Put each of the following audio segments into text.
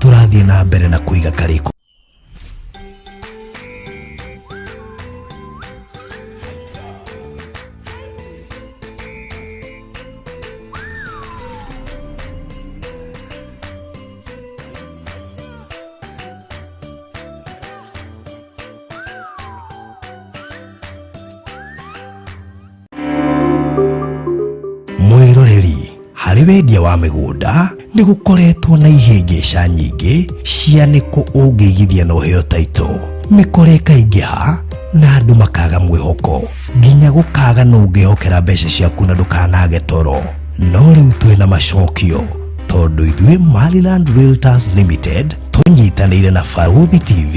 tũrathiĩ na mbere na kũiga karĩko. Mwĩroreri, harĩ wendia wa mĩgũnda nĩ gũkoretwo na ihĩngĩca nyingĩ cia nĩkũ ũngĩigithia na ũheo title. Mĩkora ĩkaingĩha na andũ makaga mwĩhoko nginya gũkaga nũ ũngĩhokera mbeca ciaku na ndũkanage toro. No rĩu twĩna macokio tondũ ithuĩ Maryland Realtors Limited tũnyitanĩire na Barũthi TV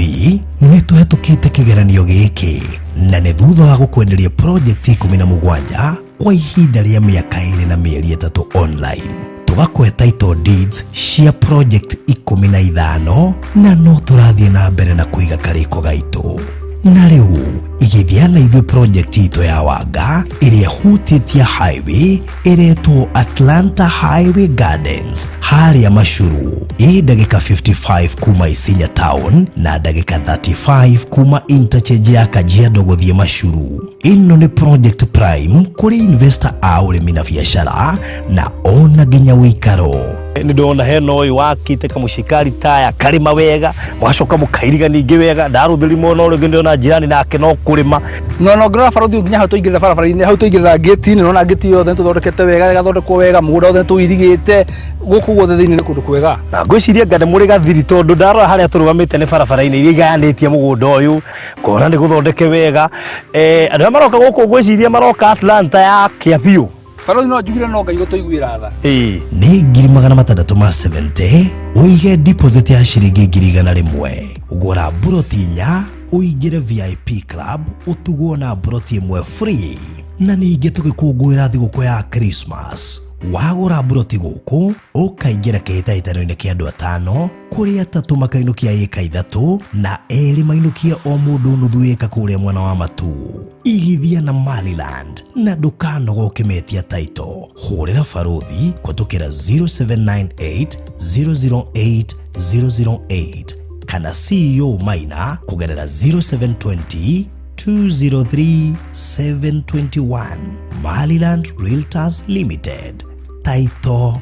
nĩ tũhetũkĩte kĩgeranio gĩkĩ na nĩ thutha wa gũkwenderia project 17 kwa ihinda rĩa mĩaka 2 na mĩeri 3 online, tũgakũhe title deeds cia project 15, na no tũrathiĩ na mbere na kũiga karĩko gaitũ. Na rĩu igithia na ithuĩ project itũ ya Wanga ĩrĩa ĩhutĩtie highway ĩretwo Atlanta Highway Gardens harĩa Machuru, ĩ ndagĩka 55 kuma Isinya town na ndagĩka 35 kuma interchange ya Kajiado gũthiĩ Machuru. Ĩno nĩ project prime kũrĩ investor a ũrĩmi na biacara na ona nginya ũikaro. Nĩ ndona hena ũyũ wakĩte kamũcikari taya karĩma wega, mũgacoka mũkairiga ningĩ wega ndarũthĩrima, ona ũrĩa ũngĩ ndĩrona njirani nake no kũrĩma. No no ngĩrora barũthi nginya hau tũingĩrĩra barabara-inĩ, hau tũingĩrĩra ngĩti-inĩ, nona ngĩti yothe nĩtũthondekete wega, ĩgathondekwo wega, mũgũnda wothe nĩtũirigĩte, gũkũ guothe thĩinĩ nĩ kũndũ kwega. Na ngwĩciria nga nĩ mũrĩ gathiri, tondũ ndarora harĩa tũrũgamĩte nĩ barabara-inĩ iria igayanĩtie mũgũnda ũyũ, ngona nĩ gũthondeke wega. Andũ arĩa maroka gũkũ ngwĩciria maroka Atlanta ya kĩa biũ. Barũthi, no njugire no Ngai gũtũiguĩra tha. Nĩ 670,000, ũige deposit ya ciringi 100,000, gũra mburoti 4, ũingĩre VIP club, ũtugwo na mburoti 1 free. Na ningĩ tũgĩkũngũĩra thigũkũ ya Christmas, wagũra mburoti gũkũ ũkaingĩra kĩhĩtahĩtano-inĩ kĩa andũ atano, kũrĩ atatũ makainũkia ĩka 3 na erĩ mainũkie o mũndũ nuthu ĩka kũrĩa mwena wa Matu. Igithia na Maryland na ndũkanoga ũkĩmetia title. Hũrĩra barũthi kũtũkĩra 0798 008 008 kana CEO Maina kũgerera 0720 203 721. Maryland Realtors Limited, title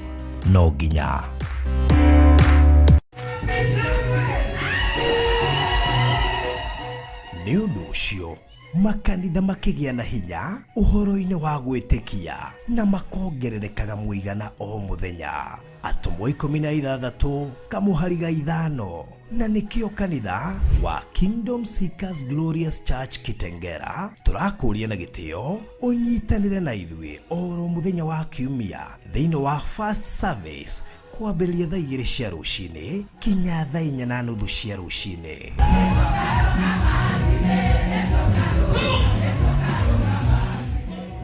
no nginya. Nĩ ũndũ ũcio makanitha makĩgĩa na hinya ũhoro-inĩ wa gwĩtĩkia na makongererekaga mũigana o mũthenya. Atũmwo 16 kamũhari ga 5. Na nĩkĩo kanitha wa Kingdom Seekers Glorious Church Kitengera tũrakũria na gĩtĩo ũnyitanĩre na ithuĩ oro mũthenya wa Kiumia thĩinĩ wa first service kwambĩrĩria thaa 2 cia rũcinĩ kinya thaa 4:30 cia rũcinĩ.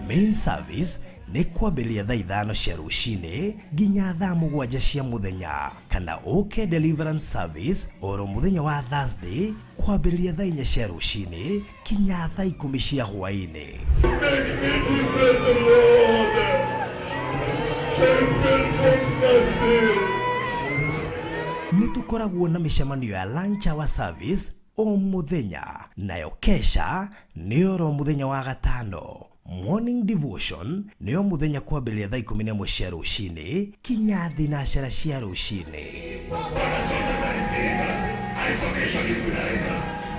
Main service nĩ kwambĩrĩria thaa 5 cia rũcinĩ nginya thaa 7 cia mũthenya, kana ũke deliverance service oro mũthenya wa Thursday kwambĩrĩria thaa 4 cia rũcinĩ kinya thaa 10 cia hwaĩ-inĩ. Make me the Lord. Champion mercy. Nĩ tũkoragwo na mĩcemanio ya lunch hour service o mũthenya, nayo kesha nĩ oro mũthenya wa gatano. Morning devotion nĩyo mũthenya kwambĩrĩria thaa 11 cia rũcinĩ kinya 9 cia rũcinĩ. I commission you tonight.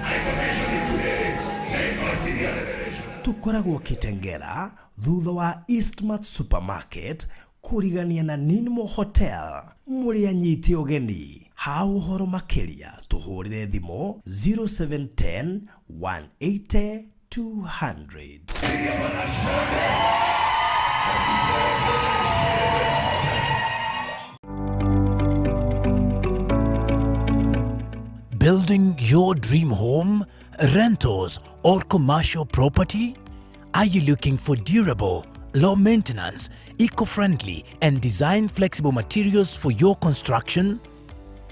I commission you today. May God give you a revelation. Tũkoragwo Kitengela thutha wa Eastmart Supermarket kũrigania na Ninmo Hotel. Mũrĩ anyite ũgeni. Ha ũhoro makĩria tũhũrĩre thimũ 0710 180 200. Building your dream home, rentals, or commercial property? Are you looking for durable, low maintenance, eco friendly, and design flexible materials for your construction?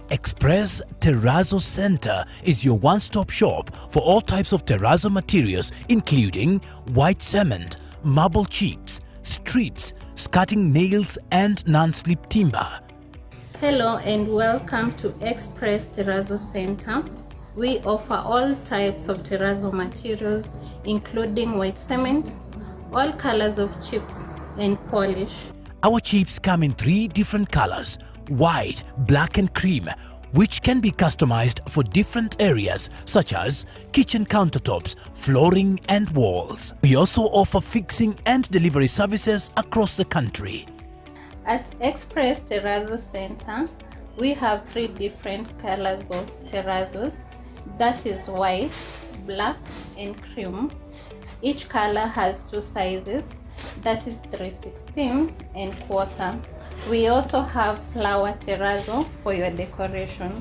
Express Terrazzo Center is your one stop shop for all types of terrazzo materials, including white cement, marble chips, strips, skirting nails, and non slip timber. Hello and welcome to Express Terrazzo Center. We offer all types of terrazzo materials, including white cement, all colors of chips and polish. Our chips come in three different colors: white, black, and cream, which can be customized for different areas such as kitchen countertops, flooring, and walls. We also offer fixing and delivery services across the country. At Express Terrazzo Center, we have three different colors of terrazzos, that is white, black, and cream. Each color has two sizes, that is 3/16 and quarter. We also have flower terrazzo for your decoration.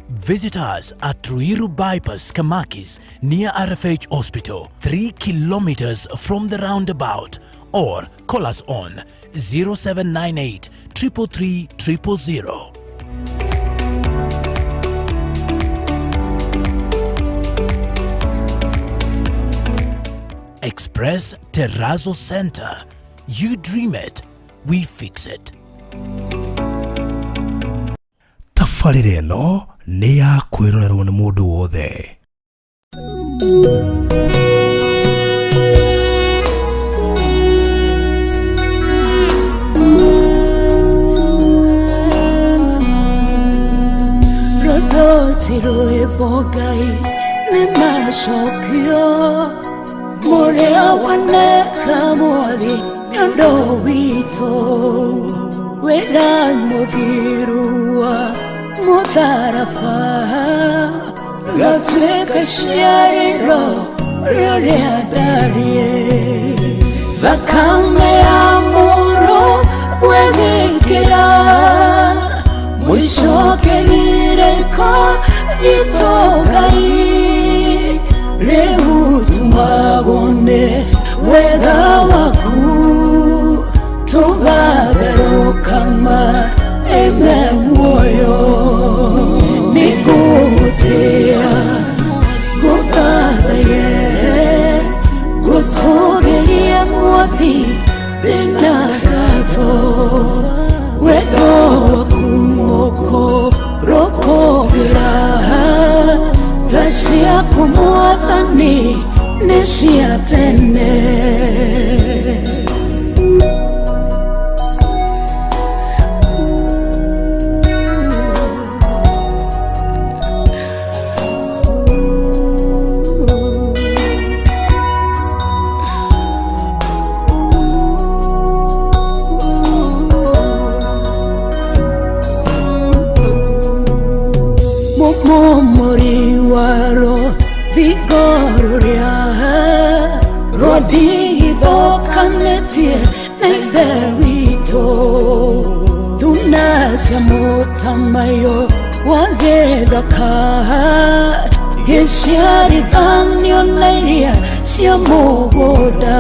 Visit us at Ruiru Bypass, Kamakis, near RFH Hospital, 3 kilometers from the roundabout, or call us on 0798 333 000. Express Terrazzo Center. You dream it, we fix it. Tabarĩra ĩno nĩ ya kwĩrorerwo nĩ mũndũ wothe. Rũthoti rwĩmbo Ngai nĩ macokio mũrĩa waneka mwathi nĩ ũndũ witũ wĩra mũthiru wa mũtharaba gatuĩka ciarĩro rĩrĩa ndariĩ thakame ya mũrũ wegĩkĩra mũcokerire-ko gitũ Ngai rĩu tumagwo nĩ wega waku tũgatherũkama ĩme muoyo nĩngũgũtĩĩa ngũthathaye ngũtũgĩrie mwathi ndĩna ngatho wendo waku mũkũrũkũgĩra tha ciaku mwathani nĩ cia tene. Mumuri waro vigororia rwathithokanĩtie na Ithe witũ thuna cia mũtamaiyũ wa gĩthaka gĩciarithanio na iria cia mũgũnda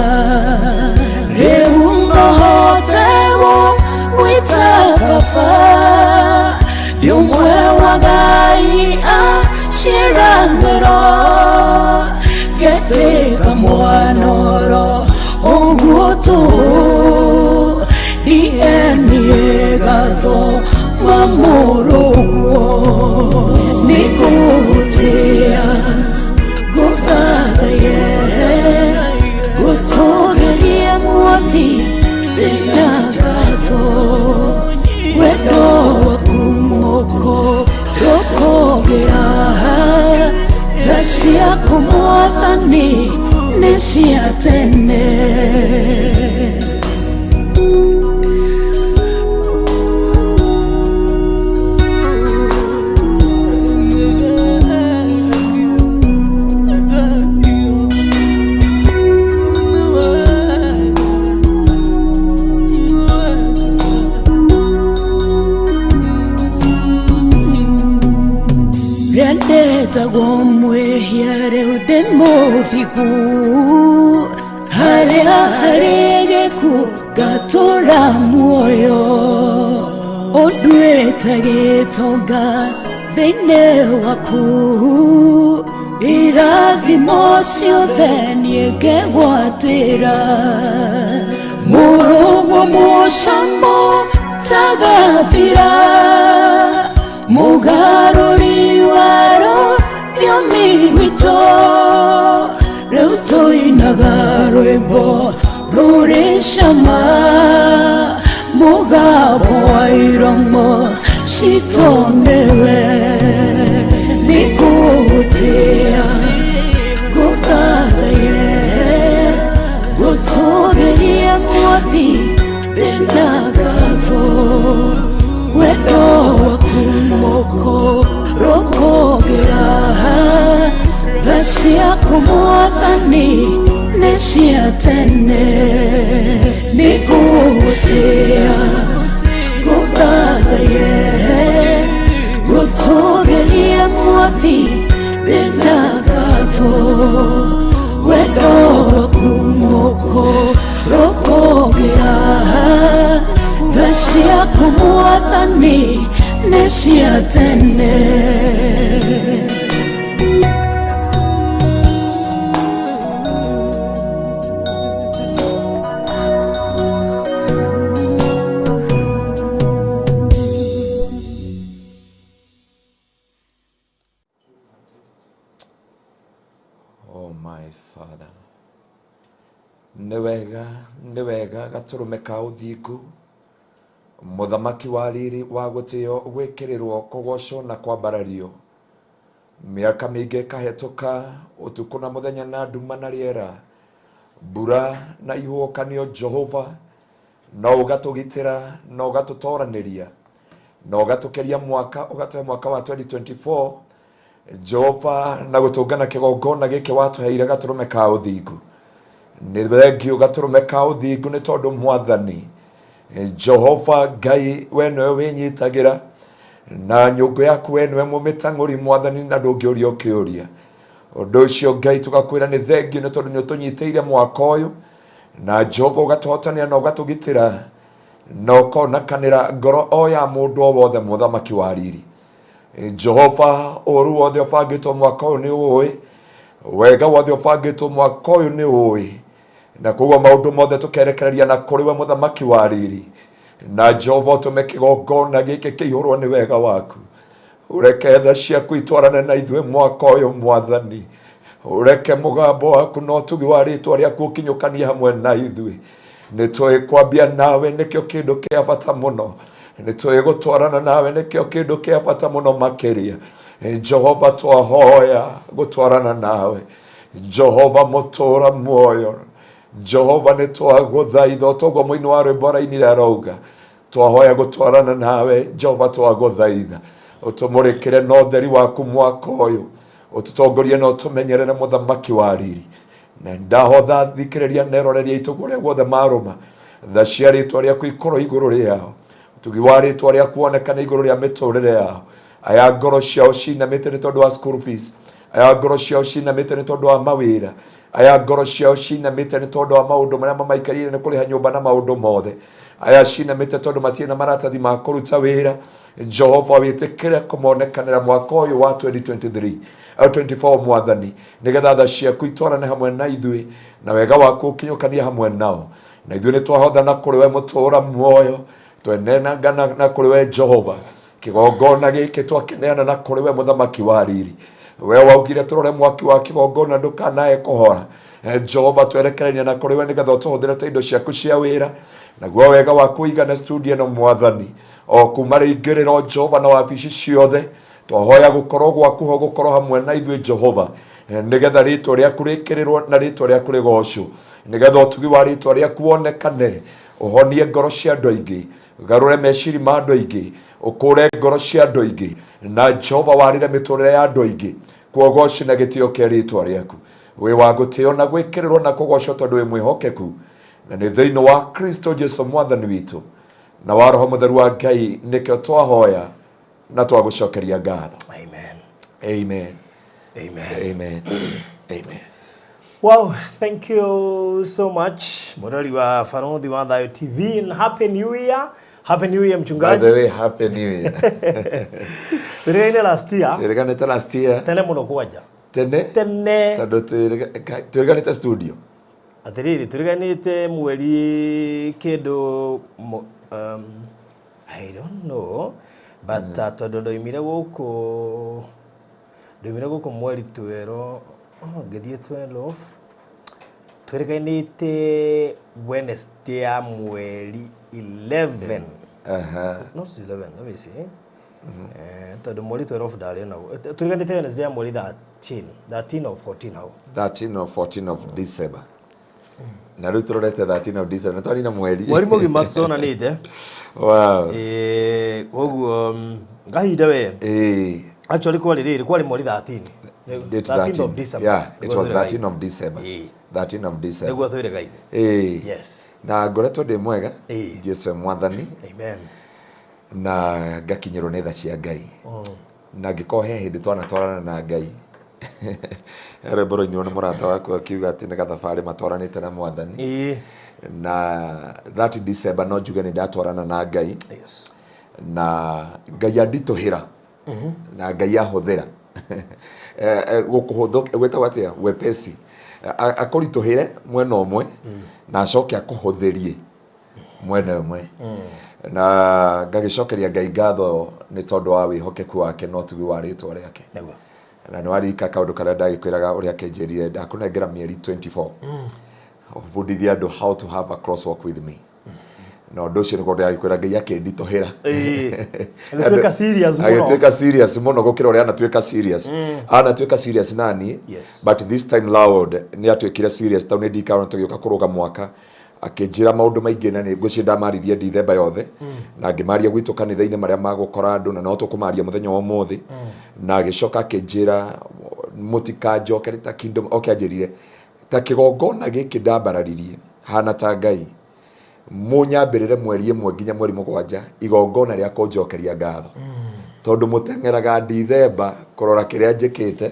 rĩu ngohote gũgwĩta baba ndĩ ũmwe wa Ngai a ciĩranĩro ngetĩka mwanoro ũguo tũhũ DNA gatho mamũrũguo nĩngũgũtĩĩa ngũthathaye ngũtũgĩrie mwathi ndĩna ngatho wendo waku mũkũrũkũgĩra tha ciaku mwathani nĩ cia tene. Rendetagwo mwĩhia rĩu ndĩ mũthingu harĩa harĩ gĩkuũ ngatũra muoyo ũnduĩte gĩtonga thĩinĩ waku irathimo ciothe niĩ ngegwatĩra mũrũguo mũcamo Ũtagathira mũgarũri wa rũthiomi rwitũ rĩu tũinaga rwĩmbo rũrĩ cama mũgambo wa iromo citũ nĩwe nĩngũgũtĩĩa ngũthathaye ngũtũgĩrie mwathi ndĩna ngatho wendo waku mũkũrũkũgĩra tha ciaku mwathani nĩ cia tene nĩngũgũtĩĩa ngũthathaye ngũtũgĩrie mwathi ndĩna ngatho wendo waku mũkũrũkũgĩra tha ciaku mwathani nĩ cia tene. Oh my Father. Nĩ wega gatũrũme ka ũthingu mũthamaki wa riri wa gũtĩo gwĩkĩrĩrwo kũgocwo na kwambarario mĩaka mĩingĩ ĩkahĩtũka ũtukũ na mũthenya na nduma na rĩera mbura na ihuhũkanio Jehova no ũgatũgitĩra na ũgatũtoranĩria na ũgatũkeria mwaka ũgatũhe mwaka wa 2024 Jehova na gũtũngana kĩgongona gĩkĩ watũheire gatũrũme ka ũthingu nĩ thengio gatũrũme ka ũthingu nĩ tondũ mwathani Jehova Ngai we nĩwe wĩnyitagĩra na nyũngũ yaku we nĩwe mũmĩtang'ũri mwathani na ndũngĩũria ũkĩũria ũndũ ũcio Ngai tũgakwĩra nĩ thengio nĩ tondũ nĩ ũtũnyitĩire mwaka ũyũ na Jehova ũgatũhotanĩra na ũgatũgitĩra na ũkonekanĩra ngoro o ya mũndũ o wothe mũthamaki wa riri Jehova ũru wothe ũbangĩtwo mwaka ũyũ nĩ ũĩ wega wothe ũbangĩtwo mwaka ũyũ nĩ ũĩ na koguo maũndũ mothe tũkerekereria na kũrĩ we mũthamaki wa riri na Jehova ũtũme kĩgongona gĩkĩ kĩihũrwo nĩ wega waku ũreke tha ciaku itwarane na ithuĩ mwaka ũyũ mwathani ũreke mũgambo waku na ũtugi wa rĩtwa rĩaku ũkinyũkanie hamwe na ithuĩ nĩ tũĩ kwambia nawe nĩkĩo kĩndũ kĩa bata mũno nĩ tũĩ gũtwarana nawe nĩkĩo kĩndũ kĩa bata mũno makĩria Jehova twahoya gũtwarana nawe Jehova mũtũra muoyo Jehova nĩ twagũthaitha o toguo mũini wa rwĩmbo arainire arauga twahoya gũtwarana nawe Jehova twagũthaitha ũtũmũrĩkĩre na ũtheri waku mwaka ũyũ ũtũtongorie na ũtũmenyerere mũthamaki wa riri na ndahotha thikĩrĩria na eroreria aitũ kũrĩa guothe marũma tha cia rĩtwa rĩaku ikorwo igũrũ rĩao ũtugi wa rĩtwa rĩaku wonekane igũrũ rĩa mĩtũrĩre yao aya ngoro ciao cinamĩte nĩ tondũ wa school fees aya ngoro ciao cinamĩte nĩ tondũ wa mawĩra aya ngoro ciao cinamĩte nĩ tondũ wa maũndũ marĩa mamaikarĩire nĩ kũrĩha nyũmba na maũndũ mothe aya cinamĩte tondũ matirĩ na maratathi ma kũruta wĩra Jehova wĩtĩkĩre kũmonekanĩra mwaka ũyũ wa 2023 24 mwathani nĩgetha tha ciaku itwarane hamwe na ithuĩ na wega waku ũkinyũkanie hamwe nao na ithuĩ nĩ twahotha na kũrĩ we mũtũũra muoyo twenenangana na kũrĩ we Jehova kĩgongona gĩkĩ twakĩneana na kũrĩ we mũthamaki wa riri we waugire tũrore mwaki wa kĩgongona ndũkanae kũhora Jehova twerekereria na kũrĩ we nĩgetha ũtũhũthĩre ta indo ciaku cia wĩra naguo wega waku ũigane studio ĩno mwathani o kuma rĩingĩrĩro Jehova na wabici ciothe twahoya gũkorwo gwaku ho gũkorwo hamwe na ithuĩ Jehova nĩgetha rĩtwa rĩaku rĩkĩrĩrwo na rĩtwa rĩaku rĩgocwo nĩgetha ũtugi wa rĩtwa rĩaku wonekane ũhonie ngoro cia andũ aingĩ garũre meciri ma andũ aingĩ ũkũre ngoro cia andũ aingĩ na Jehova warĩre mĩtũrĩre ya andũ aingĩ kuogoci na gĩtĩo kĩa rĩtwa rĩaku wĩ wa gũtĩo na gwĩkĩrĩrwo na kũgocwo tondũ wĩ mwĩhokeku na nĩ thĩinĩ wa Kristo Jesu mwathani witũ na wa roho mũtheru wa Ngai nĩkĩo twahoya na twagũcokeria ngatho. Amen. Amen. Amen. Amen. Amen. Wow, thank you so much Mũrori wa Barothi wa Thayo TV and Happy New Year. Happy New Year By mchungaji. the way, Happy New Year. Twĩrĩgaine last year. Twĩrĩganĩte last year. Tene mũno kwanja. Tene. Tene. Tondũ twĩrĩganĩte studio. Atĩrĩrĩ, twĩrĩganĩte mweri kĩndũ I don't know, but tondũ ndoimire gũkũ mweri 12, oh, ngĩthiĩ 12, twĩrĩkanĩte Wednesday ya mweri 11. Not 11, let me see. Tondũ mweri 12 ndarĩ naguo. Twĩrĩkanĩte Wednesday ya mweri 13, 13 or 14 hau. 13 or 14 of December, na rĩu tũrorete 13 of December, nĩ twarina mweri. Mweri mũgima tũtonanĩte. Koguo ngahinda we. Actually kwarĩ rĩrĩ, kwarĩ mweri 13. Date 13 13 of December. Yeah, it was Nĩguo 13 of December. 13 of December. Nĩguo twĩrĩgaine. Yes. Na ngoretwo ndĩ mwega. Jesu e mwathani. Amen. Na ngakinyĩrwo nĩ tha cia Ngai. Na ngĩkorwo he hĩndĩ twanatwarana na Ngai, he rwĩmbo rũinirwo nĩ mũrata waku akiuga atĩ nĩ gathabarĩ matwaranĩte na mwathani. Na that December no njuge nĩ ndatwarana na Ngai. Na Ngai anditũhĩra na Ngai ahũthĩra gũkũhũthũ gwĩtagwo atĩa, wepesi. Akũritũhĩre mwena ũmwe na acoke akũhũthĩrie mwena ũmwe, na ngagĩcokeria Ngai ngatho nĩ tondũ wa wĩhokeku wake na ũtugi wa rĩtwa rĩake. Na nĩ warika kaũndũ karĩa ndagĩkwĩraga ũrĩa akĩnjĩrire, ndakũnengera mĩeri 24 bundithia andũ how to have a crosswalk with me, na ũndũ ũcio nĩguo ndĩragĩkwĩra Ngai akĩnditũhĩra. Agĩtuĩka serious mũno. Agĩtuĩka serious mũno gũkĩra ũrĩa anatuĩka serious, anatuĩka serious nani. But this time round nĩ atuĩkire serious tondũ nĩ ndikana tũgĩũka kũrũga mwaka akĩnjĩra maũndũ maingĩ, na nĩ ngwĩciria ndamaririe Dithemba yothe na ngĩmaria gwitũ kanitha-inĩ marĩa magũkora andũ, na no tũkũmaria mũthenya wa ũmũthĩ. Na agĩcoka akĩnjĩra mũtikanjokere ta kingdom. Okay, anjĩrire ta kĩgongona gĩkĩ ndambararirie hana ta Ngai, mũnyambĩrĩre mweri 1 nginya mweri 7 igongona rĩa kũnjokeria ngatho, tondũ mũteng'eraga Dithemba kũrora kĩrĩa njĩkĩte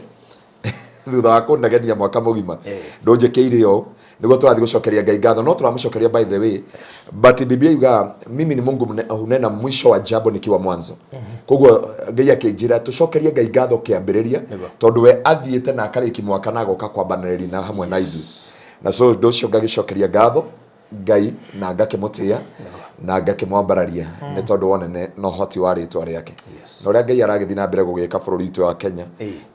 thutha wa kũnegenia mwaka mũgima ndũnjĩkĩire ũũ. Nĩguo tũrathiĩ gũcokeria Ngai ngatho, no tũramũcokeria by the way, but Biblia yugaga, "Mimi ni Mungu hunena mwisho wa jambo nikiwa mwanzo." Koguo Ngai akĩnjĩra tũcokerie Ngai ngatho kĩambĩrĩria, tondũ we athiĩte na akarĩki mwaka na agoka kwambanĩrĩria na hamwe na ithuĩ. Na so ũndũ ũcio ngagĩcokeria ngatho Ngai na ngakĩmũtĩa na ngakĩmwambararia nĩ tondũ wa ũnene na ũhoti wa rĩtwa rĩake na ũrĩa Ngai aragĩthiĩ na mbere gũgĩka bũrũri witũ wa Kenya.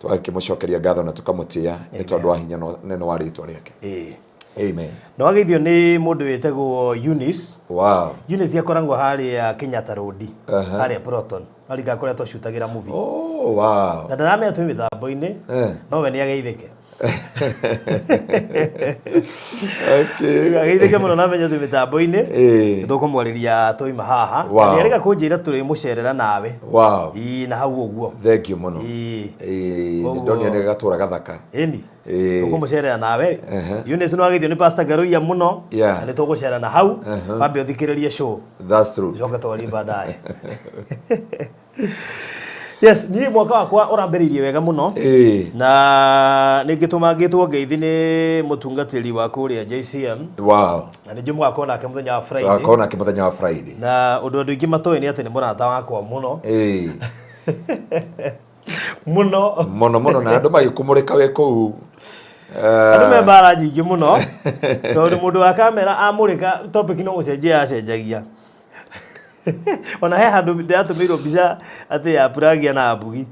Tũgakĩmũcokeria ngatho na tũkamũtĩa nĩ tondũ wa hinya na ũnene wa rĩtwa rĩake. Amen. Na wageithio nĩ mũndũ wĩtagwo Eunice. Eunice akoragwo harĩa Kenyatta Road, harĩa Proton arika kũrĩa twacutagĩra movie. Na ndaramenya twĩ mĩtambo-inĩ, no we nĩ ageithĩke. Ageithĩke mũno na amenye twĩ mĩtambo-inĩ. Nĩ tũkũmwarĩria twaima haha. Na nĩarĩga kũnjĩra tũrĩmũcerera nawe. Ĩĩ, na hau ũguo. Thank you mũno. Ĩĩ. Nĩ ndonire nĩ gatũra gathaka. Ĩni. Tũkũmũcerera nawe. Eunice, nĩ wageithio nĩ Pastor Garuiya mũno. Na nĩ tũgũcera na hau. Wambe ũthikĩrĩrie show. That's true. Coke twarie baadaye. Yes, niĩ mwaka wakwa ũrambĩrĩirie wega mũno. Na nĩ ngĩtũma ngĩtwo ngeithi nĩ mũtungatĩri wa kũrĩa JCM. Na nĩ njũĩ mũgakorwo nake mũthenya wa Friday. Tũgakorwo nake mũthenya wa Friday. Na ũndũ andũ aingĩ matoĩ nĩ atĩ nĩ mũrata wakwa mũno. Mũno. Mũno mũno, na andũ magĩkũmũrĩka wĩ kũu. Andũ me mbara nyingĩ mũno tondũ mũndũ wa kamera amũrĩka topic no gũcenjia acenjagia. Ona he handũ ndĩratũmĩirwo mbica atĩ ya Puragia na Mbugi.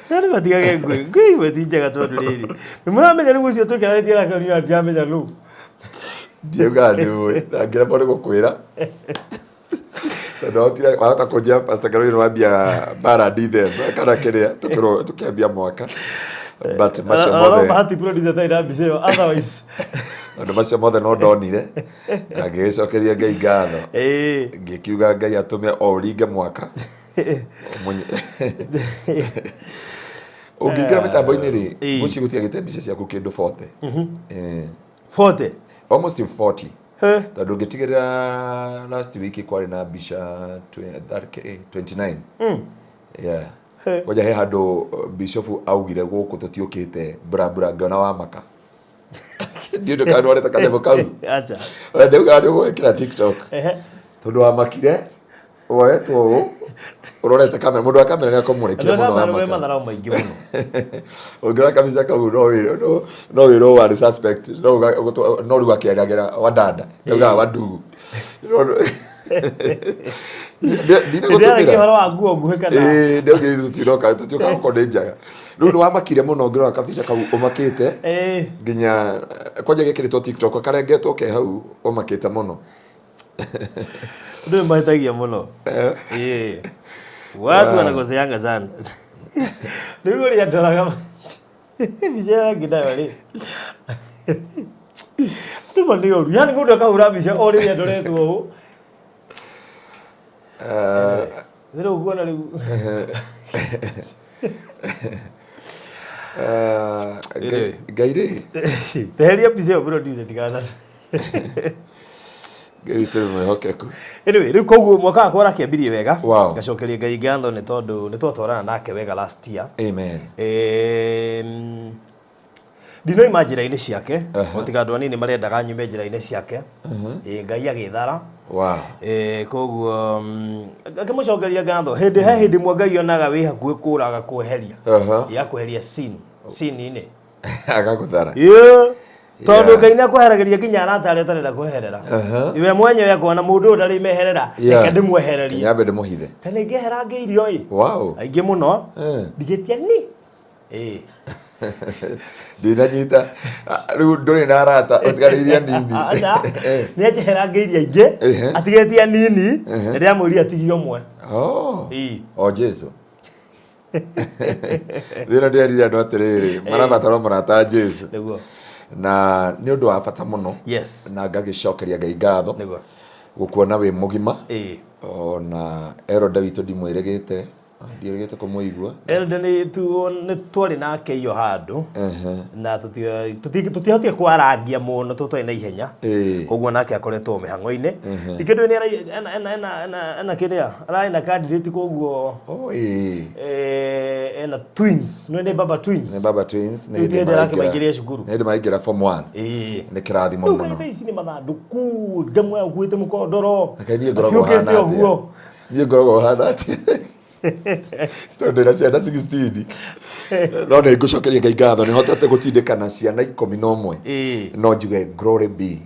Andũ matigage ngũĩ, ngũĩ imwe ti njega, tondũ rĩrĩ nĩ mũramenya rĩu ũcio twĩkaranĩtie nake niĩ ndiramenya nũ. Ndiaugaga nĩ ũĩ na ngĩremwo nĩ gũkwĩra tondũ wahotire wahota kũnjĩra Pastor Caroline wambia mbara Dithemba kana kĩrĩa tũkĩrwo tũkĩambia mwaka, but macio Ona no mothe bahati producer atarĩ na mbica ĩyo, otherwise maũndũ macio mothe no ndonire na ngĩgĩcokeria Ngai ngatho, ngĩkiuga Ngai atũme o ũringe mwaka. Ũngĩingĩra mĩtambo-inĩ rĩ, ngwĩciria gũtiagĩte mbica ciaku kĩndũ 40. 40? Almost 40, tondũ ngĩtigĩrĩra last week kwarĩ na mbica 29. Yeah. Ngoja he handũ bishop augire gũkũ tũtiũkĩte mbura ngĩona wamaka, ndiũndũ kana nĩwonete kanyamũ kau. Aca. Ũrĩa ndaugaga nĩ ũgwĩkĩra TikTok tondũ wamakire. Woetwo ũũ ũrorete kamera, mũndũ wa kamera nĩ akũmũrĩkire Andũ mũno a kamera me wamaka. matharau maingĩ mũno. Ũngĩona kabica kau no wĩrwo no wĩrwo warĩ suspect no no rĩu akĩagagĩra wadada rĩu wadugu. Ndĩraria ũhoro wa nguo nguhĩ kana Ĩĩ ndĩrauga tũtiroka tũtiũka gũkorwo nĩ njaga. Rĩu nĩ wamakire mũno ngĩrora kabica kau ũmakĩte nginya kwanja gekĩrĩtwo TikTok karengetwo ke hau ũmakĩte mũno. Andũ nĩ mahĩtagia mũno. Ĩĩ. Watu wanakoseanga sana. Rĩu ũrĩa ndoraga mbica ĩyo ĩngĩ nayo rĩ. Andũ ma nĩ oru. Yaani mũndũ akahũra mbica o rĩrĩa ndoretwo ũũ. Rĩu ũkuona rĩu. Ngai rĩ. Eheria mbica ĩyo producer tigana. Ngai witũ nĩ mwĩhokeku. Anyway, rĩu koguo mwaka wakwa ũrakĩambirie wega. Wow. Ngacokeria Ngai ngatho nĩ tondũ nĩ twatwarana nake wega last year. Amen. Ndinoima njĩra-inĩ ciake, o tiga andũ anini marendaga nyume njĩra-inĩ ciake. Ĩĩ, Ngai agĩthara. Wow. Koguo ngakĩmũcokeria ngatho. Hĩndĩ he hĩndĩ ĩmwe Ngai onaga wĩ hakuhĩ kũraga kweheria. Ĩĩ, akweheria sin, sin-inĩ. Agagũthara. Ĩĩ. Tondũ Ngai nĩ akweheragĩria nginya arata arĩa ũtarenda kweherera. Iwe mwenyewe akona mũndũ ũyũ ndarĩ meherera, reke ndĩmwehererie. Nyambe ndĩmũhithe. Kana ingĩehera irio ĩ. Wow. Aingĩ mũno. Ndigĩtia ni. Ĩĩ. Ndinanyita. Rĩu ndũrĩ na arata ũtigarĩirie nini. Aca. Nĩ anjeherangĩirie aingĩ, atigĩtie nini, na ndĩramwĩrire atigie ũmwe. Oh. Ĩĩ. O Jesu. Thĩna ndĩrerire andũ atĩrĩrĩ, marabatara mũrata Jesu. Nĩguo. Na nĩ ũndũ wa bata mũno. Yes. Na ngagĩcokeria Ngai ngatho. Nĩguo. Gũkuona wĩ mũgima. Ĩĩ. Ona Elder witũ ndimwĩrĩgĩte. Ndiĩrĩgĩte kũmũigua. Elder nĩ twarĩ nake iyo handũ na tũtiahotire kwarangia mũno tondũ twarĩ na ihenya. Koguo nake akoretwo mĩhang'o-inĩ. Ikĩndũ nĩ ena kĩrĩa ararĩ na candidate koguo ena twins. Nĩ baba twins. Nĩ baba twins. Nĩ hĩndĩ arakĩmaingĩria cukuru. Nĩ hĩndĩ maraingĩra form 1. Nĩ kĩrathimo Rĩu mũno. kaĩ ici nĩ mathandũkũ ngamwe akuĩte mũkondoro. Kaĩ niĩ ngoragwo hana atĩa? Niĩ ngoragwo hana atĩa? Tondũ ndĩna ciana 16. No nĩ ngũcokeria Ngai ngatho nĩ hotete gũtindĩka na ciana 11. No njuge glory be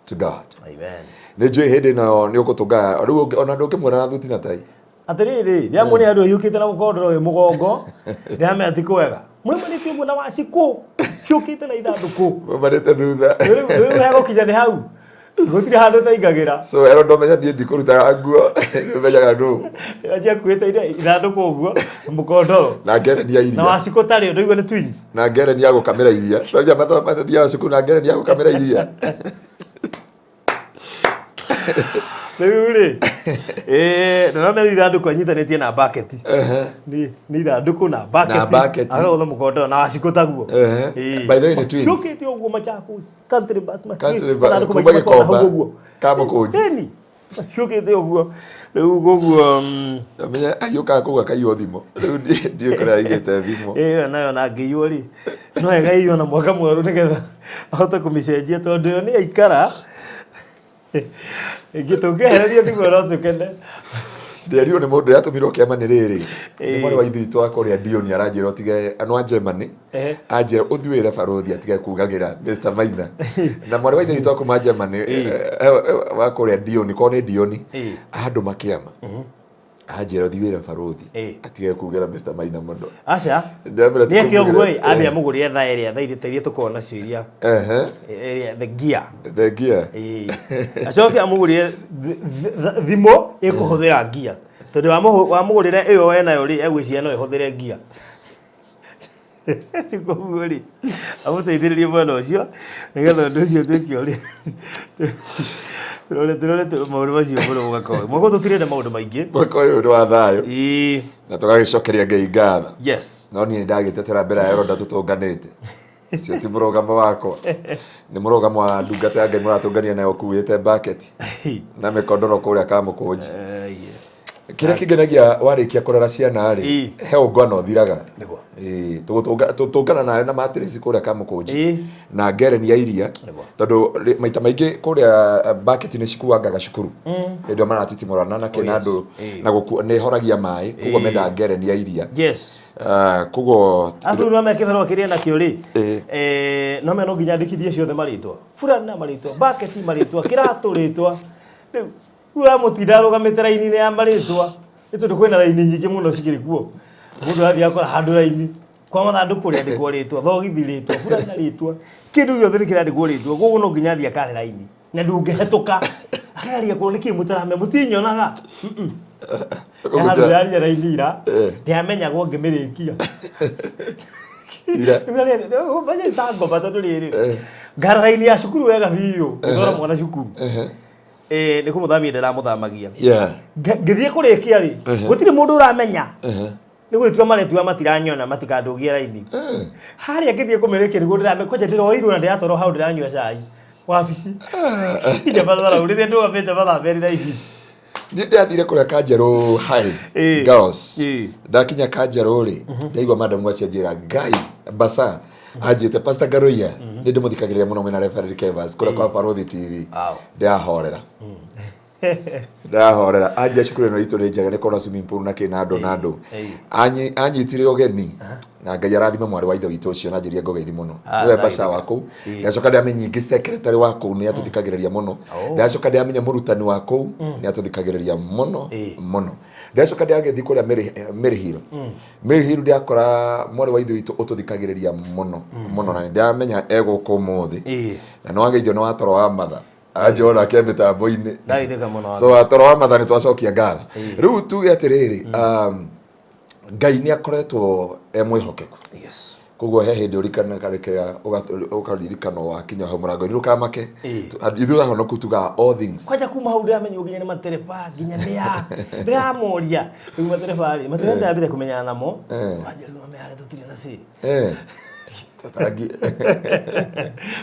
to God. Amen. Nĩ njũĩ hĩndĩ ĩno nĩ ũgũtũnga rĩu ona ndũngĩmuona na thuti na tai. Atĩrĩrĩ, ndĩramuonia andũ ahiũkĩte na mũkondoro wĩ mũgongo, ndĩramenya ti kwega. Mwĩmanĩte ũguo na wacikũ, hiũkĩte na ithandũkũ. Mwĩmanĩte thutha. Rĩu hegũkinya nĩ hau. Gũtirĩ handũ ũtaingagĩra. So ero ndomenya niĩ ndikũrutaga nguo, nĩmenyaga nũ. Anjia akuĩte ithandũkũ ũguo, mũkondoro. Na ngereni ya iria. Na wacikũ tarĩ, ndũigua nĩ twins. Na ngereni ya gũkamĩra iria. Ndoja mathiaga cukuru na ngereni ya gũkamĩra iria. Rĩu rĩ, ndĩrona rĩu ithandũkũ anyitanĩtie na bucket. Nĩ ithandũkũ na bucket. Na bucket. Agagũtha mũkondoro na wacikũ taguo. By the way, nĩ twins. Yũkĩte ũguo Machakos. Country bus. Country bus. Kuma Gĩkomba. Kamũkũnji. Ĩni. Yũkĩte ũguo. Rĩu koguo Menya ahiũkaga kũu akaiywo thimũ. Rĩu ndiũĩ kũrĩa aigĩte thimũ. Ĩyo nayo na angĩiywo rĩ, no wega ĩiywo na mwaka mwerũ nĩgetha ahote kũmĩcenjia tondũ ĩyo nĩ yaikara. Ĩngĩ tũngĩehererio thimũ no tũkene. Ndĩerirwo nĩ mũndũ yatũmirwo kĩama nĩ rĩrĩ. Nĩ mwarĩ wa ithe witũ wa kũrĩa Dioni aranjĩra ũtige no a Germany. Anjĩra ũthiĩ wĩre barũthi atige kugagĩra Mr Maina. Na mwarĩ wa ithe witũ wa kuma Germany wa kũrĩa Dioni, korwo nĩ Dioni, andũma kĩama. Anjĩra ũthiĩ wĩre barũthi atige kugĩra Mr Maina mũno. Aca. Ndĩramwĩra Nĩ eke ũguo ĩ, tikumugĩra. ambe amũgũrĩre thaa ĩrĩa thaa iria ta iria tũkoragwo nacio iria ĩrĩa the gear. The gear. Acoke amũgũrĩre thimũ ĩkũhũthĩra gear. Tondũ wamũgũrĩra ĩyo we nayo rĩ, egwĩciria no ĩhũthĩre gear. Koguo rĩ, amũteithĩrĩrie mwena ũcio nĩgetha ũndũ ũcio ũtuĩke ũrĩa tũrore tũrore maũndũ macio mũno mwaka ũyũ. Mwaka ũyũ tũtirenda maũndũ maingĩ. Mwaka ũyũ nĩ wa thayũ. Ĩĩ. Na tũgagĩcokeria Ngai ngatho. Yes. No niĩ nĩndagĩtetera mbere ya Eroda tũtũnganĩte. Ũcio ti mũrũgamo wakwa. Nĩ mũrũgamo wa ndungata ya Ngai mũratũngania nayo ũkuĩte bucket na mĩkondoro kũrĩa Kamũkũnji. Kĩrĩa kĩngenagia warĩkia kũrera ciana rĩ, he ũngwana ũthiraga. Nĩguo. Ĩĩ, tũgũtũngana nawe na matirĩci kũrĩa Kamũkũnji na ngereni ya iria. Nĩguo. Tondũ maita maingĩ kũrĩa bucket nĩ cikuangaga cukuru hĩndĩ ĩyo maratitimũrana na kĩna yes. andũ na nĩ ĩhoragia maĩ, koguo mendaga ngereni ya iria. Ah, koguo Arabu rĩu no meke kĩbarũa kĩrĩa nakĩo rĩ, no me no nginya andĩkithie ciothe marĩtwa, burana marĩtwa, bucket marĩtwa, kĩratũ rĩtwa. Rĩu ũramũtinda arũgamĩte raini-inĩ ya marĩtwa, nĩ tondũ kwĩna raini nyingĩ mũno cikĩrĩ kuo. Mũndũ arathiĩ akora handũ raini kwa mathandũkũ rĩandĩkwo rĩtwa, thogithi rĩtwa, burana rĩtwa, kĩndũ gĩothe nĩ kĩrandĩkwo rĩtwa, koguo no nginya athiĩ akare raini na ndũngĩhetũka. Akageria kuona nĩkĩ mũtaramenya, mũtinyonaga. Handũ ndĩraria raini ira, ndiamenyagwo ngĩmĩrĩkia. Ira. Manya ngoma tondũ rĩrĩ, ngara raini ya cukuru wega biũ, ngĩtwara mwana cukuru. Nĩ kũmũthamia ndĩramũthamagia. Ngĩthiĩ kũrĩkia rĩ, gũtirĩ mũndũ ũramenya. Nĩ gwĩtua maretua matiranyona, matikandũgie raini. Harĩa ngĩthiĩ kũmĩrĩkia nĩguo ndĩramenya, kwanja ndĩroirwo na ndĩratwarwo hau ndĩranyua cai wabici. Nginya matharau, rĩrĩa ndũgamĩte mathaa merĩ raini. Niĩ ndĩrathire kũrĩa Kanjerũ High Girls. Ndakinya Kanjerũ rĩ, ndaigua madamu acio anjĩra Ngai Basa anjĩte Pastor Ngaruiya, nĩ ndĩmũthikagĩrĩria mũno mwĩna Reverend Kevas kũrĩa kwa Barũthi TV. Ndĩrahorera. Ndahorera anjia cukuru ĩno itũ nĩ njega, nĩ kona swimming pool na kĩ na andũ na andũ. Anyitire ũgeni na Ngai arathime mwarĩ wa ithe witũ ũcio na njĩrie ngũgeithi mũno. Nĩwe Basha wa kũu. Ndacoka ndĩramenya ingĩ secretary wa kũu nĩ atũthikagĩrĩria mũno. Ndacoka ndĩramenya mũrutani wa kũu nĩ atũthikagĩrĩria mũno mũno. Ndacoka ndĩragĩthiĩ kũrĩa Mary Hill. Mary Hill ndĩrakora mwarĩ wa ithe witũ ũtũthikagĩrĩria mũno mũno, na nĩndĩramenya e gũkũ ũmũthĩ. Na nĩ wageithio nĩ watoro wa matha anjona ke mĩtambo-inĩ. Ndageithĩka mũno. So watoro wa matha nĩ twacokia ngatho. Rĩu tuge atĩrĩrĩ, Ngai nĩ akoretwo e mwĩhokeku. Koguo he hĩndĩ ũrikanaga ũkaririkana wakinya hau mũrango-inĩ, ndũkamake. Ithuĩ ahonoku tugaga all things. Kwanja kuma hau ndĩramenya nginya nĩ matereba, nginya nĩ a ndĩramoria rĩu matereba rĩ, matereba ndĩrambire kũmenyana namo. Kwanja rĩu no tũtirĩ na ci. Tũtangi.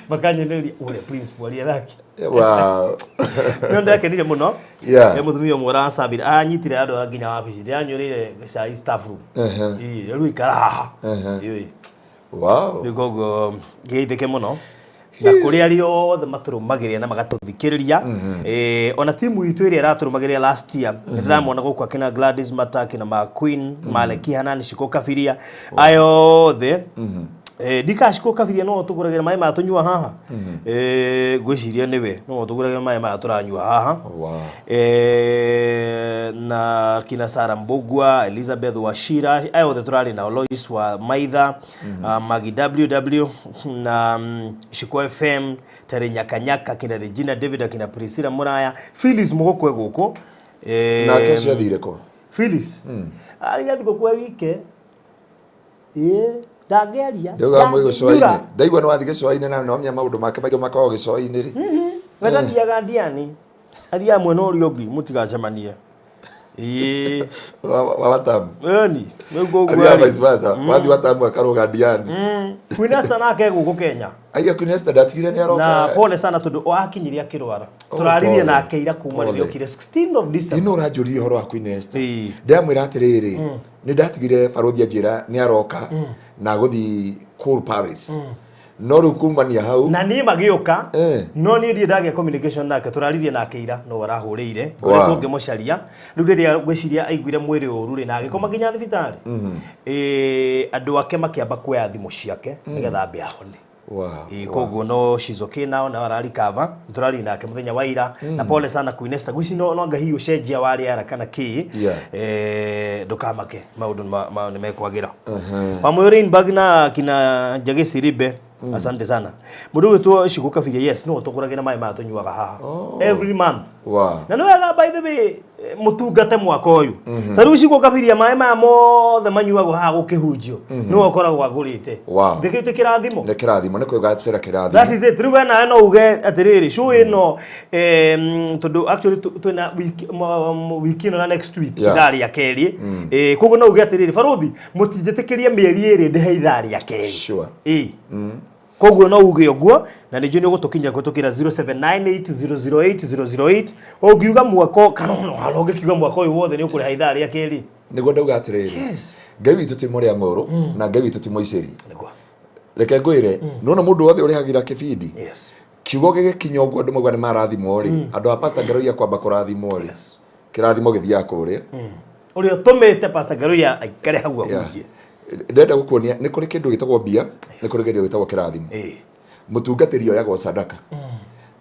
Makanyeneria ũrĩa principal aria nake. Wow. No ndakenire mũno. Mũtumia ũmwe ũracambire anyitire andũ nginya wabici, ndĩranyuĩrĩire cai staff room. Rĩu ikara haha. Wow. Rĩu koguo ngĩgeithĩke mũno na kũrĩ arĩa othe matũrũmagĩrĩra na magatũthikĩrĩria. Ona timu itũ ĩrĩa ĩratũrũmagĩrĩra last year, nĩndĩramona gũkũ akina Gladys Mata, akina Ma Queen, Maleki Hanan, Shiko Kabiria, aya othe. Ndikaciko Kabiria no tũgũragĩra maĩ maya tũnyua haha. Ngwĩciria nĩwe no tũgũragĩra maĩ maya tũranyua haha. Na kina Sara Mbugua, Elizabeth Wachira, aya othe tũrarĩ nao, Lois wa Maitha, Magi WW na Shiko FM, Tere Nyakanyaka, kina Regina David, akina Priscilla Muraya, Phyllis Mũgũkwe gũkũ. Nake ũcio athire kũ? Phyllis arĩ thikũ kwa wike. Ndangĩaria. Ndauga mwĩ gĩcũa-inĩ. Ndaigua nĩ wathiĩ gĩcũa-inĩ na nĩwamenya maũndũ make maingĩ makoragwo gĩcũa-inĩ rĩ. We ndathiaga Ndiani, athiaga mwena ũrĩa ũngĩ, mũtigacemanie. Wa Watamu. Ĩni, rĩu koguo Athiaga rĩ. vice versa. Wathiĩ Watamu akarũga Ndiani. Queen Esther nake gũkũ Kenya. Aiya Queen Esther ndatigire nĩ aroka. Na pole sana tondũ akinyire akĩrwara. Tũraririe nake ira kuma rĩrĩa okire 16th of December. Ino ũranjũria ũhoro wa Queen Esther. Ndĩramwĩra atĩrĩrĩ, nĩ ndatigire barũthi anjĩra nĩ aroka na gũthiĩ kũu Paris. No rĩu kumania hau na niĩ magĩũka, no niĩ ndirĩ ndagĩa communication nake, tũraririe nake ira no arahũrĩire, ngoretwo ngĩmũcaria. Rĩu rĩrĩa ngwĩciria aiguire mwĩrĩ ũru rĩ, na agĩkoma nginya thibitarĩ. Andũ ake makĩamba kuoya thimũ ciake nĩgetha ambe ahone. Koguo no she's okay now, na ararikava. Tũraririe nake mũthenya wa ira. Na pole sana Queen Esther. Ngwĩciria no anga hihi ũcenjia wa rĩera kana kĩ. Ndũkamake, maũndũ nĩ mekwagĩra. Wamũyũ Rainbag na kina Njagĩ Siribe, asante sana. Mũndũ ũgwĩtwo Shiko Kabiria, yes, no tũgũragĩra maĩ maya tũnyuaga haha every month. Na nĩ wega by the way mũtungate mwaka ũyũ. Ta rĩu Shiko Kabiria maĩ maya mothe manyuagwo haha gũkĩhunjio, nĩwe ũkoragwo agũrĩte. Ndĩkĩu ti kĩrathimo? Nĩ kĩrathimo, nĩ kwĩgatĩra kĩrathimo. That is it. Rĩu we nawe no uge atĩrĩrĩ, show ĩno, tondũ actually twĩna wiki ĩno na next week, ithaa rĩa kerĩ. Koguo no uge atĩrĩrĩ, barũthi, mũtinjĩtĩkĩrie mĩeri ĩrĩ ndĩhe ithaa rĩa kerĩ. Koguo no uge ũguo na nĩ njũĩ nĩ ũgũtũkinyia kũhĩtũkĩra 0798008008. Ũngiuga mwaka kana ona ũngĩkiuga mwaka ũyũ wothe nĩ ũkũrĩha ithaa rĩa kerĩ. Nĩguo ndauga atĩrĩrĩ, Ngai witũ ti mũrĩa ng'ũrũ na Ngai witũ ti mũicĩri. Reke ngwĩre, nona mũndũ wothe ũrĩhagĩra kĩbindi, kiugo gĩgĩkinya ũguo andũ mauga nĩ marathimwo rĩ, andũ a Pastor Ngaruiya kwamba kũrathimwo rĩ, kĩrathimo gĩthiaga kũrĩa. Ũrĩa ũtũmĩte Pastor Ngaruiya aikare hau ahunjie. Ndĩrenda gũkuonia nĩ kũrĩ kĩndũ gĩtagwo mbia, nĩ kũrĩ kĩndũ gĩtagwo kĩrathimo. Mũtungatĩri oyagwo sadaka,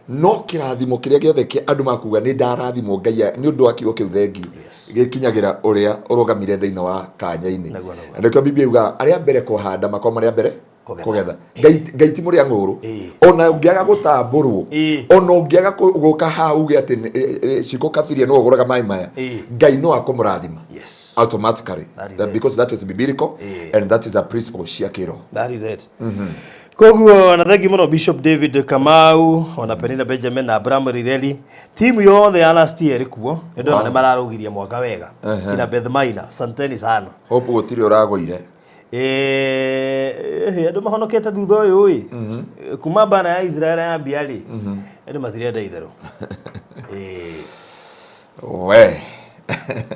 no kĩrathimo kĩrĩa gĩothe kĩa andũ makuga nĩ ndarathimwo Ngai nĩ ũndũ wa kiugo kĩu thengiũ, gĩkinyagĩra ũrĩa ũrũgamire thĩinĩ wa kanya-inĩ. Nĩguo. Na nĩkĩo Biblia yugaga arĩa mbere kũhanda makorwo marĩa mbere Kũgetha. kũgetha. Ngai ti mũrĩa ng'ũrũ, ona ũngĩaga gũtambũrwo, ona ũngĩaga gũka haha uge atĩ Shiko Kabiria nĩwe ũgũraga maĩ maya, Ngai no akũmũrathima automatically. That is That, it. because that is biblical and that is a principle cia kĩroho. That is it. Koguo na thengi mũno Bishop David Kamau, ona Penina Benjamin na Abraham Rireli, timu yothe ya last year ĩrĩ kuo. Nĩ ndona nĩ mararũgirie mwaka wega. Kina Beth Maina, asanteni sana. Hope gũtirĩ ũragũire. Andũ mahonokete thutha ũyũ ĩ, kuma mbara ya Israel yambia rĩ, andũ matirenda itherũ. We.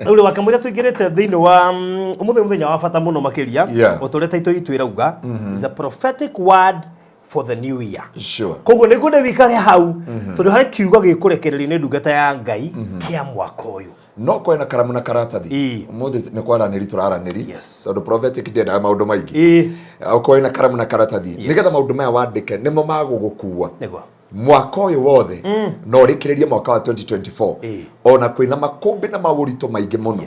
Rĩu rĩ, wakamũira tũingĩrĩte thĩinĩ wa ũmũthĩ, mũthenya wa bata mũno makĩria, o ta ũrĩa taitũ itũ ĩrauga, is a prophetic word for the new year. Koguo nĩ ngwenda wĩikare hau tondũ harĩ kiugo gĩkũrekererio nĩ ndungata ya Ngai kĩa mwaka ũyũ. No kwena karamu na karatathi. Ũmũthĩ nĩ kwaranĩri tũraranĩri, tondũ prophetic ndĩendaga maũndũ maingĩ. Ũkorwo na karamu na karatathi nĩgetha maũndũ maya wandĩke nĩmo magũgũkua mwaka ũyũ wothe na ũrĩkĩrĩrie mwaka wa 2024, ona kwĩna makũmbĩ na maũritũ maingĩ mũno.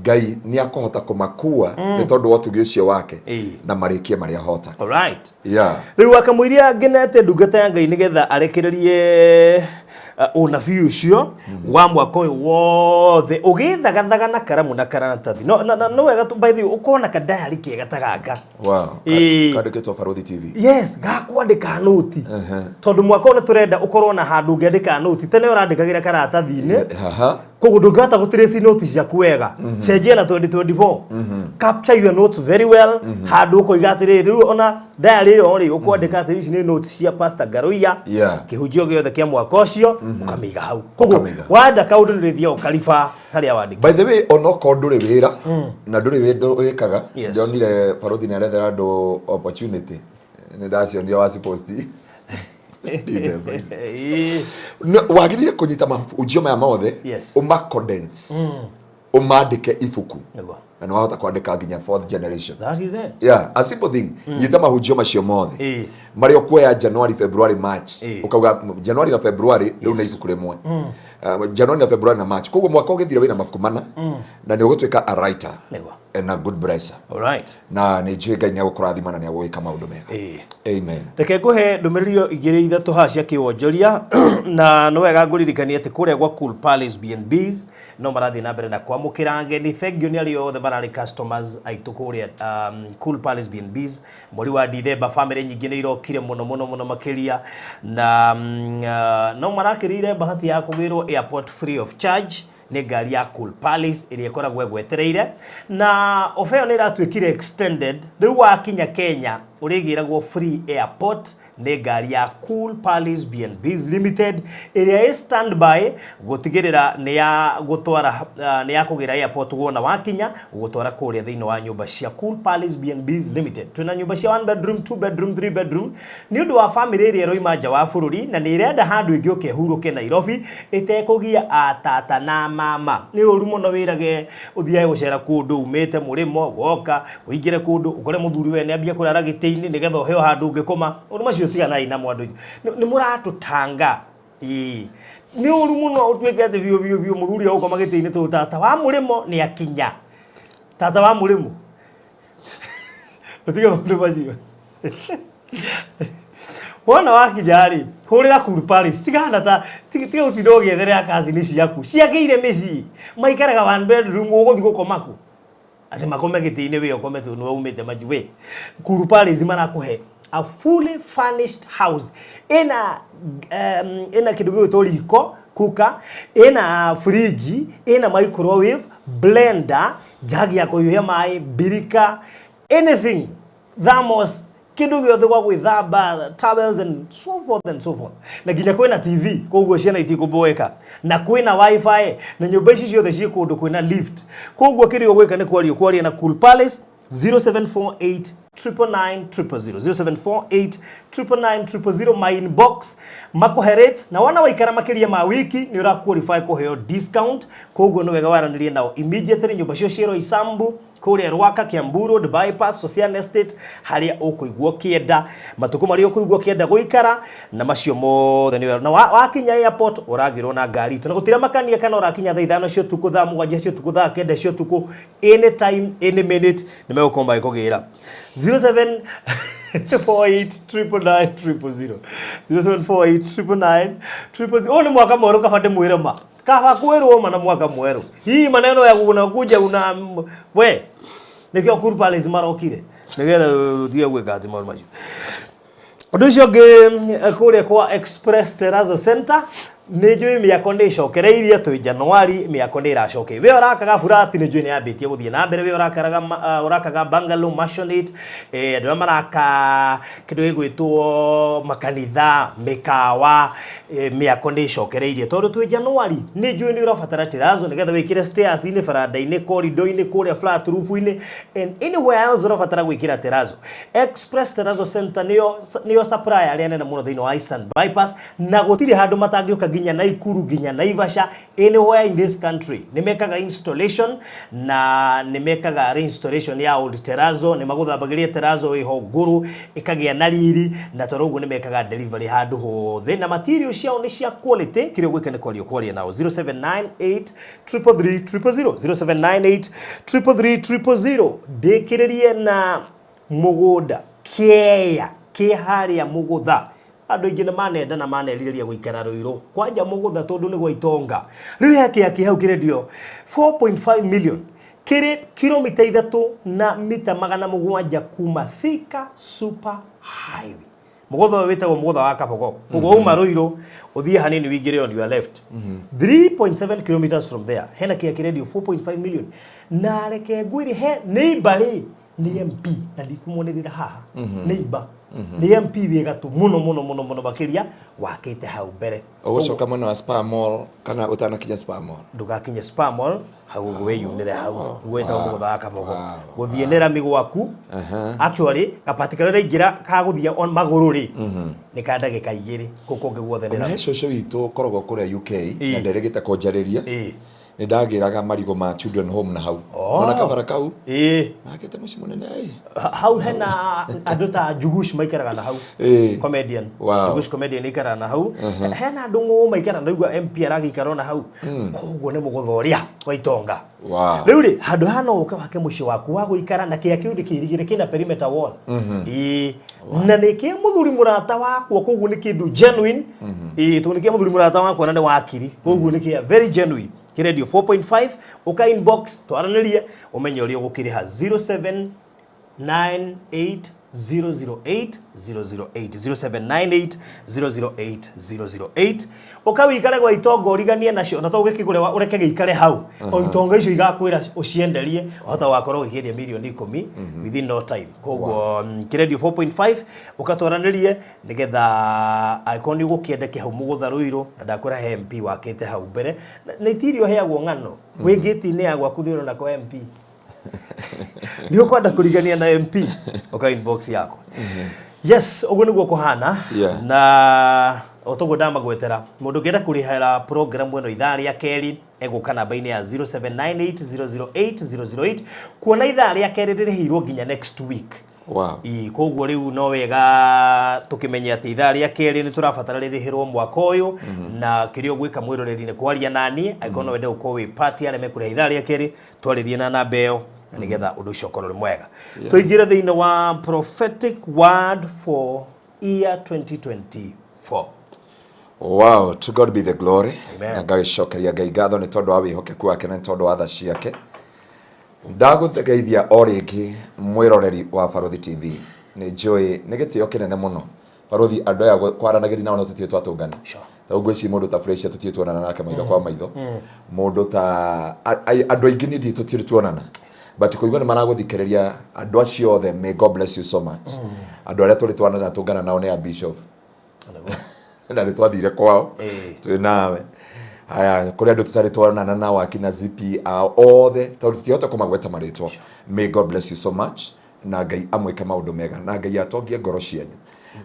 Ngai nĩ akũhota kũmakua nĩ tondũ wa ũtugi ũcio wake na marĩkie marĩa hota. Alright. Yeah. Rĩu wakamũiria ngenete ndungata ya Ngai nĩgetha arekererie ũnabii ũcio wa mwaka ũyũ wothe ũgĩthagathaga na karamu na karatathi. No no wega by the way ũkona ka diary kega ta gaka. Kandĩkĩtwo Barũthi TV. Yes, gakwandĩka noti, tondũ mwaka ũyũ nĩ tũrenda ũkorwo na handũ ũngĩandĩka noti. Tene ũrandĩkagĩra karatathi-inĩ, koguo ndũngĩhota gũtrace noti ciaku wega. Cenjia na 2024, capture your notes very well, handũ ũkoiga atĩrĩrĩ, rĩu ona diary ĩyo rĩ, ũkwandĩka atĩ ici nĩ notes cia Pastor Ngaruiya, kĩhunjio gĩothe kĩa mwaka ũcio ũkamĩiga hau. Koguo Ũkamĩiga. wanda kaũndũ nĩ rĩthiaga ũkariba harĩa wandĩka. By the way, onokorwo ndũrĩ wĩra na ndũrĩ wĩndũ wĩkaga, ndionire Barũthi nĩ arethera andũ opportunity, nĩ ndacionire waciposti. No, wagĩrĩire kũnyita mahunjio maya mothe, ũma condense, ũmandĩke ibuku, na nĩ wahota kwandĩka nginya fourth generation. That is it. Yeah, a simple thing. Nyita mahunjio macio mothe marĩa ũkuoya January, February, March, ũkauga January na February rĩu nĩ ibuku rĩmwe. January na February na March, koguo mwaka ũgĩthira wĩna mabuku mana na nĩ ũgũtuĩka a writer and a good blesser. Na nĩ njũĩ Ngai nĩ agũkũrathima na nĩ agũgĩka maũndũ mega. Amen. Reke ngũhe ndũmĩrĩri igĩrĩ ithatũ haha cia kĩwonjoria, na nĩ wega ngũririkanie atĩ kũrĩa gwa Cool Palace B&Bs no marathiĩ na mbere na kwamũkĩra ageni. Thengiũ nĩ arĩa othe mararĩ customers aitũ kũrĩa Cool Palace B&Bs. Mweri wa Dithemba family nyingĩ nĩ irokire mũno mũno mũno makĩria, na no marakĩrĩire bahati ya kũgĩrwo airport free of charge nĩ ngari ya Cool Palace ĩrĩa ĩkoragwo ĩgwetereire, na ofa ĩyo nĩ ĩratuĩkire extended. Rĩu wakinya Kenya ũrĩgĩragwo free airport nĩ ngari ya Cool Palace B&Bs Limited ĩrĩa ĩ standby gũtigĩrĩra nĩ ya gũtwara, nĩ ya kũgĩra airport wona wakinya, gũgũtwara kũrĩa thĩinĩ wa nyũmba cia Cool Palace B&Bs Limited. Twĩna nyũmba cia one bedroom, two bedroom, three bedroom nĩ ũndũ wa family ĩrĩa ĩroima nja wa bũrũri na nĩ ĩrenda handũ ĩngĩũka ĩhurũke Nairobi ĩtekũgia atata na mama. Nĩ ũru mũno wĩrage ũthiage gũcera kũndũ umĩte mũrĩmo, woka ũingĩre kũndũ ũkore mũthuri we nĩ ambia kũrara gĩtĩ-inĩ nĩgetha ũheo handũ ũngĩkoma. Ũndũ macio tiganai namo andũ aitũ, nĩ mũratũtanga. Ĩĩ, nĩ ũru mũno ũtuĩke atĩ biũ biũ biũ mũthuri agũkoma gĩtĩ-inĩ tondũ tata wa mũrĩmo nĩ akinya. Tata wa mũrĩmo, ũtige maũndũ macio. Wona wakinya rĩ, hũrĩra Cool Palace. Tigana ta tiga gũtinda ũgĩetherera cousin ciaku ciagĩire mĩciĩ maikaraga one bedroom, ũgũthiĩ gũkoma kũ atĩ makome gĩtĩ-inĩ, we ũkome tondũ nĩwe umĩte majuu. We Cool Palace marakũhe a fully furnished house ĩna kĩndũ gĩgwĩtwo riko kuka, ĩna fridge, ĩna microwave, blender, jagi ya kũhiũhia maĩ, birika, anything, thermos. Kĩndũ gĩothe gwa gwĩthamba, towels and so forth and so forth. Na nginya kwĩna TV, koguo ciana itikũboeka. Na kwĩna WiFi, na nyũmba ici ciothe ciĩ kũndũ kwĩna lift. Koguo kĩrĩa ũgwĩka nĩ kwaria kwaria na Cool Palace 0748 999 000 0748 999 000 my inbox makũhe rates na wona waikara makĩria ma wiki nĩ ũra qualify kũheo discount. Koguo nĩ wega waranĩrie nao immediately. Nyũmba cio ciĩ Roysambu kũrĩa Rwaka, Kiambu Road bypass, Socian Estate, harĩa ũkũigua ũkĩenda matukũ marĩa ũkũigua ũkĩenda gũikara na macio mothe nĩ na wakinya airport ũragĩrwo na ngari itũ na gũtirĩ makania kana ũrakinya thaa 5 cia ũtukũ, thaa 7 cia ũtukũ, thaa 9 cia ũtukũ, anytime any minute nĩ megũkorwo magĩkũgĩra. 07 48 999 000 0748 999 000. Ũyũ nĩ mwaka mwerũ, kaba ndĩmwĩre ma, kaba kwĩrwo ma na mwaka mwerũ hii maneno ya unakuja una we nĩkĩo Cool Palace marokire nĩgetha ũtige gwĩka atĩ maũndũ macio. Ũndũ ũcio ũngĩ, kũrĩa kwa Express Terrazzo Center nĩ njũĩ mĩako nĩ ĩcokereirie. Twĩ Januari, mĩako nĩ ĩracokerio. We ũrakaga burati, nĩ njũĩ nĩ yambĩtie gũthiĩ na mbere. We ũrakaraga ũrakaga bungalow, maisonette, andũ arĩa maraka kĩndũ gĩgwĩtwo makanitha, mĩkawa, mĩako nĩ ĩcokereirie tondũ twĩ Januari. Nĩ njũĩ nĩ ũrabatara terrazzo nĩgetha wĩkĩre stairs-inĩ, baranda-inĩ, corridor-inĩ, kũrĩa flat roof-inĩ and anywhere else ũrabatara gwĩkĩra terrazzo. Express Terrazzo Center nĩyo supplier arĩa nene mũno thĩinĩ wa Eastern Bypass na gũtirĩ handũ matangĩũka, nginya Naikuru, nginya Naivasha, anywhere in this country. Nĩ mekaga installation na nĩ mekaga reinstallation ya old terrazzo. Nĩ magũthambagĩria terrazzo ĩho ngũrũ ĩkagĩa na riri, na tondũ ũguo nĩ mekaga delivery handũ hothe na material ciao nĩ cia quality. Kĩrĩa ũgwĩka nĩ kwaria nao 0798 333 000, 0798 333 000. Ndĩkĩrĩrie na mũgũnda kĩeya kĩ harĩa Mũgũtha. Andũ aingĩ nĩ manenda na manerirĩria gũikara Rũirũ kwanja Mũgũtha tondũ nĩ gwa itonga. Rĩu he kĩa kĩ hau kĩrendio 4.5 million, kĩrĩ kilomita 3 na mita 700 kuma Thika Super Highway. Mũgũtha ũyũ wĩtagwo Mũgũtha wa Kabogo. Koguo uma Rũirũ ũthiĩ hanini wĩingĩre on your left, 3.7 kilometers from there hena kĩa kĩrendio 4.5 million. Na reke ngwĩre, he neighbor rĩ nĩ MP, na ndikũmonĩrĩra haha, neighbor nĩ MP wĩ gatũ mũno mũno mũno mũno makĩria wakĩte hau mbere. Ũgũcoka mwena wa Spa Mall kana ũtanakinya Spa Mall? Ndũgakinye Spa Mall, hau ũguo wĩyumĩre hau nĩguo wĩtagwo Mũgũtha wa Kabogo. Gũthiĩ nĩ rami gwaku. Actually gapati karĩa ũraingĩra ka gũthiĩ on magũrũ rĩ nĩ ka ndagĩka 2, kũu kũngĩ guothe nĩ Ona he rami. cũcũ witũ ũkoragwo kũrĩa UK na nderĩgĩte kũnjarĩria. Nĩ ndagĩraga marigũ ma Children Home na hau. Ona kabara kau nakĩte mũciĩ mũnene ĩ. Hau hena andũ ta Njugush maikaraga na hau. Comedian. Njugush comedian aikaraga na hau. Hena andũ ng'ũ maikaraga, ndaigua MP aragĩikara ona hau. Koguo nĩ mũgũtha ũrĩa wa itonga. Rĩu rĩ handũ haha no ũke wake mũciĩ waku wa gũikara na kĩa kĩu ndĩkĩirigĩre kĩna perimeter wall. Ĩĩ, na nĩ kĩa mũthuri mũrata wakwa, koguo nĩ kĩndũ genuine. Ĩĩ, tondũ nĩ kĩa mũthuri mũrata wakwa na nĩ wakiri, koguo nĩ kĩa very genuine. Kĩrendio 4.5. Ũka inbox twaranĩrie ũmenye ũrĩa ũgũkĩrĩha. 0798 008 008, 0798 008 008. Ũka wĩikare gwa itonga ũriganie nacio, na to ũgĩkĩgũre ũreke gĩikare hau o itonga icio igakwĩra ũcienderie, ũhota wakorwo ũgĩkĩendia mirioni 10 within no time. Koguo kĩrendio 4.5, ũkatwaranĩrie nĩgetha angĩkorwo nĩ ũgũkĩenda kĩ hau Mũgũtha Rũirũ. Na ndakwĩra he MP wakĩte hau mbere. Na itirio ũheagwo ng'ano wĩ ngĩti-inĩ ya gwaku, nĩ ũrona kwa MP nĩ ũkwenda kũrigania na MP, ũka inbox yakwa. Yes, ũguo nĩguo kũhana. Na o toguo ndamagwetera, mũndũ ũngĩenda kũrĩhĩra program ĩno ithaa rĩa kerĩ egũka namba-inĩ ya 0798008008, kuona ithaa rĩa kerĩ rĩrĩhĩirwo nginya next week. Ĩ, koguo rĩu no wega tũkĩmenye atĩ ithaa rĩa kerĩ nĩ tũrabatara rĩrĩhĩrwo mwaka ũyũ. Na kĩrĩa ũgwĩka mwĩroreri nĩ kwaria nani angĩkorwo no wende gũkorwo wĩ part arĩa mekũrĩha ithaa rĩa kerĩ, twarĩrie na namba ĩyo na nĩgetha ũndũ ũcio ũkorwo ũrĩ mwega. Tũingĩre thĩinĩ wa prophetic word for year 2024. Wow, to God be the glory. Amen. Na ngagĩcokeria Ngai ngatho nĩ tondũ wa wĩhokeku wake na nĩ tondũ wa tha ciake. Ndagũgeithia o rĩngĩ mwĩroreri wa Barothi TV. Nĩ njũĩ nĩ gĩtĩo kĩnene mũno. Barothi andũ aya kwaranagĩria nao no tũtirĩ twatũngana. Tondũ ngwĩciria mũndũ ta Fresha tũtirĩ tuonana nake maitho kwa maitho. Mũndũ ta andũ aingĩ niĩ ndirĩ tũtirĩ tuonana. But kũigua nĩ maragũthikĩrĩria andũ acio othe, may God bless you so much. Andũ arĩa tũrĩ twanana tũngana nao nĩ a Bishop. Na nĩ twathire kwao twĩ nawe. Haya, kũrĩ andũ tũtarĩ twanana nao akina Zipi ao othe tondũ tũtingĩhota kũmagweta marĩtwa. May God bless you so much. Na Ngai amwĩke maũndũ mega na Ngai atongie ngoro cianyu.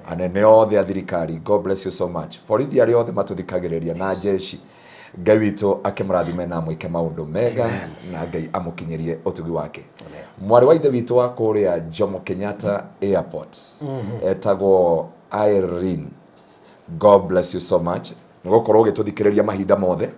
Anene othe a thirikari, God bless you so much. Borithi arĩa othe matũthikagĩrĩria na jeshi, Ngai witũ akĩmũrathime na amwĩke maũndũ mega na Ngai amũkinyĩrie ũtugi wake. Mwarĩ wa ithe witũ wa kũrĩa Jomo Kenyatta Airport etagwo Irene, God bless you so much nĩ gũkorwo ũgĩtũthikĩrĩria mahinda mothe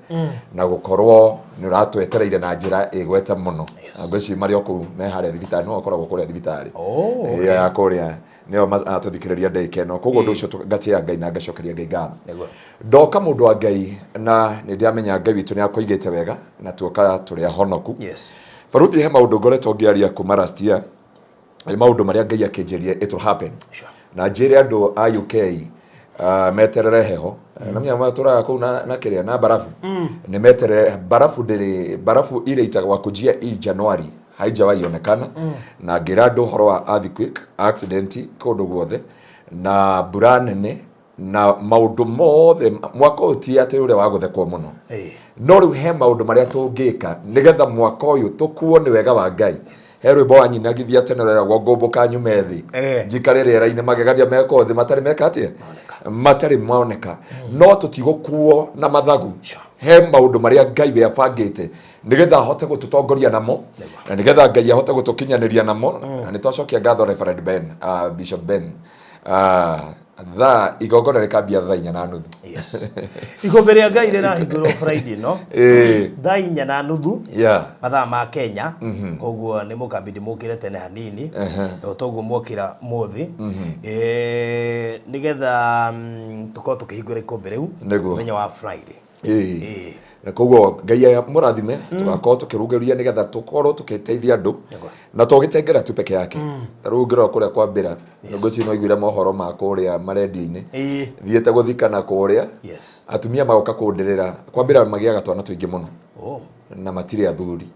na gũkorwo nĩ ũratwetereire na njĩra ĩgwete mũno. Na ngwĩciria marĩ o kũu me harĩa thibitarĩ, no ũkoragwo kũrĩa thibitarĩ. Oh, okay. Ĩyo ya kũrĩa nĩyo maratũthikĩrĩria ndagĩka ĩno. Koguo ũndũ ũcio ngatĩĩa Ngai na ngacokeria Ngai ngatho. Ndoka mũndũ wa Ngai na nĩ ndĩramenya Ngai witũ nĩ akũigĩte wega na tuoka tũrĩ ahonoku. Baruthi, he maũndũ ngoretwo ngĩaria kuma last year, nĩ maũndũ marĩa Ngai akĩnjĩrire it will happen. Na njĩre andũ a UK meterere heho. Na menya matũraga kũu na kĩrĩa na barafu. Nĩ meterere barafu, ndĩrĩ barafu ile itawakujia hii Januari haijawahi onekana. Na ngĩra andũ ũhoro wa earthquake, accident kũndũ guothe na mbura nene na maũndũ mothe. Mwaka ũyũ ti atĩ ũrĩa wa gũthekwo mũno, no rĩu he maũndũ marĩa tũngĩka nĩgetha mwaka ũyũ tũkuo nĩ wega wa Ngai. He rwĩmbo wanyinagithia tene rweragwo ngũmbũka nyume thĩ njikare rĩera-inĩ, magegania mekwo thĩ matarĩ meka atĩa, matarĩ moneka. No tũtigũkuo na mathagu. He maũndũ marĩa Ngai we abangĩte nĩgetha ahote gũtũtongoria namo na nĩgetha Ngai ahote gũtũkinyanĩria namo. Na nĩ twacokia ngatho Reverend Ben, Bishop Ben, thaa igongona rĩkambia thaa 4:30. Yes. Ikũmbĩ rĩa Ngai rĩrahingũrwo Friday no thaa 4:30 mathaa ma Kenya. Koguo nĩ mũkambindi mũkĩre tene hanini o toguo mwokĩra mũthĩ, nĩgetha tũkorwo tũkĩhingũra ikũmbĩ rĩu mũthenya wa Friday. Na koguo Ngai mũrathime, tũgakorwo tũkĩrugĩria nĩgetha tũkorwo tũkĩteithia andũ na to gĩtengera tu peke yake. Ta rĩu ũngĩrora kũrĩa kwambĩra, ngwĩciria no iguire mohoro ma kũrĩa marendio-inĩ thiĩte gũthikana kũrĩa, atumia magoka kũndĩrĩra kwambĩra magĩaga twana tũingĩ mũno na matirĩ athuri,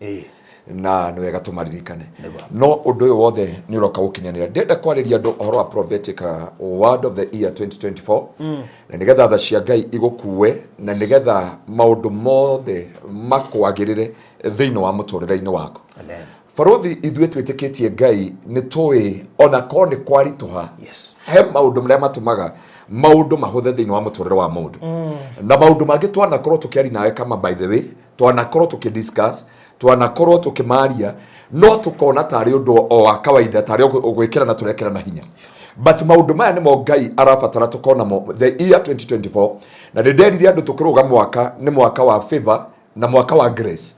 na nĩ wega tũmaririkane. No ũndũ ũyũ wothe nĩ ũroka gũkinyanĩra. Ndĩrenda kwarĩria andũ ũhoro wa prophetic word of the year 2024 na nĩgetha tha cia Ngai igũkue na nĩgetha maũndũ mothe makwagĩrĩre thĩinĩ wa mũtũrĩre-inĩ waku. Amen. Barothi, ithuĩ twĩtĩkĩtie Ngai nĩ tũĩ ona korwo nĩ kwaritũha, he maũndũ marĩa matũmaga maũndũ mahũthe thĩinĩ wa mũtũrĩre wa mũndũ. Na maũndũ mangĩ twanakorwo tũkĩaria nawe kama, by the way, twanakorwo tũkĩdiscuss, twanakorwo tũkĩmaria, no tũkona tarĩ ũndũ o wa kawaida, tarĩ gwĩkĩrana tũrekĩrana hinya, but maũndũ maya nĩmo Ngai arabatara tũkorwo namo the year 2024. Na nĩ nderire andũ tũkĩrũga mwaka nĩ mwaka wa favor na mwaka wa grace,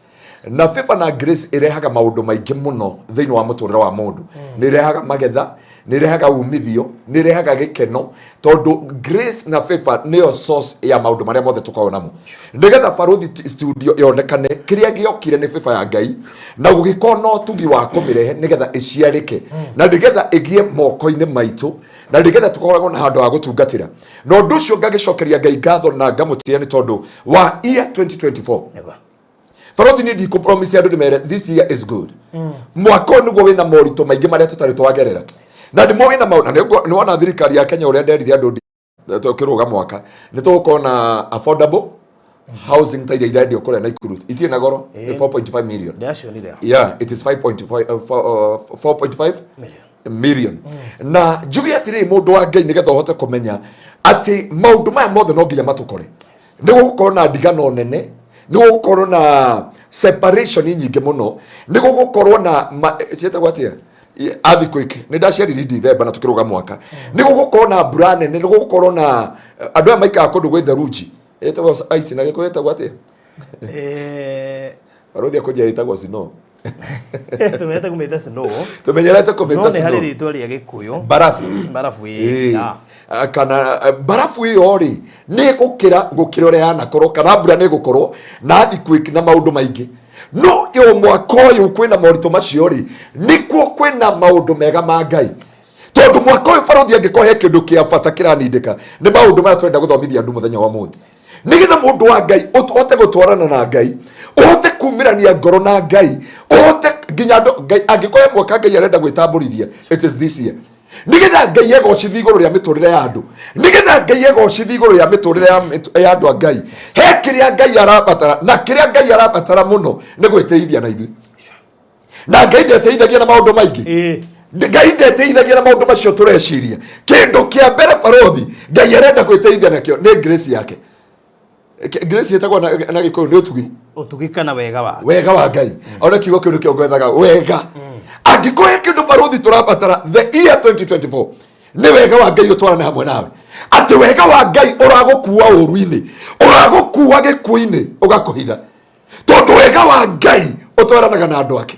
na favor na grace ĩrehaga maũndũ maingĩ mũno thĩinĩ wa mũtũrĩre wa mũndũ. Nĩ ĩrehaga magetha, nĩ ĩrehaga umithio, nĩ ĩrehaga gĩkeno, tondũ grace na favor nĩyo source ya maũndũ marĩa mothe tũkoragwo namo. Nĩgetha Baruthi Studio yonekane, kĩrĩa gĩokire nĩ favor ya Ngai na gũgĩkorwo na ũtugi wa kũmĩrehe nĩgetha ĩciarĩke na nĩgetha ĩgĩe moko-inĩ maitũ na nĩgetha tũkoragwo na handũ ha gũtungatĩra. Na ũndũ ũcio ngagĩcokeria Ngai ngatho na ngamũtĩĩa nĩ tondũ wa year 2024. Barothi, niĩ ndikũpromise andũ ndĩmere this year is good. Mwaka ũyũ nĩguo wĩna moritũ maingĩ marĩa tũtarĩ twagerera na ndĩmo wĩna maũndũ. Na nĩ wona thirikari ya Kenya ũrĩa nderire andũ tũkĩrũga mwaka nĩ tũgũkorwo na affordable housing ta iria irendio kũrĩa Naikuru, itirĩ na goro, nĩ 4.5 million. Ndĩracionire. Yeah, it is 5.5, 4.5 million. Na njuge atĩrĩrĩ, mũndũ wa Ngai, nĩgetha ũhote kũmenya atĩ maũndũ maya mothe no nginya matũkore, nĩ gũgũkorwo na ndigano nene, nĩ gũgũkorwo na separation nyingĩ mũno, nĩ gũgũkorwo na ciĩtagwo atĩa, earthquake. Nĩ ndaciarire December na tũkĩrũga mwaka. Nĩ gũgũkorwo na mbura nene, nĩ gũgũkorwo na andũ aya maikaraga kũndũ gwĩ theruji, ĩtagwo ice na Gĩkũyũ ĩtagwo atĩa? Barothi akũnjia ĩtagwo snow. Tũmenyete kũmĩta snow. Tũmenyerete kũmĩta No nĩ harĩ snow. rĩtwa rĩa Gĩkũyũ. Barafu. Barafu, ĩĩ. Kana barafu ĩyo rĩ nĩ ĩgũkĩra gũkĩra ũrĩa yanakorwo, kana mbura nĩ ĩgũkorwo na earthquake na maũndũ maingĩ. No ĩyo mwaka ũyũ kwĩna moritũ macio rĩ, nĩkuo kwĩna maũndũ mega ma Ngai. Tondũ mwaka ũyũ barothi angĩkorwo he kĩndũ kĩa bata kĩranindĩka nĩ maũndũ maya tũrenda gũthomithia andũ mũthenya wa mũthĩ, nĩgetha mũndũ wa Ngai ũhote gũtwarana na Ngai, ũhote kumĩrania ngoro na Ngai, ũhote nginya andũ Ngai. Angĩkorwo he mwaka Ngai arenda gwĩtambũrithia, it is this year, nĩgetha Ngai egocithie igũrũ rĩa mĩtũrĩre ya andũ, nĩgetha Ngai egocithie igũrũ rĩa mĩtũrĩre ya andũ a Ngai. He kĩrĩa Ngai arabatara, na kĩrĩa Ngai arabatara mũno nĩ gwĩtĩithia na ithuĩ, na Ngai ndetĩithagia na maũndũ maingĩ. Ngai ndetĩithagia na maũndũ macio tũreciria. Kĩndũ kĩa mbere barothi Ngai arenda gwĩtĩithia nakĩo nĩ grace yake. Grace ĩtagwo na Gĩkũyũ nĩ ũtugi. Ũtugi kana wega wa Wega wa Ngai. Ona kiugo kĩu nĩkĩo ngwethaga, wega. Angĩkorwo he kĩndũ barothi tũrabatara the year 2024, nĩ wega wa Ngai ũtwarane hamwe nawe, atĩ wega wa Ngai ũragũkua ũru-inĩ, ũragũkua gĩkuũ-inĩ, ũgakũhitha, tondũ wega wa Ngai ũtwaranaga na andũ ake.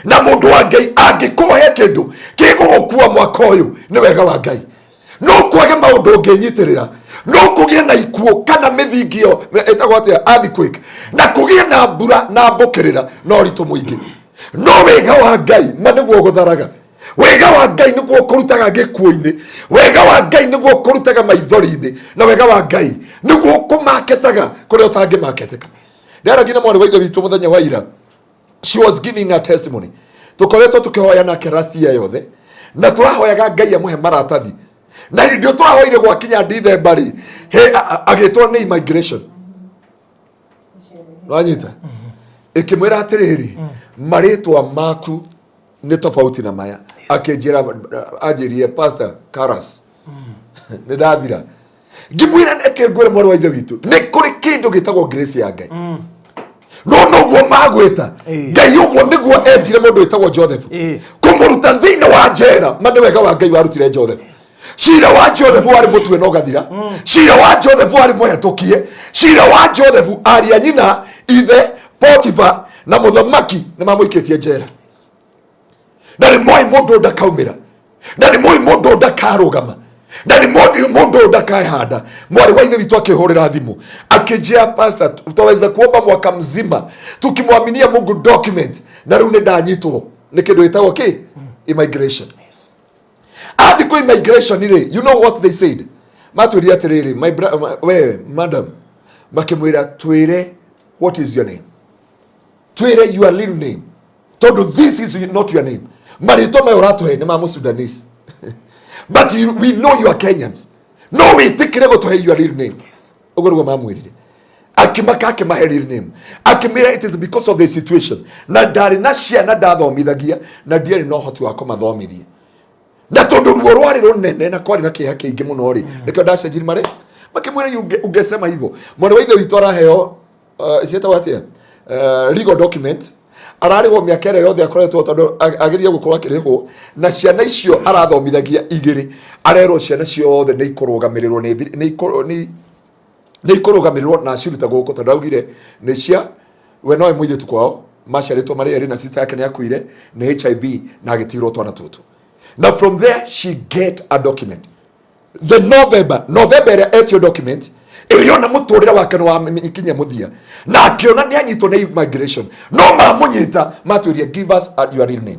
Na mũndũ wa Ngai, angĩkorwo he kĩndũ kĩgũgũkua mwaka ũyũ, nĩ wega wa Ngai. No kwage maũndũ ũngĩnyitĩrĩra, no kũgĩe na ikuũ kana mĩthingio ĩtagwo atĩa, earthquake, na kũgĩe na mbura na mbũkĩrĩra na ũritũ mũingĩ, no wega wa Ngai ma nĩguo ũgũtharaga. Wega wa Ngai nĩguo ũkũrutaga gĩkuũ-inĩ, wega wa Ngai nĩguo ũkũrutaga maithori-inĩ, na wega wa Ngai nĩguo ũkũmaketaga kũrĩa ũtangĩmaketeka. Ndaragia na mwarĩ wa ithe witũ mũthenya wa ira. She was giving a testimony. Tũkoretwo tũkĩhoya nake last year yothe, na tũrahoyaga Ngai amũhe maratathi, na hĩndĩ ĩyo tũrahoire gwakinya Ndithemba rĩ, agĩtwo nĩ immigration. Wanyita ĩkĩmwĩra atĩrĩrĩ, marĩtwa maku nĩ tofauti na maya. Akĩnjĩra, anjĩrire, "Pastor Karas, nĩ ndathira." Ngĩmwĩra, eke ngwĩre mwarĩ wa ithe witũ, nĩ kũrĩ kĩndũ gĩtagwo grace ya Ngai. No noguo magwĩta Ngai, ũguo nĩguo etire mũndũ wĩtagwo Joseph kũmũruta thĩinĩ wa njera. Ma nĩ wega wa Ngai warutire Joseph. Cira wa Joseph warĩ mũtue na ũgathira. Cira wa Joseph warĩ mũhetũkie. Cira wa Joseph, aria nyina, ithe Potifa na mũthamaki nĩ mamũikĩtie njera, na nĩ moĩ mũndũ ũyũ ndakaumĩra, na nĩ moĩ mũndũ ũyũ ndakarũgama, na nĩ moĩ mũndũ ũyũ ndakahanda. Mwarĩ wa ithe witũ akĩhũrĩra thimũ akĩnjĩra, "Pastor, tutaweza kuomba mwaka mzima tukimwaminia Mungu document, na rĩu nĩ ndanyitwo nĩ kĩndũ gĩtagwo kĩ immigration." Athi kũ immigration rĩ, you know what they said? Matwĩrire atĩrĩrĩ, my we madam, makĩmwĩra, "Twĩre, what is your name? Twĩre your real name, tondũ this is not your name. Marĩtwa maya ũratũhe nĩ ma Mũsudanese, but we know you are Kenyans. No wĩtĩkĩre gũtũhe your real name?" Ũguo nĩguo mamwĩrire. Akĩmaka, akĩmahe real name, akĩmĩra it is because of the situation, na ndarĩ na ciana ndathomithagia, na ndiarĩ na ũhoti wa kũmathomithia, na tondũ ruo rwarĩ rũnene na kwarĩ na kĩeha kĩingĩ mũno rĩ, nĩkĩo ndacenjirie marĩ. Makĩmwĩra, "Ungesema hivyo." Mwana wa ithe witũ araheo ciĩtagwo atĩa, legal document. Ararĩhwo mĩaka ĩrĩa yothe akoretwo, tondũ agĩrĩire gũkorwo akĩrĩhwo, na ciana icio arathomithagia igĩrĩ, arerwo ciana ciothe nĩ ikũrũgamĩrĩrwo, nĩ ikũrũgamĩrĩrwo na aciruta gũkũ, tondũ augire nĩ cia we nowe mũirĩtu kwao, maciarĩtwo marĩ erĩ, na sister yake nĩ akuire nĩ HIV na agĩtigĩrwo twana tũtũ. Na from there she get a document the November ĩrĩa etio document ĩrĩa ona mũtũrĩre wake nĩ wakinya mũthia, na akĩona nĩ anyitwo nĩ immigration. No mamũnyita matwĩrie, "Give us your real name."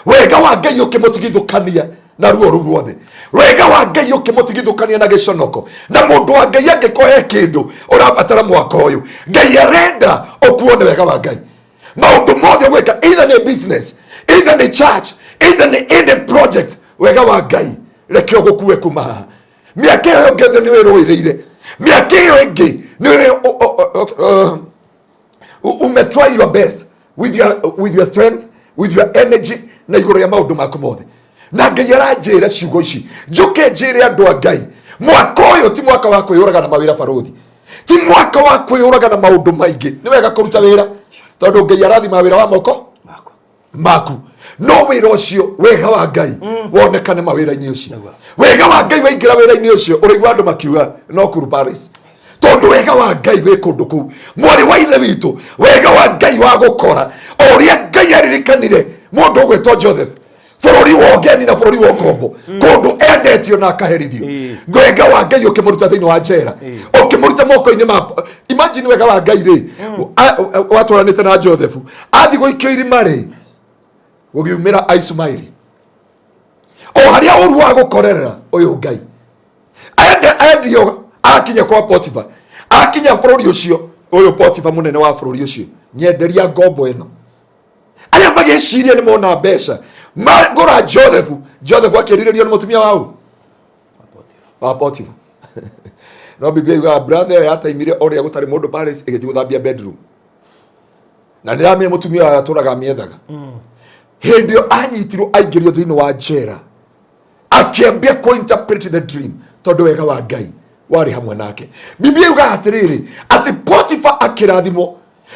Wega wa Ngai ũkĩmũtigithũkania na ruo rũu ruothe. Wega wa Ngai ũkĩmũtigithũkania na gĩconoko. Na mũndũ wa Ngai, angĩkorwo he kĩndũ ũrabatara mwaka ũyũ, Ngai arenda ũkuo nĩ wega wa Ngai. Maũndũ mothe ũgwĩka, either nĩ business, either nĩ church, either nĩ any project, wega wa Ngai reke ũgũkue kuma haha. Mĩaka ĩyo ĩngĩ othe nĩ wĩrũĩrĩire, mĩaka ĩyo ĩngĩ nĩ umetry your best with your strength, with your energy, na igũrũ rĩa maũndũ maku mothe. Na Ngai aranjĩra ciugo ici njũke njĩre andũ a Ngai, mwaka ũyũ ti mwaka wa kwĩyũraga na mawĩra barũthi, ti mwaka wa kwĩyũraga na maũndũ maingĩ. Nĩ wega kũruta wĩra, tondũ Ngai arathima wĩra wa moko maku, no wĩra ũcio, wega wa Ngai wonekane mawĩra-inĩ ũcio. Wega wa Ngai waingĩra wĩra-inĩ ũcio, ũraigua andũ makiuga no kuru Paris, tondũ wega wa Ngai wĩ kũndũ kũu. Mwarĩ wa ithe witũ, wega wa Ngai wa gũkora o ũrĩa Ngai aririkanire mũndũ ũgwĩtwo Joseph bũrũri wa ũgeni na bũrũri wa ũkombo, kũndũ endetio na akaherithio. Wega wa Ngai ũkĩmũruta thĩinĩ wa njera, ũkĩmũruta moko-inĩ ma, imagine, wega wa Ngai rĩ watwaranĩte na Joseph. Athi gũikio irima rĩ, gũgiumĩra Aisumaili. O harĩa ũru wa gũkorerera ũyũ Ngai ende endio akinya kwa Potifa, akinya bũrũri ũcio, ũyũ Potifa mũnene wa bũrũri ũcio, nyenderia ngombo ĩno. Arĩa magĩciria nĩ mona mbeca magũra Joseph. Joseph akĩrirĩrio nĩ mũtumia wau wa Potifa. No Biblia yugaga brother ĩyo yataimire ũrĩa gũtarĩ mũndũ Paris, ĩgĩthiĩ gũthambia bedroom, na nĩ ramenya mũtumia wayo atũraga amĩethaga. Hĩndĩ ĩyo anyitirwo aingĩrio thĩinĩ wa njera, akĩambia kũ-interpret the dream, tondũ wega wa Ngai warĩ hamwe nake. Biblia yugaga atĩrĩrĩ, atĩ Potifa akĩrathimwo,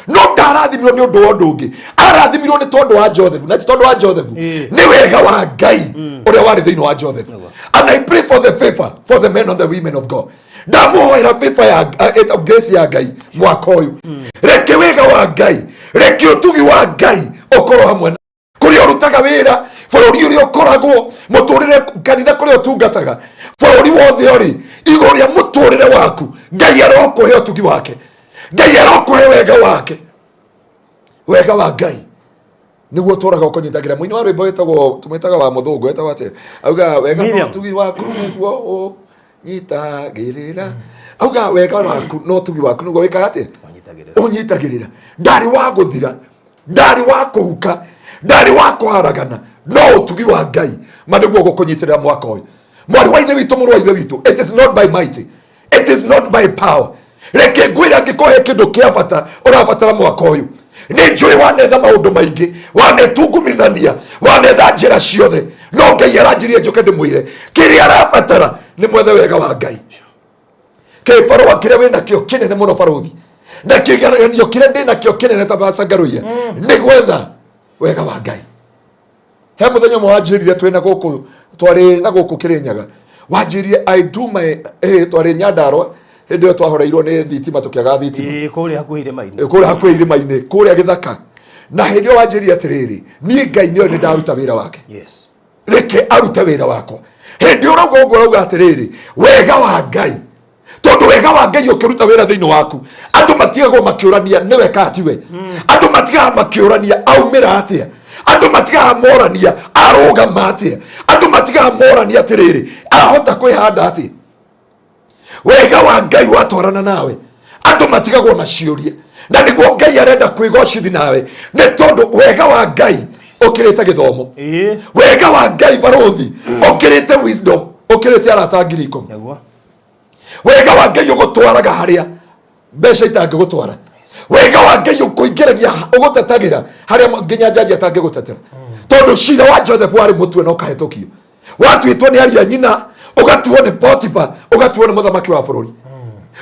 no ndarathimirwo nĩ ũndũ wa ũndũ ũngĩ, arathimirwo nĩ tondũ wa Joseph, na ti tondũ wa Joseph, nĩ wega wa Ngai ũrĩa warĩ thĩinĩ wa Joseph. And I pray for the favor for the men and the women of God. Ndamũhoera favor ya grace ya Ngai mwaka ũyũ. Reke wega wa Ngai, reke ũtugi wa Ngai ũkorwo hamwe kũrĩa ũrutaga wĩra, bũrũri ũrĩa ũkoragwo, mũtũrĩre, kanitha kũrĩa ũtungataga, bũrũri wothe ũrĩ igũrũ rĩa mũtũrĩre waku. Ngai arokũhe ũtugi wake, Ngai arokũhe wega wake. Wega wa Ngai nĩguo ũtũraga ũkũnyitagĩra. Mũini wa rwĩmbo wĩtagwo, tũmwĩtaga wa mũthũngũ, wĩtagwo atĩa? Auga wega no Miriam. ũtugi waku nĩguo ũnyitagĩrĩra. Auga wega waku no ũtugi waku nĩguo wĩkaga atĩa? Ũnyitagĩrĩra. Ũnyitagĩrĩra. Ndarĩ wa gũthira, ndarĩ wa kũhuka, ndarĩ wa kũharagana, no ũtugi wa Ngai ma nĩguo gũkũnyitĩrĩra mwaka ũyũ. Mwarĩ wa ithe witũ, mũrũ wa ithe witũ, it is not by might, it is not by power. Reke ngwĩre, angĩkorwo he kĩndũ kĩa bata ũrabatara mwaka ũyũ, nĩ njũĩ wanetha maũndũ maingĩ, wanetungumithania, wanetha njĩra ciothe, no Ngai aranjĩria njũke ndĩmwĩre kĩrĩa arabatara nĩ mwethe wega wa Ngai. Kĩbarũa kĩrĩa wĩnakĩo kĩnene mũno barũthi, na kĩgeranio kĩrĩa ndĩnakĩo kĩnene ta bacangarũiya, nĩ gwetha wega wa Ngai. He mũthenya ũmwe wanjĩrire, twĩ na gũkũ, twarĩ na gũkũ Kĩrĩnyaga, wanjĩrire I do my twarĩ Nyandarua hĩndĩ ĩyo twahoreirwo nĩ thitima, tũkĩaga thitima. Ĩĩ, kũrĩa hakuhĩ irĩma-inĩ. Kũrĩa hakuhĩ irĩma-inĩ, kũrĩa gĩthaka. Na hĩndĩ ĩyo wanjĩrire atĩrĩrĩ, niĩ Ngai nĩoĩ nĩ ndaruta wĩra wake, reke arute wĩra wakwa. Hĩndĩ ĩyo ũrauga ũguo, ũrauga atĩrĩrĩ, wega wa Ngai, tondũ wega wa Ngai ũkĩruta wĩra thĩinĩ waku, andũ matigagwo makĩũrania nĩwe kana tiwe. Andũ matigaga makĩũrania aumĩra atĩa. Andũ matigaga morania arũgama atĩa. Andũ matigaga morania atĩrĩrĩ, ahota kwĩhanda atĩa. Wega wa Ngai watwarana nawe, andũ matigagwo na ciũria, na nĩguo Ngai arenda kwĩgocithi nawe, nĩ tondũ wega wa Ngai ũkĩrĩte gĩthomo. Wega wa Ngai barũthi ũkĩrĩte wisdom, ũkĩrĩte arata 10,000. Wega wa Ngai ũgũtwaraga harĩa mbeca itangĩgũtwara. Wega wa Ngai ũkũingĩragia, ũgũtetagĩra harĩa nginya njaji atangĩgũtetera, tondũ cira wa Joseph warĩ mũtue na ũkahetũkio. Watuĩtwo nĩ ariũ a nyina, ũgatuo nĩ Potifa, ũgatuo nĩ mũthamaki wa bũrũri.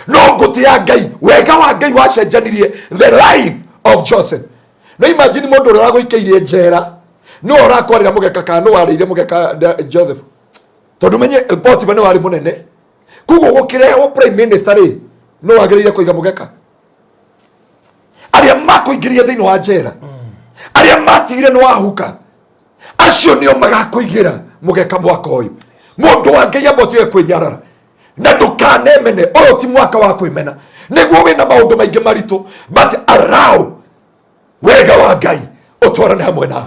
No ngũtĩ ya Ngai, wega wa Ngai wacenjanirie the life of Joseph. No imagine mũndũ ũrĩa ũragũikĩirie njera nĩwe ũrakwarĩra mũgeka, kana nĩwe warĩire mũgeka Joseph, tondũ menye Potifa nĩ warĩ mũnene. Koguo gũkĩrehwo prime minister rĩ, no wagĩrĩire kũiga mũgeka. Arĩa makũingĩria thĩinĩ wa njera, arĩa matigire nĩ wahuka, acio nĩo magakũigĩra mũgeka mwaka ũyũ. Mũndũ wa Ngai, amba ũtige kwĩnyarara na ndũkanemene. Ũyũ ti mwaka wa kwĩmena, nĩguo wĩna maũndũ maingĩ maritũ, but allow wega wa Ngai ũtwarane hamwe nawe.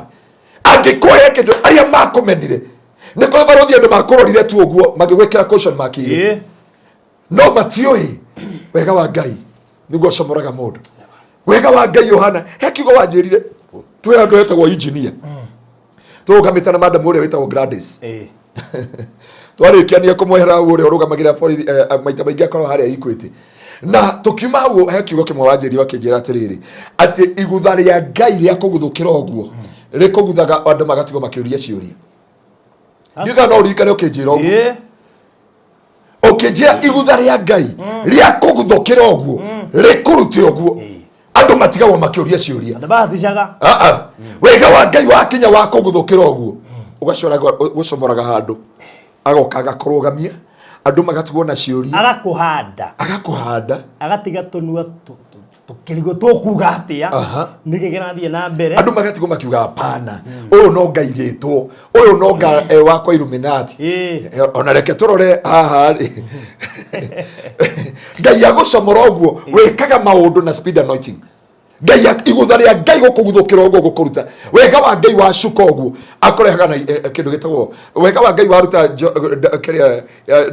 Angĩkũhe kĩndũ, arĩa makũmenire, nĩ kũrĩ barũthi andũ makũrorire tu ũguo magĩgwĩkĩra caution mark igĩrĩ. No matiũĩ wega wa Ngai nĩguo ũcomoraga mũndũ. Wega wa Ngai ũhana he kiugo wanjĩrire, twĩ andũ etagwo engineer, tũrũgamĩte na madam ũrĩa wĩtagwo Gladys. Twarĩkia kũmwehera hau, ũrĩa ũrũgamagĩrĩra borithi, maita maingĩ akorwo harĩa Equity, na tũkiuma hau, he kiugo kĩmwe wanjĩrire, akĩnjĩra atĩrĩrĩ, atĩ igutha rĩa Ngai rĩa kũguthũkĩra ũguo rĩkũguthaga andũ magatigwo makĩũria ciũria. Ndiũĩ kana no ũririkane ũkĩnjĩra ũguo. Ũkĩnjĩra igutha rĩa Ngai rĩa kũguthũkĩra ũguo rĩkũrute ũguo, andũ matigagwo makĩũria ciũria. Andũ bahaticaga. Ah, ah. Wega wa Ngai wakinya wa kũguthũkĩra ũguo, ũgacomoraga handũ, agoka agakũrũgamia, andũ magatigwo na ciũria. Agakũhanda. Agakũhanda. Agatiga tũnua tũkĩrigwo tũkuga atĩa, nĩkĩ kĩrathiĩ na mbere. Andũ magatigwo makiuga hapana, ũyũ no Ngai gĩtwo, ũyũ no nga wakwa Illuminati. Ona reke tũrore haha rĩ, Ngai agũcomora ũguo wĩkaga maũndũ na speed anointing. Ngai igũtha rĩa Ngai gũkũguthũkĩra ũguo gũkũruta wega wa Ngai wacuka ũguo akũrehaga na kĩndũ gĩtagwo wega wa Ngai waruta kĩrĩa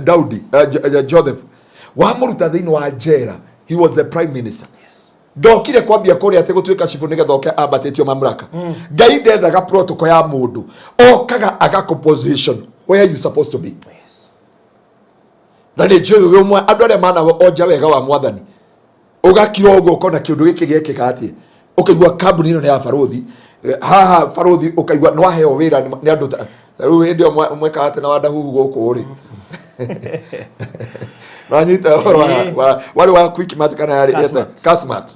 Daudi, Joseph wamũruta thĩinĩ wa njera. He was the prime minister. Ndokire kwambia kũrĩa atĩ gũtuĩka cibũ nĩgetha oke ambatĩtio mamlaka. Ngai ndethaga protocol ya mũndũ, okaga agakũ position where you supposed to be. Na nĩ njũĩ wĩ ũmwe andũ arĩa mana onja wega wa mwathani, ũgakira ũguo ũkona kĩũndũ gĩkĩ gĩekĩka atĩa, ũkaigua kambuni ĩno nĩ ya barũthi. Haha barũthi ũkaigua nĩ waheo wĩra nĩ andũ rĩu hĩndĩ ĩyo mwekaga atĩ na wandahuhu gũkũ rĩ, nanyita ũhoro warĩ wa Quickmart kana yarĩ Kasmart. Kasmart.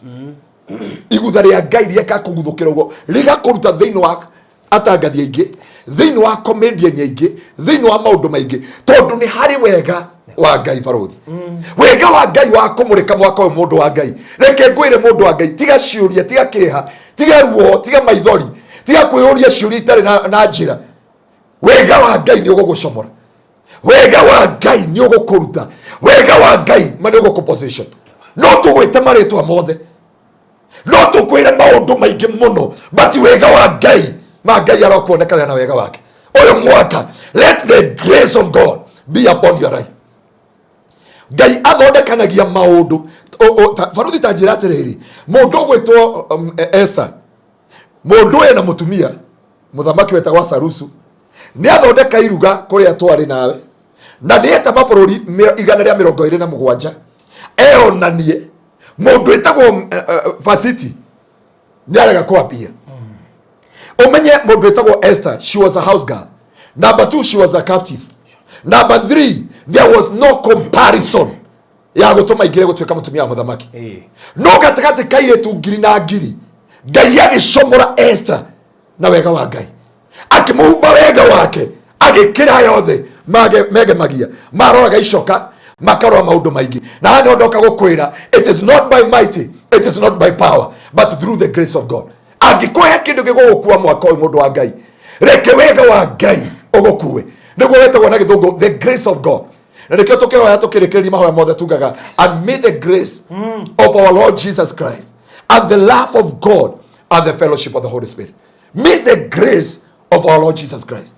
Igutha rĩa Ngai rĩeka kũguthũkĩra ũguo rĩgakũruta thĩinĩ wa atangathi aingĩ, thĩinĩ wa comedian aingĩ, thĩinĩ wa maũndũ maingĩ, tondũ nĩ harĩ wega wa Ngai. Barũthi, wega wa Ngai wa kũmũrĩka mwaka ũyũ. Mũndũ wa Ngai, reke ngwĩre, mũndũ wa Ngai, tiga ciũria, tiga kĩeha, tiga ruo, tiga maithori, tiga kwĩyũria ciũria itarĩ na njĩra. Wega wa Ngai nĩ ũgũgũcomora, wega wa Ngai nĩ ũgũkũruta, wega wa Ngai ma nĩ ũgũkũ position. No tũgwĩte marĩtwa mothe, no tũkwĩre maũndũ maingĩ mũno, but wega wa Ngai ma Ngai arokuonekana na wega wake ũyũ mwaka. Let the grace of God be upon your life. Ngai athondekanagia maũndũ. Baruthi, ta njĩra atĩrĩrĩ, mũndũ ũgwĩtwo Esther, mũndũ ũyũ na mũtumia mũthamaki wetagwo Sarusu, nĩ athondeka iruga kũrĩa twarĩ nawe, na nĩ eta mabũrũri 127 eonanie. Mũndũ wĩtagwo Vasiti nĩ arega kwambia. Ũmenye mũndũ wĩtagwo Esther, she was a house girl. Number two, she was a captive. Number three, there was no comparison ya gũtũma ingĩre gũtuĩka mũtumia wa mũthamaki. No gatagatĩ ka airĩtu ngiri na ngiri, Ngai agĩcomora Esther na wega wa Ngai, akĩmũhumba wega wake, agĩkĩra yothe megemagia maroraga icoka makarora maũndũ maingĩ. Na haha nĩho ndoka gũkwĩra, it is not by might, it is not by power, but through the grace of God. Angĩkũhe kĩndũ gĩgũgũkua mwaka ũyũ, mũndũ wa Ngai, reke wega wa Ngai ũgũkue, nĩguo wetagwo na gĩthũngũ the grace of God. Na nĩkĩo tũkĩhoya, tũkĩrĩkĩrĩria mahoya mothe, tugaga, "And may the grace of our Lord Jesus Christ and the love of God and the fellowship of the Holy Spirit." May the grace of our Lord Jesus Christ.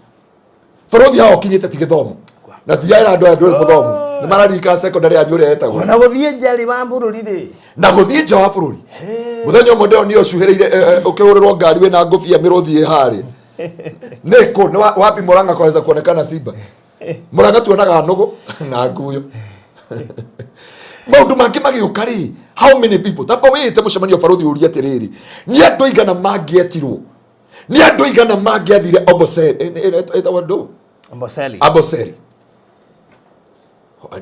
Bũrũthi haha ũkinyĩte ti gĩthomo, na tiaĩra andũ aya ndũrĩ mũthomu, nĩ mararirikana secondary yanyu ũrĩa ĩtagwo. Ona gũthiĩ nja rĩ wa bũrũri rĩ. Na gũthiĩ nja wa bũrũri, mũthenya ũmwe ndĩronire ũcuhĩrĩire ũkĩhũrĩrwo ngari wĩna ngũbia mĩrũthi ĩ harĩa nĩ kũ nĩ wapi Murang'a kwaweza kuonekana simba. Murang'a tuonaga nũgũ na nguyo, maũndũ mangĩ magĩũka rĩ. How many people tamba wĩĩte mũcemanio, barũthi, ũrie atĩrĩrĩ, nĩ andũ aigana mangĩetirwo, nĩ andũ aigana mangĩathire Amboseli? Ĩtagwo ndũ? Amboseli. Amboseli.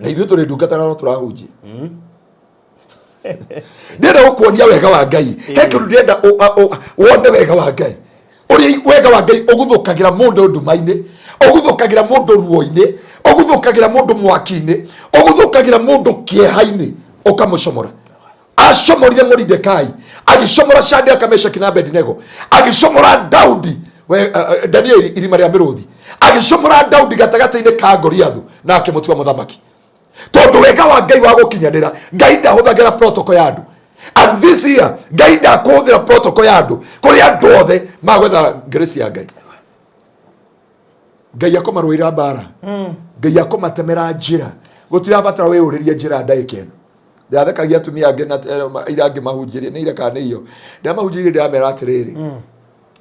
Na ithuĩ tũrĩ ndungata na no tũrahunjia. Ndĩrenda gũkuonia wega wa Ngai. He kĩndũ ndĩrenda wone, wega wa Ngai, ũrĩa wega wa Ngai ũguthũkagĩra mũndũ nduma-inĩ, ũguthũkagĩra mũndũ ruo-inĩ, ũguthũkagĩra mũndũ mwaki-inĩ, ũguthũkagĩra mũndũ kĩeha-inĩ, ũkamũcomora. Acomorire Moridekai, agĩcomora Shadraka, Meshaki na Abednego, agĩcomora Daudi we, Danieli irima rĩa mĩrũthi, agĩcomora Daudi gatagatĩ-inĩ ka Goliathu na akĩmũtua mũthamaki, tondũ wega wa Ngai wa gũkinyanĩra. Ngai ndahũthagĩra protocol ya andũ, and this year Ngai ndakũhũthĩra protocol ya andũ. Kũrĩ andũ othe magwetha grace ya Ngai, Ngai akũmarũĩra mbara, Ngai akũmatemera njĩra. Gũtirabatara wĩyũrĩrie njĩra ndagĩka ĩno. Ndathekagia atumia angĩ na ira ngĩmahunjĩria, nĩ ira kana nĩ iyo ndamahunjĩirie, ndĩramera atĩrĩrĩ,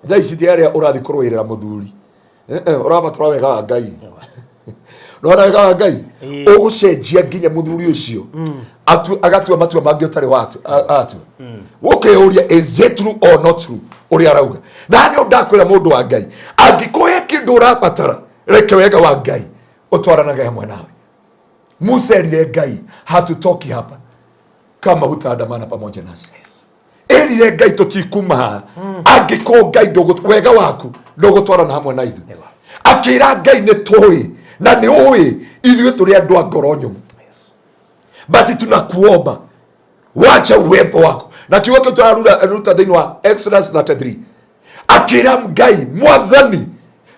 thaa ici ti arĩa ũrathiĩ kũrũĩrĩra mũthuri. Ũrabatara wega wa Ngai. Nona wega wa Ngai ũgũcenjia nginya mũthuri ũcio agatua matua mangĩ ũtarĩ atua. Ũkeyũria, is it true or not true ũrĩa arauga? Na nĩ ndakwĩra, mũndũ wa Ngai, angĩkũhe kĩndũ ũrabatara, reke wega wa Ngai ũtwaranage hamwe nawe. Musa erire Ngai, "Hatutoki hapa kama hutaandamana pamoja nasi." Erire Ngai, tũtikuma haha angĩkorwo Ngai wega waku ndũgũtwarana hamwe na ithuĩ. Akĩra Ngai, nĩ tũĩ na nĩ ũĩ ithuĩ tũrĩ andũ a ngoro nyũmũ, but tunakuomba wacha uwepo wako. Na kiugo kĩu tũraruta thĩinĩ wa Exodus 33. Akĩra Ngai, "Mwathani,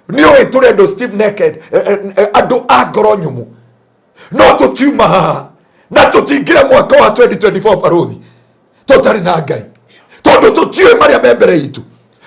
nĩ ũĩ tũrĩ andũ stiff necked, andũ a ngoro nyũmũ, no tũtiuma haha na tũtingĩra mwaka wa 2024, barũthi, tũtarĩ na Ngai." Tondũ Tondũ tũtiũĩ marĩa me mbere itũ,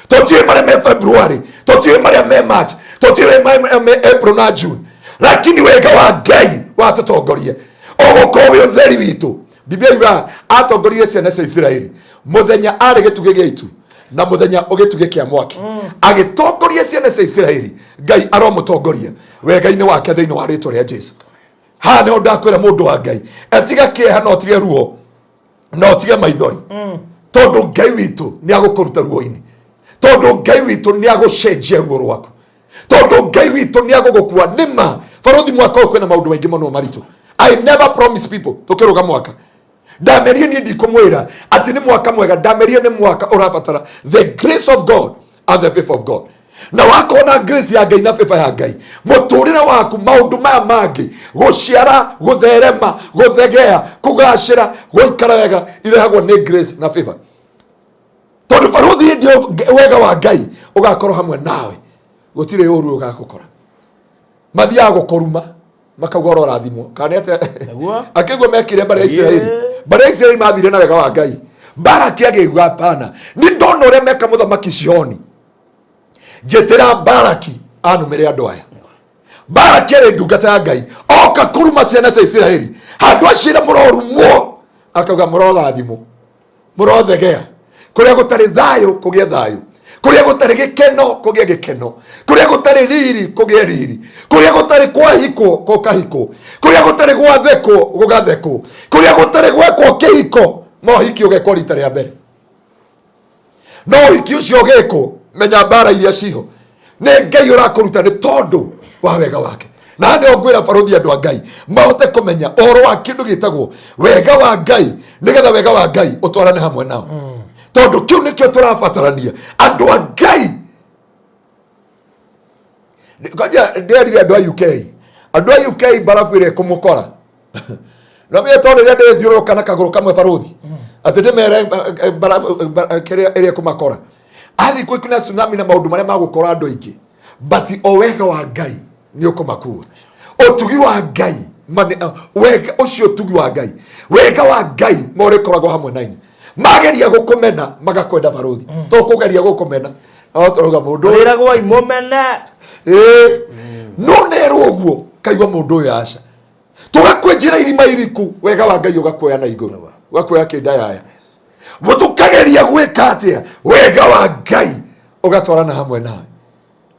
tũtiũĩ marĩa me February, tũtiũĩ marĩa me March, tũtiũĩ marĩa me April na June, lakini wega wa Ngai watũtongoria ũgũkorwo wĩ ũtheri witũ. Biblia yugaga atongoririe ciana cia Isiraeli mũthenya arĩ gĩtugĩ gĩa itu na mũthenya ũgĩtugĩ kĩa mwaki, agĩtongoria ciana cia Isiraeli. Ngai aromũtongoria wega-inĩ wake thĩinĩ wa rĩtwa rĩa Jesu. Haha nĩho ndakwĩra mũndũ wa Ngai, etiga kĩeha na ũtige ruo na ũtige maithori, tondũ Ngai witũ nĩ agũkũruta ruo-inĩ, tondũ Ngai witũ nĩ agũcenjia ruo rwaku, tondũ Ngai witũ nĩ agũgũkua. Nĩma barothi, mwaka ũyũ kwĩna maũndũ maingĩ mũno maritũ. I never promise people tũkĩrũga mwaka. Ndamerie niĩ ndikũmwĩra atĩ nĩ mwaka mwega, ndamerie nĩ mwaka ũrabatara the grace of God and the favor of God. Na wakorwo na grace ya Ngai na favor ya Ngai, mũtũrĩre waku, maũndũ maya mangĩ, gũciara, gũtherema, gũthegea, kũgacĩra, gũikara wega, irehagwo nĩ grace na favor. Tondũ barũthi, hĩndĩ ĩyo wega wa Ngai ũgakorwo hamwe nawe, gũtirĩ ũru ũgagũkora. Mathiaga gũkũruma makauga ũrorathimwo kana nĩ atĩa? Nĩguo. Akĩguo mekire mbarĩ ya Isiraeli. Mbarĩ ya Isiraeli mathire na wega wa Ngai. Baraki agĩigua hapana, nĩ ndona ũrĩa meka mũthamaki Sihoni, njĩtĩra Baraki anumĩre andũ aya. Baraki arĩ ndungata ya Ngai, oka kũruma ciana cia Isiraeli, handũ acira mũrorumwo, akauga mũrorathimwo, mũrothegea, kũrĩa gũtarĩ thayũ kũgĩe thayũ, kũrĩa gũtarĩ gĩkeno kũgĩe gĩkeno, kũrĩa gũtarĩ riri kũgĩe riri, kũrĩa gũtarĩ kwahikwo gũkahikwo, kũrĩa gũtarĩ gwathekwo gũgathekwo, kũrĩa gũtarĩ gwekwo kĩhiko mohiki ũgekwo rita rĩa mbere. No ũhiki ũcio ũgĩkwo, menya mbara iria ciho nĩ Ngai ũrakũruta nĩ tondũ wa wega wake. Na nĩho ngwĩra barũthi, andũ a Ngai mahote kũmenya ũhoro wa kĩndũ gĩtagwo wega wa Ngai, nĩgetha wega wa Ngai ũtwarane hamwe nao, tondũ kĩu nĩkĩo tũrabatarania, andũ a Ngai. Kwanja ndĩerire andũ a UK, andũ a UK, mbarabu ĩrĩa ĩkũmũkora no mie tondũ rĩrĩa ndĩthiũrũrũka na kagũrũ kamwe, barũthi, atĩ ndĩmere mbarabu kĩrĩa ĩrĩa ĩkũmakora athiĩ kwĩ na tsunami na maũndũ marĩa magũkora andũ aingĩ, but o wega wa Ngai nĩ ũkũmakua, ũtugi wa Ngai wega ũcio, ũtugi wa Ngai, wega wa Ngai ma ũrĩkoragwo hamwe na inyuĩ. Mageria gũkũmena magakwenda, barũthi, to kũgeria gũkũmena no tũrauga mũndũ ũyũ Rĩragwo imũmene. Ĩĩ. No nerwo ũguo kaigua mũndũ ũyũ aca, tũgakwenjera irima iriku, wega wa Ngai ũgakuoya na igũrũ, ũgakuoya kĩndayaya. Tũkageria gwĩka atĩa, wega wa Ngai ũgatwarana hamwe nawe.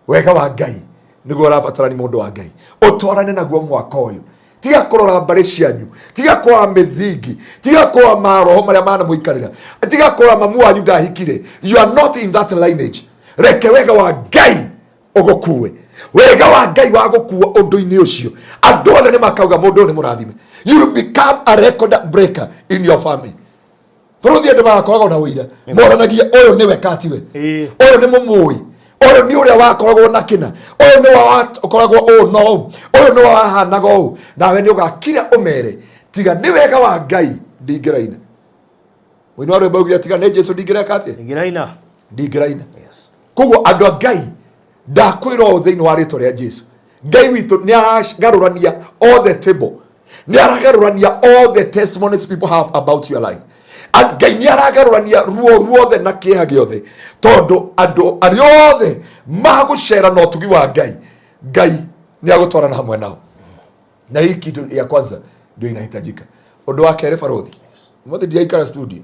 Wega wa Ngai nĩguo ũrabatarani, mũndũ wa Ngai, ũtwarane naguo mwaka ũyũ. Tiga kũrora mbarĩ cianyu, tiga kũrora mĩthingi, tiga kũrora maroho marĩa manamũikarĩra, tiga kũrora mamu wanyu ndahikire. You are not in that lineage. Reke wega wa Ngai ũgũkue. Wega wa Ngai wa gũkua ũndũ-inĩ ũcio, andũ othe nĩ makauga mũndũ ũyũ nĩ mũrathime. You will become a record breaker in your family. Bũrũthi, andũ magakoragwo na ũira moranagia, ũyũ nĩwe katiwe, ũyũ nĩ mũmũĩ, ũyũ nĩ ũrĩa wakoragwo na kĩna, ũyũ nĩ wakoragwo ũũ no ũũ, ũyũ nĩ wahanaga ũũ. Nawe nĩ ũgakira ũmere, tiga nĩ wega wa Ngai ndingĩraina. Mũini wa rwĩmbo augire, tiga nĩ Jesu ndingĩreka atĩa? Ingĩraina. Ndingĩraina. Koguo andũ a Ngai, ndakwĩra ũũ thĩinĩ wa rĩtwa rĩa Jesu, Ngai witũ nĩ aragarũrania all the table, nĩ aragarũrania all the testimonies people have about your life. And Ngai nĩ aragarũrania ruo ruothe na kĩeha gĩothe, tondũ andũ arĩa othe magũcera na ũtugi wa Ngai, Ngai nĩ agũtwarana hamwe nao. Na hii kitu ya kwanza ndio inahitajika. Ũndũ wa kerĩ, barũthi, ũmũthĩ ndiraikara studio,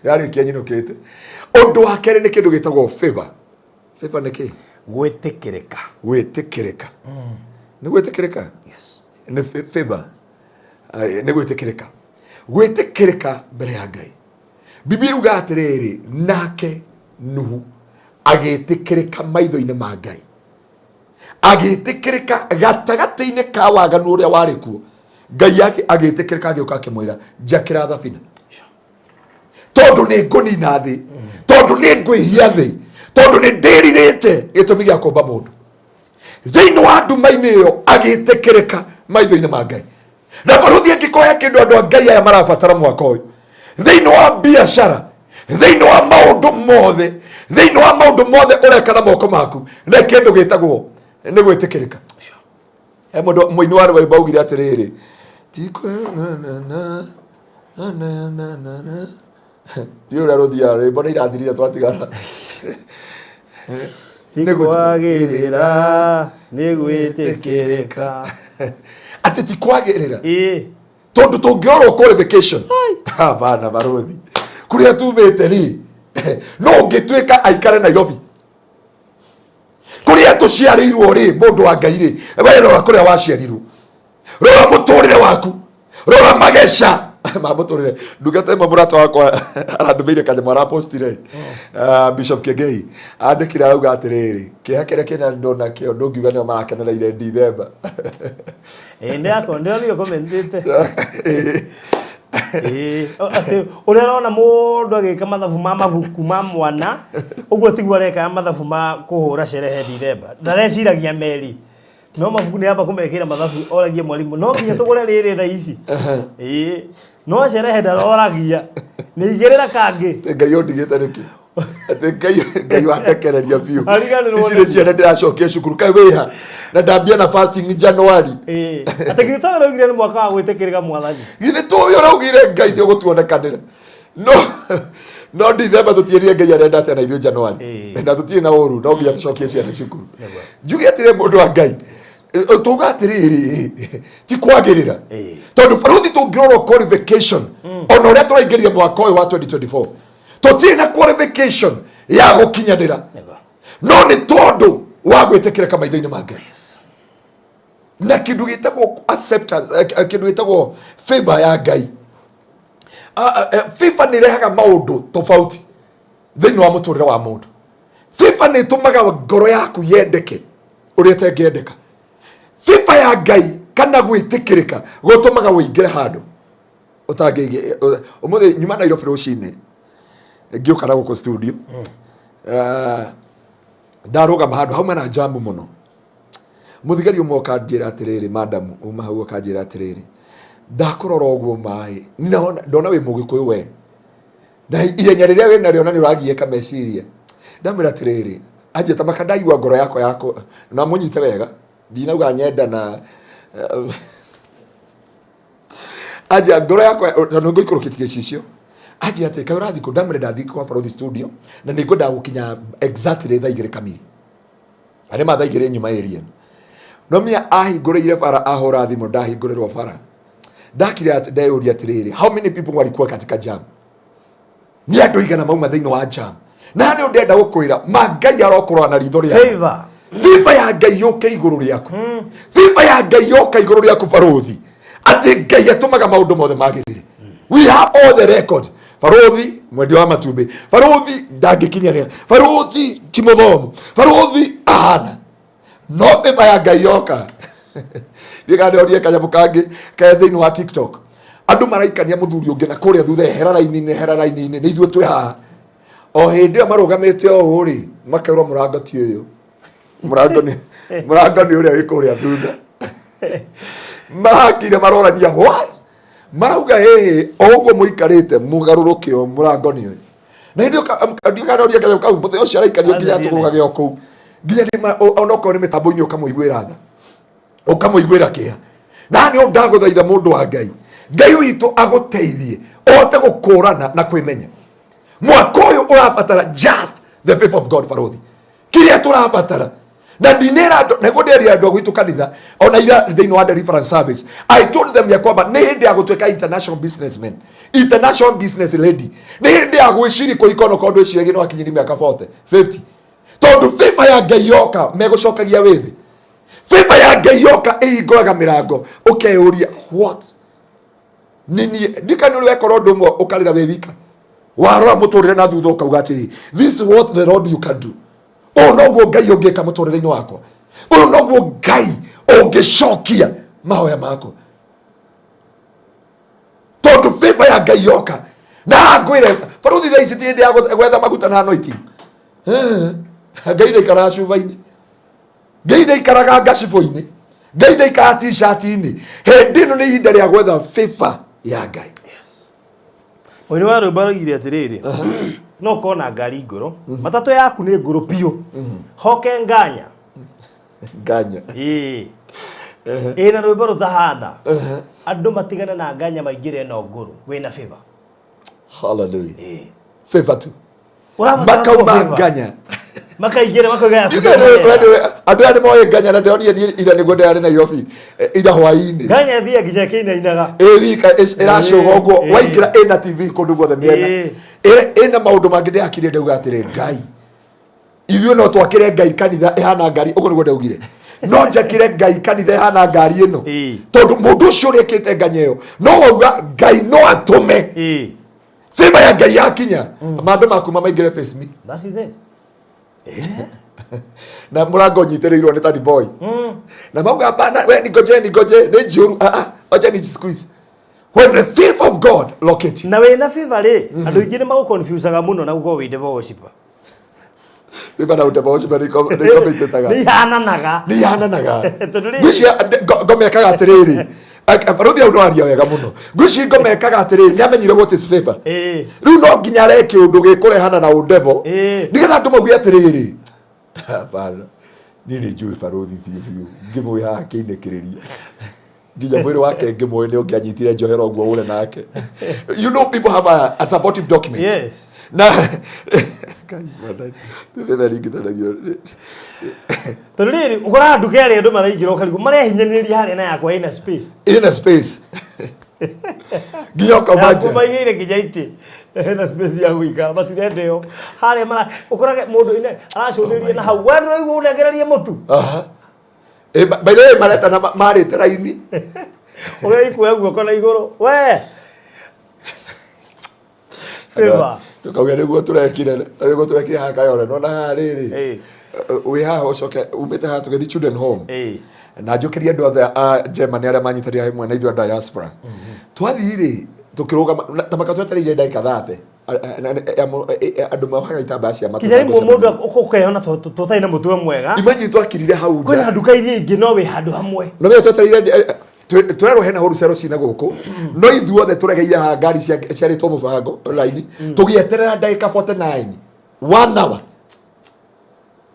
yarĩkia nyinũkĩte. Ũndũ wa kerĩ nĩ kĩndũ gĩtagwo favor. Favor nĩ kĩ? Gwĩtĩkĩrĩka. Gwĩtĩkĩrĩka. Nĩ gwĩtĩkĩrĩka. Yes. Nĩ favor. Ai, nĩ gwĩtĩkĩrĩka, gwĩtĩkĩrĩka mbere ya Ngai. Biblia yuga atĩrĩrĩ, nake Nuhu agĩtĩkĩrĩka maitho-inĩ ma Ngai, agĩtĩkĩrĩka gatagatĩ-inĩ ka waganu ũrĩa warĩ kuo. Ngai agĩtĩkĩrĩka, agĩũka akĩmwĩra, njakĩra thabina, tondũ nĩ ngũnina thĩ, tondũ nĩ ngwĩhia thĩ, tondũ nĩ ndĩrirĩte gĩtũmi gĩa kũmba mũndũ thĩinĩ wa nduma-inĩ ĩyo. Agĩtĩkĩrĩka maitho-inĩ ma Ngai. Na barũthi, angĩkorwo he kĩndũ andũ a Ngai aya marabatara mwaka ũyũ, thĩinĩ wa biacara, thĩinĩ wa maũndũ mothe, thĩinĩ wa maũndũ mothe ũreka na moko maku, nĩ kĩndũ gĩtagwo nĩ gwĩtĩkĩrĩka. He mũndũ mũini wa rwĩmbo augire atĩrĩrĩ, tikwe na na na na na na na na. Ndiũĩ ũrĩa rũthiaga rwĩmbo nĩ irathirire twatigana. Ti kwagĩrĩra nĩ gwĩtĩkĩrĩka. Atĩ ti kwagĩrĩra. Ĩĩ. Tondũ tũngĩrorwo qualification. Hapana barũthi. Kũrĩa tumĩte rĩ, no ũngĩtuĩka aikare Nairobi. Kũrĩa tũciarĩirwo rĩ, mũndũ wa Ngai rĩ, we rora kũrĩa waciarirwo. Rora mũtũrĩre waku. Rora mageca ma mũtũrĩre. Ndungata ĩmwe mũrata wakwa arandũmĩire kanyamũ arapostire. Bishop Kegei andĩkire arauga atĩrĩrĩ, kĩeha kĩrĩa kĩna andũ nakĩo ndũngiuga nĩo marakenereire Ndithemba. Ĩĩ ndĩrakwo ndĩronire commentĩte. Ĩĩ, atĩ ũrĩa ũrona mũndũ agĩka mathabu ma mabuku ma mwana ũguo tiguo areka mathabu ma kũhũra sherehe Ndithemba. Ndareciragia meri. No mabuku nĩ amba kũmekĩra mathabu oragie mwarimũ no nginya tũgũre rĩrĩ thaa ici. Ĩĩ, no sherehe ndaroragia. Nĩ igĩrĩra kangĩ. Ngai ũndigĩte nĩkĩ? Atĩ Ngai Ngai wandekereria biũ. Ariganĩrwo Ici nĩ ciana ndĩracokia cukuru kaĩ wĩha na ndambia na fasting January. Ĩĩ, atĩ githĩ tawe ũraugire nĩ mwaka wa gwĩtĩkĩrĩka mwathani. Githĩ tũĩ ũraugire Ngai nĩ ũgũtuonekanĩra. No no Ndithemba tũtiĩrire Ngai arenda atĩa na ithuĩ January. Ĩĩ. Na tũtirĩ na ũru no nginya tũcokie ciana cukuru. Njuge atĩrĩ mũndũ wa Ngai. Tuga atĩrĩrĩ ti kwagĩrĩra. Ĩĩ. Tondũ barũthi tũngĩrorwo qualification ona ũrĩa tũraingĩria mwaka ũyũ wa 2024 tũtirĩ na qualification ya gũkinyanĩra Nĩguo. no nĩ tondũ wa gwĩtĩkĩrĩka maitho-inĩ ma Ngai na kĩndũ gĩtagwo acceptance kĩndũ gĩtagwo favor ya Ngai. Favor nĩ ĩrehaga maũndũ tofauti thĩinĩ wa mũtũrĩre wa mũndũ. Favor nĩ ĩtũmaga ngoro yaku yendeke ũrĩa ĩtengĩendeka. Favor ya Ngai kana gwĩtĩkĩrĩka gũtũmaga ũingĩre handũ ũtangĩingĩ. Ũmũthĩ nyuma Nairobi rũcinĩ ngĩũka na gũkũ studio, ndarũgama handũ hauma na jamu mũno. Mũthigari ũmwe ũkanjĩra atĩrĩrĩ, madam uma hau ũkanjĩra atĩrĩrĩ, ndakũrora ũguo maĩ ndona wĩ mũgĩkũyũ we na ihenya rĩrĩa wĩ narĩo na nĩ ũragiĩka meciria. Ndamwĩra atĩrĩrĩ, anjĩta maka ndaigua ngoro yakwa yakũ na mũnyite wega, ndinauga nyenda na anjia ngoro yakwa tondũ ngũikũrũkĩtie gĩcicio. Anjia atĩ kaĩ ũrathiĩ kũ? Ndamwĩra ndathiĩ kwa Barũthi studio na nĩ ngwendaga gũkinya exactly thaa 2 kamiri. Na nĩ ma thaa 2 nyuma area. No mia ahingũrĩire bara ahũra thimũ ndahingũrĩrwo bara. Ndakire atĩ ndeyũria atĩrĩrĩ, how many people walikuwa katika jam? Nĩ andũ igana mauma thĩinĩ wa jam. Na nĩ ndĩrenda gũkwĩra ma Ngai arokorwo na ritho rĩa Favor. Favor ya Ngai yũke igũrũ rĩaku. Favor ya Ngai yoka igũrũ rĩaku barũthi. Atĩ Ngai atũmaga maũndũ mothe magĩrĩre. We have all the records. Barũthi mwendia wa matumbĩ, barũthi ndangĩkinyanĩra, barũthi ti mũthomu, barũthi ahana. No favor ya Ngai yoka. Ndiĩ kana ndĩrorie kanyamũ kangĩ ke thĩinĩ wa TikTok. Andũ maraikania mũthuri ũngĩ na kũrĩa thutha, hera raini-inĩ, hera raini-inĩ, nĩ ithuĩ twĩ haha. O hĩndĩ ĩyo marũgamĩte o ũũ rĩ, makerwo mũrango ti ũyũ. Mũrango nĩ mũrango nĩ ũrĩa wĩ kũrĩa thutha. Marakire marorania what? Marauga hĩhĩ o ũguo mũikarĩte mũgarũrũke o mũrango nĩ ũyũ. Na hĩndĩ ĩyo ndiũĩ kana ũria kanyamũ kau mũthenya ũcio araikanio nginya atũgũgage o kũu. Nginya onokorwo nĩ mĩtambo-inĩ ũkamũiguĩra tha. Ũkamũiguĩra kĩeha. Na nĩ ndagũthaitha mũndũ wa Ngai. Ngai witũ agũteithie ũhote gũkũrana na kwĩmenya. Mwaka ũyũ ũrabatara just the favor of God barũthi. Kĩrĩa tũrabatara. Na ndinera andũ, nĩguo ndĩrĩa andũ a gwitũ kanitha, ona ira thĩinĩ wa deliverance service, I told them ya kwamba nĩ hĩndĩ ya gũtuĩka international businessman, international business lady. Nĩ hĩndĩ ya gwĩciria kũhika onokorwo ndwĩciragia nĩ wakinyirie mĩaka 40, 50. Tondũ favor ya Ngai yoka megũcokagia wĩthĩ. Favor ya Ngai yoka ĩhingũraga mĩrango, ũkeyũria what? Nĩ niĩ ndikani ũrĩ wekora ũndũ ũmwe ũkarĩra wĩ wika. Warora mũtũrĩre na thutha ũkauga atĩrĩ, this is what the Lord you can do. Ũyũ noguo Ngai ũngĩka mũtũrĩre-inĩ wakwa. Ũyũ noguo Ngai ũngĩcokia mahoya makwa. Tondũ favor ya Ngai yoka. Na ngwĩre, barũthi thaa ici ti hĩndĩ ya gwetha maguta na anointing. Ngai ndaikaraga cuba-inĩ. Ngai ndaikaraga ngacibũ-inĩ. Ngai ndaikaraga t-shirt-inĩ. Hĩndĩ ĩno nĩ ihinda rĩa gwetha favor ya Ngai. Mũini wa rwĩmbo aroigire atĩrĩrĩ, no ũkorwo na ngari ngũrũ, matatũ yaku nĩ ngũrũ biũ, hoke nganya. Nganya. Ĩĩ. Ĩna rwĩmbo rũtahana. Andũ matigane na nganya maingĩre ĩno ngũrũ, wĩna favor. Hallelujah. Favor tu. Ũrabatara Makauma favor. nganya. Makaingĩra makauga yaku Ndiũĩ andũ aya nĩ moĩ nganya na ndĩronire niĩ ira nĩguo ndĩrarĩ Nairobi ira hwaĩ-inĩ. Nganya ĩthiaga nginya kĩinainaga. Ĩthika ĩracũga ũguo waingĩra ĩna TV kũndũ guothe mĩena. Ĩna maũndũ mangĩ ndĩrakire ndauga atĩrĩ Ngai. Ithuĩ no twakĩre Ngai kanitha ĩhana ngari ũguo nĩguo ndaugire. No njakĩre Ngai kanitha ĩhana ngari ĩno. Tondũ mũndũ ũcio ũrĩa ĩkĩte nganya ĩyo no wauga Ngai no atũme. Favor ya Ngai yakinya. Mandũ makuma maingĩre face me. That is it. Na mũrango ũnyitĩrĩirwo nĩ Tani Boy. Na mauga hapana, we ningoje ningoje nĩ njũru. Ah ah, wacha ni squeeze. When the favor of God locate you. Na wĩna favor rĩ, andũ aingĩ nĩ magũconfusaga mũno na gũkorwo wĩ devil worshiper. Favor na devil worshiper nĩ ikombĩtĩtaga. Nĩ ihananaga. Nĩ ihananaga. Tondũ rĩrĩ- Ngwĩciria ngomekaga atĩrĩrĩ. Barũthi hau no aria wega mũno. Ngwĩciria ngomekaga atĩrĩrĩ, nĩ amenyire what is favor. Rĩu no nginya areke ũndũ gĩkũrehana na ũndevo. Nĩgetha andũ mauge atĩrĩrĩ. Hapana. Niĩ nĩ njũĩ barũthi biũ biũ. Ngĩmũĩ haha kĩinĩkĩrĩria. Nginya mwĩrĩ wake ngĩmũĩ nĩ ũngĩanyitire njohero ũguo ũre nake. You know people have a supportive document. Yes. Na Ngai mwathani, nĩ favor ĩringithanagio. Tondũ rĩrĩ, ũkoraga nduka ĩrĩa andũ maraingĩra ũkarigwo marehinyĩrĩria harĩa na yakwa ĩna space. Ĩna space. Nginya ũkauma nja. Yaku maigĩire nginya itĩ. Ĩna space ya gũikara matirenda ĩyo. Harĩa mara ũkorage mũndũ ine aracũthĩrĩria na hau. We ndũraigua ũnengererie mũtu. Aha. By the way maretana marĩte raini. Ũgaikuoya guoko na igũrũ. We. Favor. Tukauga nĩguo tũrekire nĩguo tũrekire haha Kayole nona haha rĩrĩ wĩ haha ũcoke umĩte haha tũgĩthiĩ children home na njũkĩrie andũ othe a Germany arĩa manyitanĩire hamwe na ithuĩ a diaspora twathiĩ rĩ tũkĩrũgama ta maka twetereire ndagĩka thate andũ mohaga itambaya cia matũ Kinya rĩmwe mũndũ ũkeyona tũtarĩ na mũtwe mwega. Imagine twakirire hau nja. Kwĩna nduka iria ingĩ no wĩ handũ hamwe. No wĩ twetereire tũrerwo hena wholesale cina gũkũ no ithuothe tũregeire haha ngari ciarĩtwo mũbango raini tũgĩeterera ndagĩka 49 one hour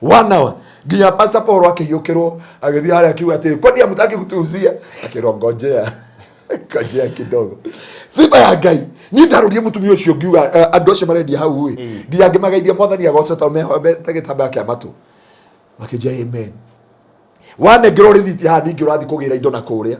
one hour nginya Pastor Paul akĩhiũkĩrwo agĩthiĩ harĩa akiuga atĩ kwani hamtaki kutuuzia akĩrwo ngojea ngojea kidogo favor ya Ngai niĩ ndarũrie mũtumia ũcio ngiuga andũ acio marendia hau ĩ nginya ngĩmageithia mwathani agoce tondũ mehombete gĩtambaya kĩa matũ makĩnjia amen wanengerwo rĩthiti haha ningĩ ũrathiĩ kũgĩra indo na kũrĩa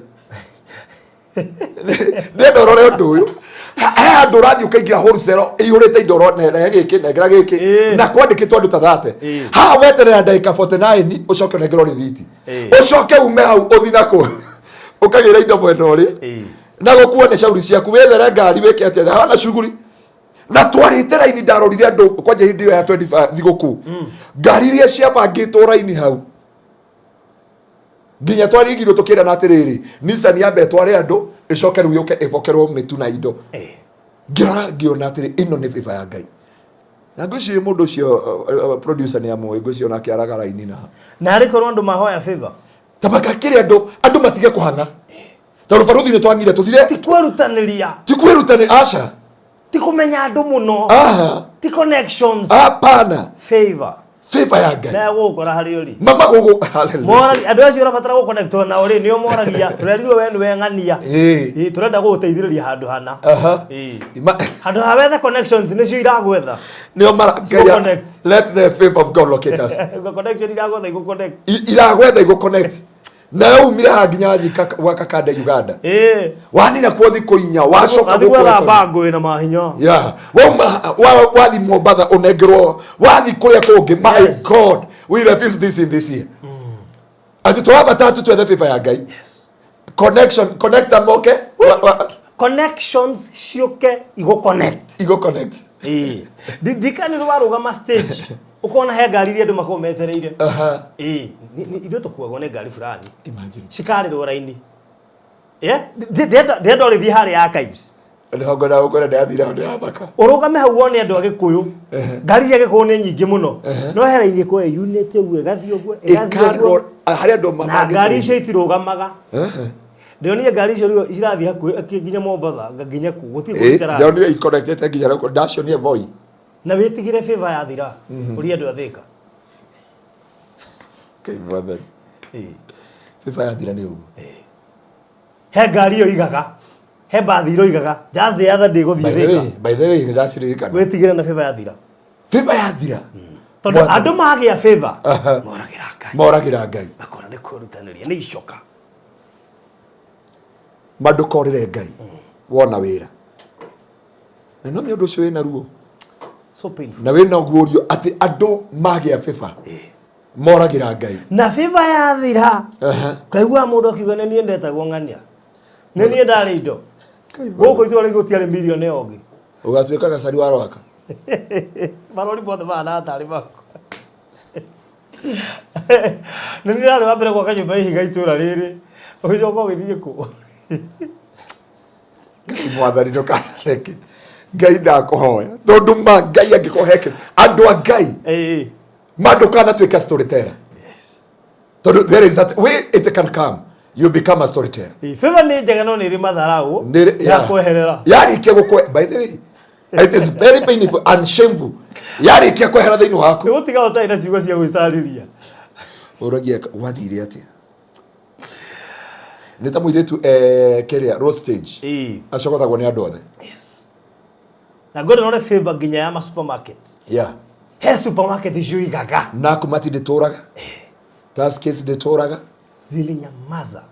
ndĩrenda ũrore ũndũ ũyũ he handũ ũrathiĩ ũkaingĩra wholesale ĩihũrĩte indo ũrone gĩkĩ nengera gĩkĩ na kwandĩkĩtwo andũ ta thate haha weterera ndagĩka 49 ũcoke ũnengerwo rĩthiti ũcoke ume hau ũthiĩ na kũ ũkagĩra indo mwena ũrĩa na gũkuo nĩ cauri ciaku wĩthere ngari wĩke atĩa hana cuguri na twarĩte raini ndarorire andũ kwanja hĩndĩ ĩyo ya 25 thigũkũ ngari iria ciabangĩtwo raini hau nginya twarigirwo tũkĩrana atĩrĩrĩ Nissan yambe ĩtware andũ ĩcoke rĩu yũke ĩbokerwo mĩtu na indo ngĩrora ngĩona atĩrĩ ĩno nĩ favor ya Ngai na ngwĩciria mũndũ ũcio producer nĩ amũĩ ngwĩciria onake araga raini na Na arĩ korwo andũ mahoya favor. tabaka kĩrĩ andũ andũ matige kũhang'a tondũ baruthi nĩ twang'ire tũthire Ti kwĩrutanĩria. ti kwĩrutanĩria aca Ti kũmenya andũ mũno. Aha. Ti connections. Hapana. Favor. Favor ya Ngai. Na gũgũkora harĩa ũrĩ. Mama gũgũ hallelujah. Moragi andũ acio ũrabatara gũconnectwo nao rĩ nĩo moragia tũrerirwo we nĩwe ng'ania. Ĩĩ tũrenda gũgũteithĩrĩria handũ hana. Aha. Ĩĩ. Handũ ha wethe connections nĩcio iragwetha. Nĩo mara Cigũ-connect. Let the favor of God locate us. Connection iragwetha igũ-connect. Iragwetha igũ-connect. Nawe umire haha nginya wathiĩ gwa Kakande Uganda. Wanina kuo thikũ inya wacoka Wathiĩ gũkũ gwetha record. bango ĩna mahinya. Yeah. Wauma wathi Mombatha ũnengerwo wathi kũrĩa kũngĩ my God we refuse this in this year. Atĩ tũrabatara tu twethe favor ya Ngai. Connection connector moke Connections ciũke igũ connect. Igũ connect. Ĩĩ. Ndikani nĩ warũgama stage ũkona he ngari iria andũ makoragwo metereire. Ĩĩ. Ithuĩ tũkuagwo nĩ ngari fulani. Imagine. Cikarĩrwo raini. Yeah? Ndĩrenda ũrĩthiĩ harĩa archives. Nĩho ngwenda gũkwĩra ndĩrathire ho ndĩramaka. Ũrũgame hau wone andũ a Gĩkũyũ. Ngari cia Gĩkũyũ nĩ nyingĩ mũno. No he raini ĩkoragwo ĩyunĩte ũguo ĩgathiĩ ũguo ĩgathiĩ Ĩkarĩrwo ũguo. harĩa andũ Na ngari icio itirũgamaga. Ndĩronire ngari icio rĩu cirathiĩ hakuhĩ nginya Mombatha nginya kũ gũtirĩ kũndũ itarathiĩ. Ndĩronire iconnectĩte nginya rĩu ndacionire Voi. Na wĩtigĩre favor yathira ũrie andũ a Thĩka. Ngai mwathani. Favor yathira nĩ ũguo. He ngari ĩyo igaga. He bathi iroigaga just the other day By gũthiĩ the Thika. way, by the way, nĩ ndaciririkana. Wĩtigĩre na favor yathira. Favor yathira. Tondũ Mwathani. andũ magĩa favor moragĩra Ngai. Moragĩra Ngai. Makona nĩ kwĩrutanĩria nĩ icoka. Ma ndũkorĩre Ngai wona wĩra. Na no ũndũ ũcio wĩna ruo. So painful. Na wĩna guũrio atĩ andũ magĩa favor moragĩra Ngai. Na favor yathira Aha. kaigua mũndũ akiuga nĩ niĩ ndetagwo ng'ania. Nĩ niĩ ndarĩ indo. Gũkũ itũra rĩu gũtiarĩ mirioni ĩyo ĩngĩ. Ũgatuĩka gacari wa rwaka. Marori mothe mahana tarĩ makwa. Nĩ niĩ ndarĩ wa mbere gwaka nyũmba ya ihiga itũra rĩrĩ. Ũgĩcoka ũgĩthiĩ kũ? Ngai mwathani ndũkanareke. Ngai ndakũhoya. Tondũ ma Ngai angĩkorwo he kĩndũ. Andũ a Ngai Ĩĩ. ma ndũkanatuĩka storyteller. Tondũ there is that way it can come. You become a storyteller. Ĩĩ, Favor nĩ njega no nĩ ĩrĩ matharau ya kweherera. Yarĩkia gũkwe by the way it is very painful and shameful. Yarĩkia kwehera thĩinĩ waku. Nĩ gũtiga ũtarĩ na ciugo cia gwĩtarĩria. Ũragia gwathire atĩa? Nĩ ta mũirĩtu eh, kĩrĩa road stage. Ĩĩ. Acogothagwo nĩ andũ othe. Yes. Na ngwenda none favor nginya ya ma supermarket. Yeah. He supermarket icio igaga. Nakumatt ndĩtũraga. Tuskys ndĩtũraga. Zilinyamaza.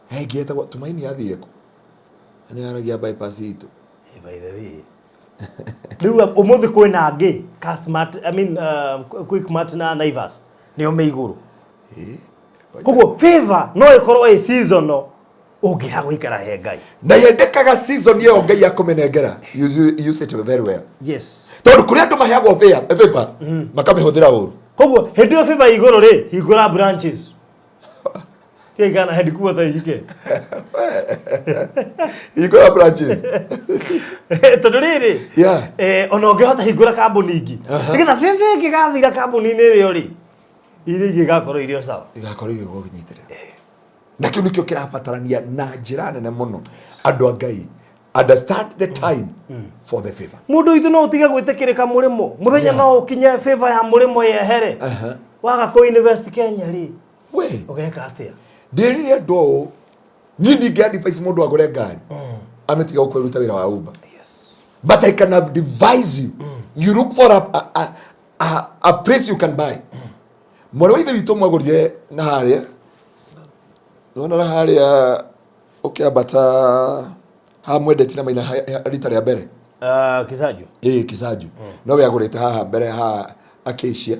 He ĩngĩ yetagwo Tumaini yathire kũ? Nĩ yaragia bypass itũ. Eh, by the way. Rĩu ũmũthĩ kwĩna angĩ Kasmart, I mean Quickmart na Naivas nĩo me igũrũ. Koguo favor no ĩkorwo ĩ seasonal ũngĩaga gũikara he Ngai. Na yendekaga season ĩyo Ngai akũmĩnengera. Use it very well. Yes. Tondũ kũrĩ andũ maheagwo favor makamĩhũthĩra ũru. Koguo hĩndĩ ĩyo favor igũrũ rĩ hingũra branches. Tiga na headquarter ihike. Hingũra branches. Tondũ rĩrĩ Yeah. eh, ona ũngĩhota hingũra kambuni ingĩ nĩgetha favor ĩngĩgathira kambuni-inĩ ĩrĩa rĩ iria ingĩ igakorwo irĩ o sawa. Igakorwo igĩgũnyitĩrĩra. Na kĩu nĩkĩo kĩrabatarania na njĩra nene mũno. Andũ a Ngai understand the time for the favor. Mũndũ witũ no ũtige gwĩtĩkĩrĩka mũrĩmo mũthenya Yeah. no ũkinye favor ya mũrĩmo yehere waga kũ invest Kenya rĩ We ũgeka atĩa? ndĩrire andũ ũũ niĩ ndingĩ advise mũndũ agũre ngari amĩtiga gũkwĩruta wĩra wa Uber. Yes. But I can advise you. You look for a place you can buy. Mwarĩ wa ithe witũ mwagũrire na harĩa nona na harĩa ũkĩambata ha mwendeti na maina rita rĩa mbere. Kisaju. Ĩĩ Kisaju. No we agũrĩte haha mbere ha Acacia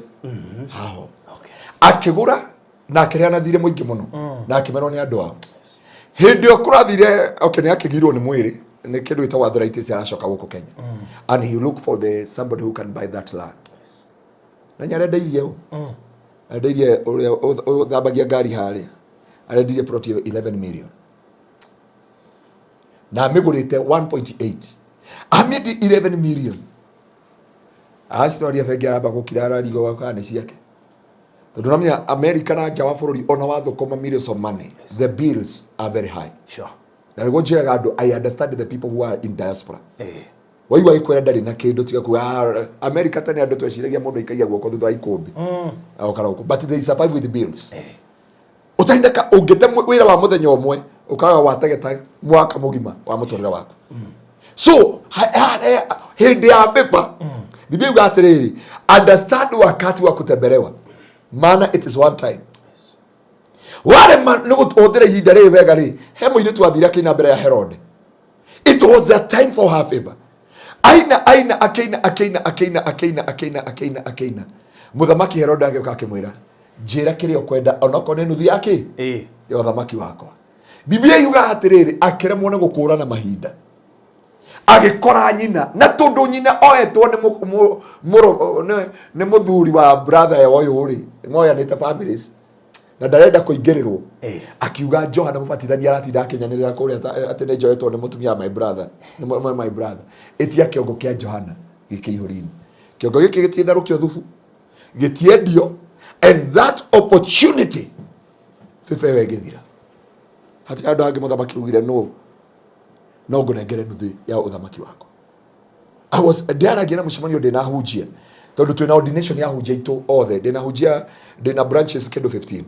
haho. Akĩgũra na akĩrĩa na thirĩ mũingĩ mũno na akĩmerwo nĩ andũ ao. Hĩndĩ ĩyo kũrathire okay nĩ akĩgirwo nĩ mwĩrĩ nĩ kĩndũ gĩtagwo arthritis aracoka gũkũ Kenya. And he look for the somebody who can buy that land. Na nĩ arendeirie ũ? Arendeirie ũrĩa ũthambagia ngari harĩa. Arendirie plot ĩyo 11 million. Na amĩgũrĩte 1.8. Amĩendi 11 million. Acitwaria bengi aramba gũkira ararigwo kana nĩ ciake. Tondũ namenya America na nja wa bũrũri ona wathũkũma millions of money, the bills are very high. Sure. Na nĩguo njĩraga andũ I understand the people who are in diaspora. Eh. Waigua gĩkwĩra ndarĩ na kĩndũ tiga kuga "Ah, America tene andũ tweciragia mũndũ aikagia guoko thutha wa ikũmbĩ. Agoka gũkũ. But they survive with bills. Ũtahinda ũngĩte wĩra wa mũthenya ũmwe ũkaga wategeta mwaka mũgima wa mũtũrĩre waku. So hĩndĩ ya favor Biblia yuga atĩrĩrĩ understand wakati wa kutembelewa maana it is one time. Warema nĩ gũhũthĩra ihinda rĩrĩ wega rĩ he mũirĩtu wathire akĩina mbere ya Herod. It was a time for her favor. Aina aina akĩina akĩina akĩina akĩina akĩina akĩina akĩina. Mũthamaki Herod agĩũka akĩmwĩra njĩra kĩrĩa ũkwenda onokorwo nĩ nuthu ya kĩ Ĩĩ. ya ũthamaki wakwa. Biblia yugaga atĩrĩrĩ akĩremwo nĩ gũkũrana mahinda agĩkora nyina na tondũ nyina oetwo nĩ nĩ mũthuri wa brother ya ũyũ rĩ moyanĩte families na ndarenda kũingĩrĩrwo akiuga Johana mũbatithania aratinda akĩnyanĩrĩra kũrĩa atĩ nĩ njoetwo nĩ mũtumia wa my brother nĩ my brother ĩtia kĩongo kĩa Johana gĩkĩihũri-inĩ kĩongo gĩkĩ gĩtiĩtharũkio thubu gĩtiendio and that opportunity bĩba ĩyo ĩngĩthira hatirĩ andũ angĩ mũthamaki ugire no no ngũnengere nuthu ya ũthamaki wakwa. I was ndĩaragia na mũcemanio ndĩna hunjia tondũ twĩna ordination ya hunjia itũ othe ndĩna hunjia ndĩna branches kĩndũ 15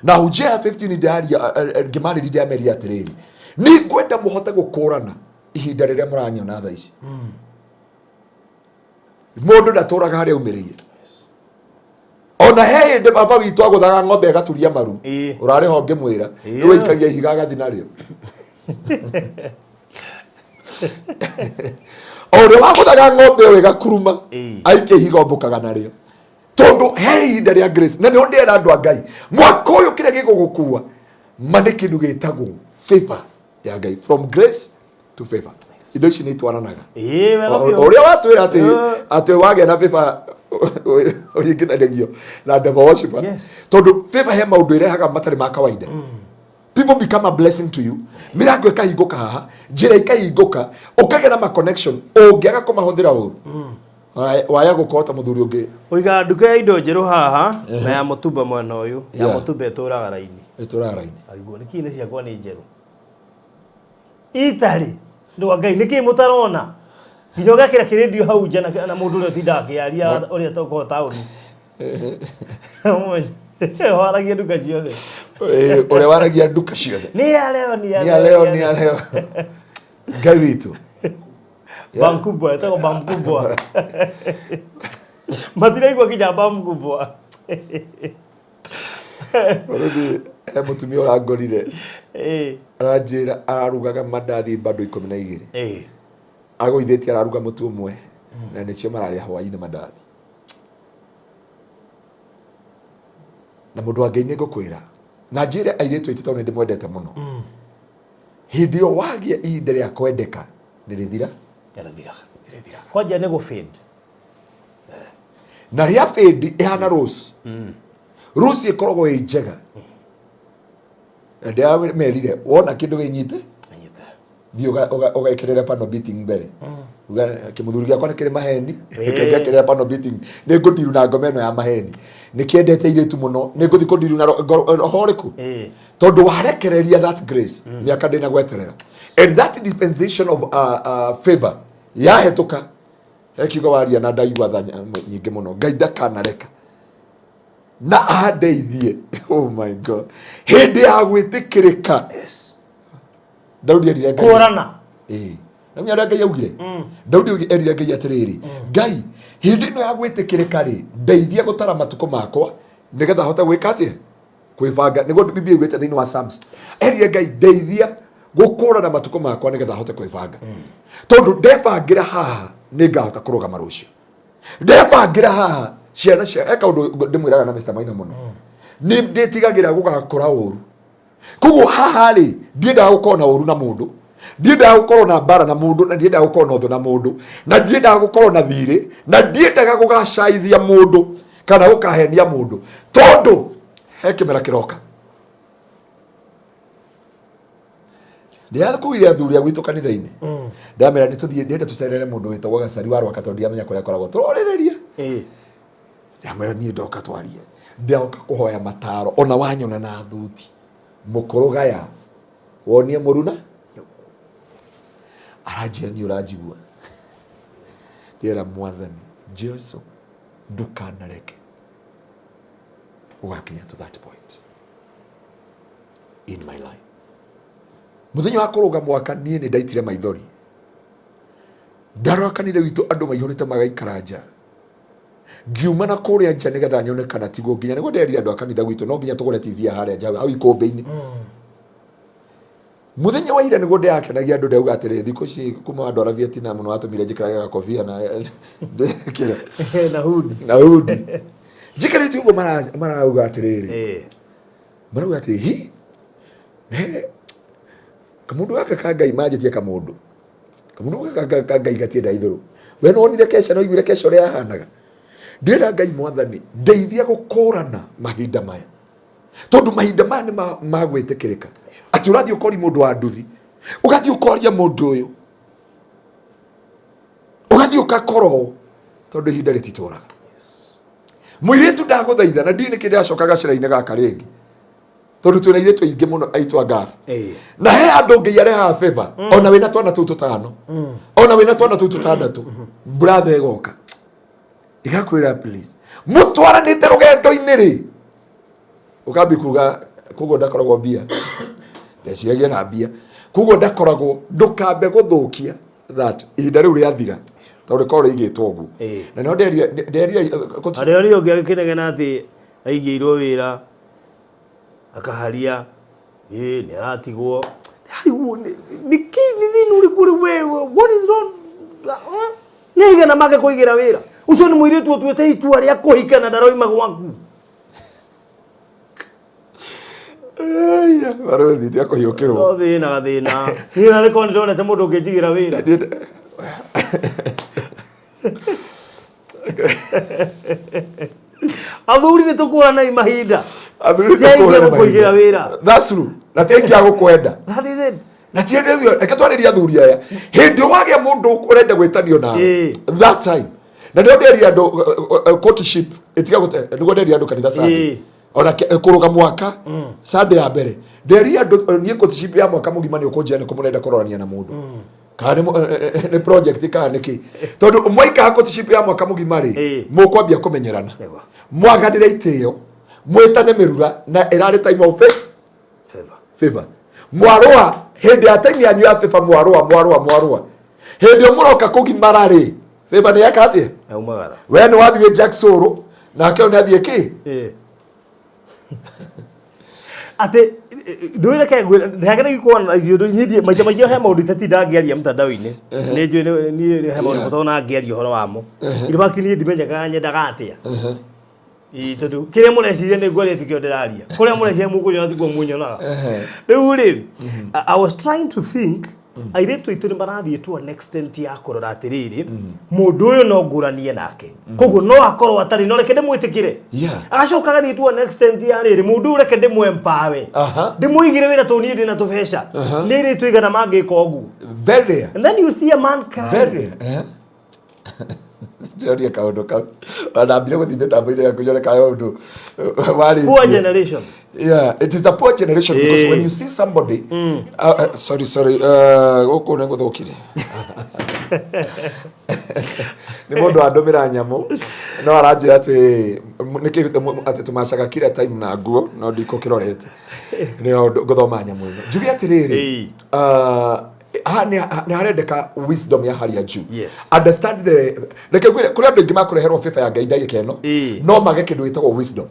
na hunjia ya 15 ndĩraria ngĩmarĩria ndĩrameria atĩrĩrĩ Nĩ ngwenda mũhote gũkũrana ihinda rĩrĩa mũranyona thaa ici. Mũndũ ndatũraga harĩa aumĩrĩire. Ona he hĩndĩ baba witũ agũthaga ng'ombe ĩgaturia maru. Ũrarĩ ho ngĩmwĩra. Rĩu aikagia ihiga agathi narĩo. O ũrĩa wagũthaga ng'ombe ĩyo ĩgakuruma, aikia ihiga ombũkaga narĩo. Tondũ he ihinda rĩa grace, na nĩho ndĩrera andũ a Ngai. Mwaka ũyũ kĩrĩa gĩgũgũkua ma nĩ kĩndũ gĩtagwo favor ya Ngai. From grace to favor. Indo ici nĩ itwaranaga. Ĩĩ, wega biũ. Ũrĩa watwĩra atĩ atĩ wagĩa na favor ũringithanagio na devil worshiper. Tondũ favor he maũndũ ĩrehaga matarĩ ma kawaida. People become a blessing to you. Mĩrango ĩkahingũka haha, njĩra ikahingũka, ũkagĩa na ma connection ũngĩaga kũmahũthĩra ũru. Waya gũkorwo ta mũthuri ũngĩ. Ũigaga nduka ya indo njerũ haha na ya mũtumba mwena ũyũ. Ya mũtumba ĩtũraga raini. Ĩtũraga raini. Arigwo nĩkĩ nĩ ciakwa nĩ njerũ. Itarĩ. Ndũ wa Ngai nĩkĩ mũtarona? Nginya ũgekĩra kĩrĩndio hau nja na mũndũ ũrĩa ũtindaga akĩaria ũrĩa tokorwo taũni. Waragia nduka ciothe. Ũrĩa waragia nduka ciothe. Nĩ ya leo, nĩ ya Nĩ ya leo, nĩ ya leo. Ngai witũ. Bamkubwa, ĩtagwo bamkubwa. Matiraigua nginya bamkubwa. Rĩu he mũtumia ũrangorire. Aranjĩra ararugaga mandathi bando 12. Agũithĩtie araruga mũtu ũmwe na nĩcio mararĩa hwaĩ-inĩ mandathi. Na mũndũ wa Ngai nĩ ngũkwĩra na njĩre airĩtu aitũ tondũ nĩ ndĩmwendete mũno. Hĩndĩ ĩyo wagĩa ihinda rĩa kwendeka nĩ rĩthira. Nĩ rĩthiraga. Kwanja nĩ gũ fade. Na rĩa fade ĩhana rose. Rose ĩkoragwo ĩ njega. Na ndĩramerire wona kĩndũ wĩnyite thiĩ ũgekĩrĩre panel beating mbere. Uga kĩmũthuri gĩakwa nĩ kĩrĩ maheni, reke ngekĩrĩre panel beating. Nĩ ngũndiru na ngoma ĩno ya maheni. Nĩ kĩendete airĩtu mũno, nĩ ngũthiĩ kũndiru na roho ũrĩkũ? Tondũ warekereria that grace, mĩaka ndĩna gweterera. And that dispensation of favor yahĩtũka, he kiugo waria na ndaigua tha nyingĩ mũno. Ngai ndakanareka na andeithie. Oh my God. Hĩndĩ ya gwĩtĩkĩrĩka. Daudi erire Ngai. Kũrana. Ĩĩ. Na ũrĩa Ngai augire. Daudi erire Ngai atĩrĩrĩ, Ngai, hĩndĩ ĩno ya gwĩtĩkĩrĩka rĩ, ndeithia gũtara matukũ makwa nĩgetha hote gwĩka atĩa? Kwĩbanga. Nĩguo Biblia ĩugĩte thĩinĩ wa Psalms. Erire Ngai, ndeithia gũkũrana matukũ makwa nĩgetha hote kwĩbanga. Tondũ ndebangĩra haha nĩ ngahota kũrũgama rũciũ. Ndebangĩra haha ciana cia he kaũndũ ndĩmwĩraga na Mr. Maina mũno. Nĩ ndĩtigagĩra gũgakora ũru. Koguo haha rĩ, ndiendaga gũkorwo na ũru na mũndũ, ndiendaga gũkorwo na mbara na mũndũ, na ndiendaga gũkorwo na ũthũ na mũndũ, na ndiendaga gũkorwo na thirĩ, na ndiendaga gũgacaithia mũndũ kana gũkahenia mũndũ, tondũ he kĩmera kĩroka. Ndĩrakuire athuri a gwitũ kanitha-inĩ, ndamera nĩ tũthiĩ, ndĩrenda tũcerere mũndũ wĩtagwo Gacari wa Rwaka tondũ ndiramenya kũrĩa akoragwo, tũrorĩrĩrie. Ndamwĩra niĩ ndoka twarie, ndoka kũhoya mataro, ona wanyona na thuti mũkũrũ gaya wonie mũruna aranjĩra niĩ ũranjigua. Ndĩra Mwathani Jesu ndukanareke ũgakinya to that point in my life. Mũthenya wa kũrũga mwaka niĩ nĩ ndaitire maithori, ndarora kanitha witũ andũ maihũrĩte magaikara nja, ngiuma na kũrĩa nja nĩgetha nyone kana tiguo nginya nĩguo nderire andũ a kanitha gwitũ no nginya tũgũre TV ya harĩa nja hau ikũmbĩ-inĩ. Mũthenya wa ira nĩguo ndĩrakenagia andũ ndauga atĩrĩ thikũ ici kuma andũ a Vietnam nĩ watũmire njĩkĩrage gakobia na ndĩkĩra na hudi. Na hudi. Njikarĩte ũguo marauga atĩrĩrĩ. Marauga atĩrĩ, hi, he, kamũndũ gaka ka Ngai manjĩtie kamũndũ. Kamũndũ gaka ka Ngai gatienda itherũ. We nĩwonire kesha, nĩwaiguire kesha ũrĩa yahanaga. Ndĩrera Ngai Mwathani, ndeithia gũkũrana mahinda maya. Tondũ mahinda maya nĩ ma gwĩtĩkĩrĩka. Atĩ ũrathiĩ ũkoria mũndũ wa nduthi, ũgathiĩ ũkoria mũndũ ũyũ, ũgathiĩ ũgakorwo, tondũ ihinda rĩtitũraga. Mũirĩtu ndagũthaitha, na ndiũĩ nĩkĩ ndĩracoka gacĩra-inĩ gaka rĩngĩ, tondũ twĩna airĩtu aingĩ mũno aitũ a ngabu. Na he andũ Ngai arehaga favor, ona wĩna twana tũu tũtano, ona wĩna twana tũu tũtandatũ, brother ĩgoka ĩgakwĩra please, mũtwaranĩte rũgendo-inĩ rĩ, ũkambi kuga koguo ndakoragwo mbia, ndeciragia na mbia. Koguo ndakoragwo ndũkambe gũthũkia that ihinda rĩu rĩathira tondũ rĩkoragwo rĩigĩtwo ũguo. Na nĩho nderia nderia Harĩa ũrĩa ũngĩ agĩkĩnegena atĩ aigĩirwo wĩra akaharia ĩ nĩ aratigwo arigwo nĩkĩ nĩ thĩna ũrĩkũ ũrĩ we what is wrong? Nĩ aigana make kũigĩra wĩra ũcio nĩ mũirĩtu ũtuĩte itua rĩa kũhika na ndaroima gwaku. Barũthi tiga kũhiũkĩrwo. No thĩna gathĩna niĩ na nĩkorwo nĩ ndonete mũndũ ũngĩnjigĩra wĩra. Athuri nĩ tũkũranai mahinda. Athuri Ti aingĩ a gũkũigĩra wĩra. That's true. Na ti aingĩ a gũkwenda. That is it. Na ti aingĩ acio, reke twarĩrie athuri aya. Hĩndĩ ĩyo wagĩa mũndũ ũrenda gwĩtanio nawe. That time. Na nĩo nderia andũ courtship ĩtiga gũte nĩguo nderia andũ kanitha Sunday. Ona kũrũga mwaka Sunday ya mbere. Nderia andũ niĩ courtship ya mwaka mũgima nĩ ũkũnjĩra nĩ kũ mũrenda kũrorania na mũndũ. Kana nĩ project kana nĩ kĩ. Tondũ mwaikara courtship ya mwaka mũgima rĩ, mũkwambia kũmenyerana. Mwaganĩre itĩo, mwĩtane mĩrura na ĩrarĩ time of favor. Mwarũa hĩndĩ ya time yanyu ya favor mwarũa mwarũa mwarũa. Hĩndĩ ĩyo mũroka kũgimara rĩ, favor nĩ yeka atĩa? Yaumagara. We nĩ wathiĩ Jack Soro nake ũyũ nĩ athiĩ kĩ? Atĩ ndwĩre ke ndageragia kuona icio niĩ maita maingĩ he maũndũ itatinda ngĩaria mtandao-inĩ nĩ njũĩ niĩ he maũndũ mũtona ngĩaria ũhoro wamo. In fact niĩ ndimenyaga nyendaga atĩa. Ĩĩ, tondũ kĩrĩa mũreciria nĩ ngwaria tikĩo ndĩraria kũrĩa mũreciria mũkũnyona tikuo munyonaga. Rĩu rĩ, I was trying to think airĩtu aitũ nĩ marathiĩ to an extent ya kũrora atĩrĩrĩ, mũndũ ũyũ no ngũranie nake koguo no akorwo atarĩ no reke ndĩmwĩtĩkĩre. Agacoka agathiĩ to an extent ya rĩrĩ, mũndũ ũyũ reke ndĩmwempower, ndĩmũigĩre wĩra tondũ niĩ ndĩna tũbeca. Nĩ airĩtu aigana mangĩka ũguo? Very rare. And then you see a man crying. Very rare. Ndĩroria kaũndũ kau ndambire gũthiĩ mĩtambo-inĩ yaku nyone kana ũndũ warĩtie. Poor generation. Yeah, it is a poor generation because when you see somebody, sorry, sorry, gũkũ nĩ gũthũkire. Nĩ mũndũ andũmĩra nyamũ no aranjĩra atĩ nĩkĩ atĩ tũmacaga kila time na nguo no ndikũkĩrorete nĩyo ngũthoma nyamũ ĩno njuge atĩrĩrĩ, haha nĩ harendeka wisdom ya hali ya juu. Understand the reke ngwĩre kũrĩ andũ aingĩ makũreherwo favor ya Ngai ndagĩka ĩno no mage kĩndũ gĩtagwo wisdom,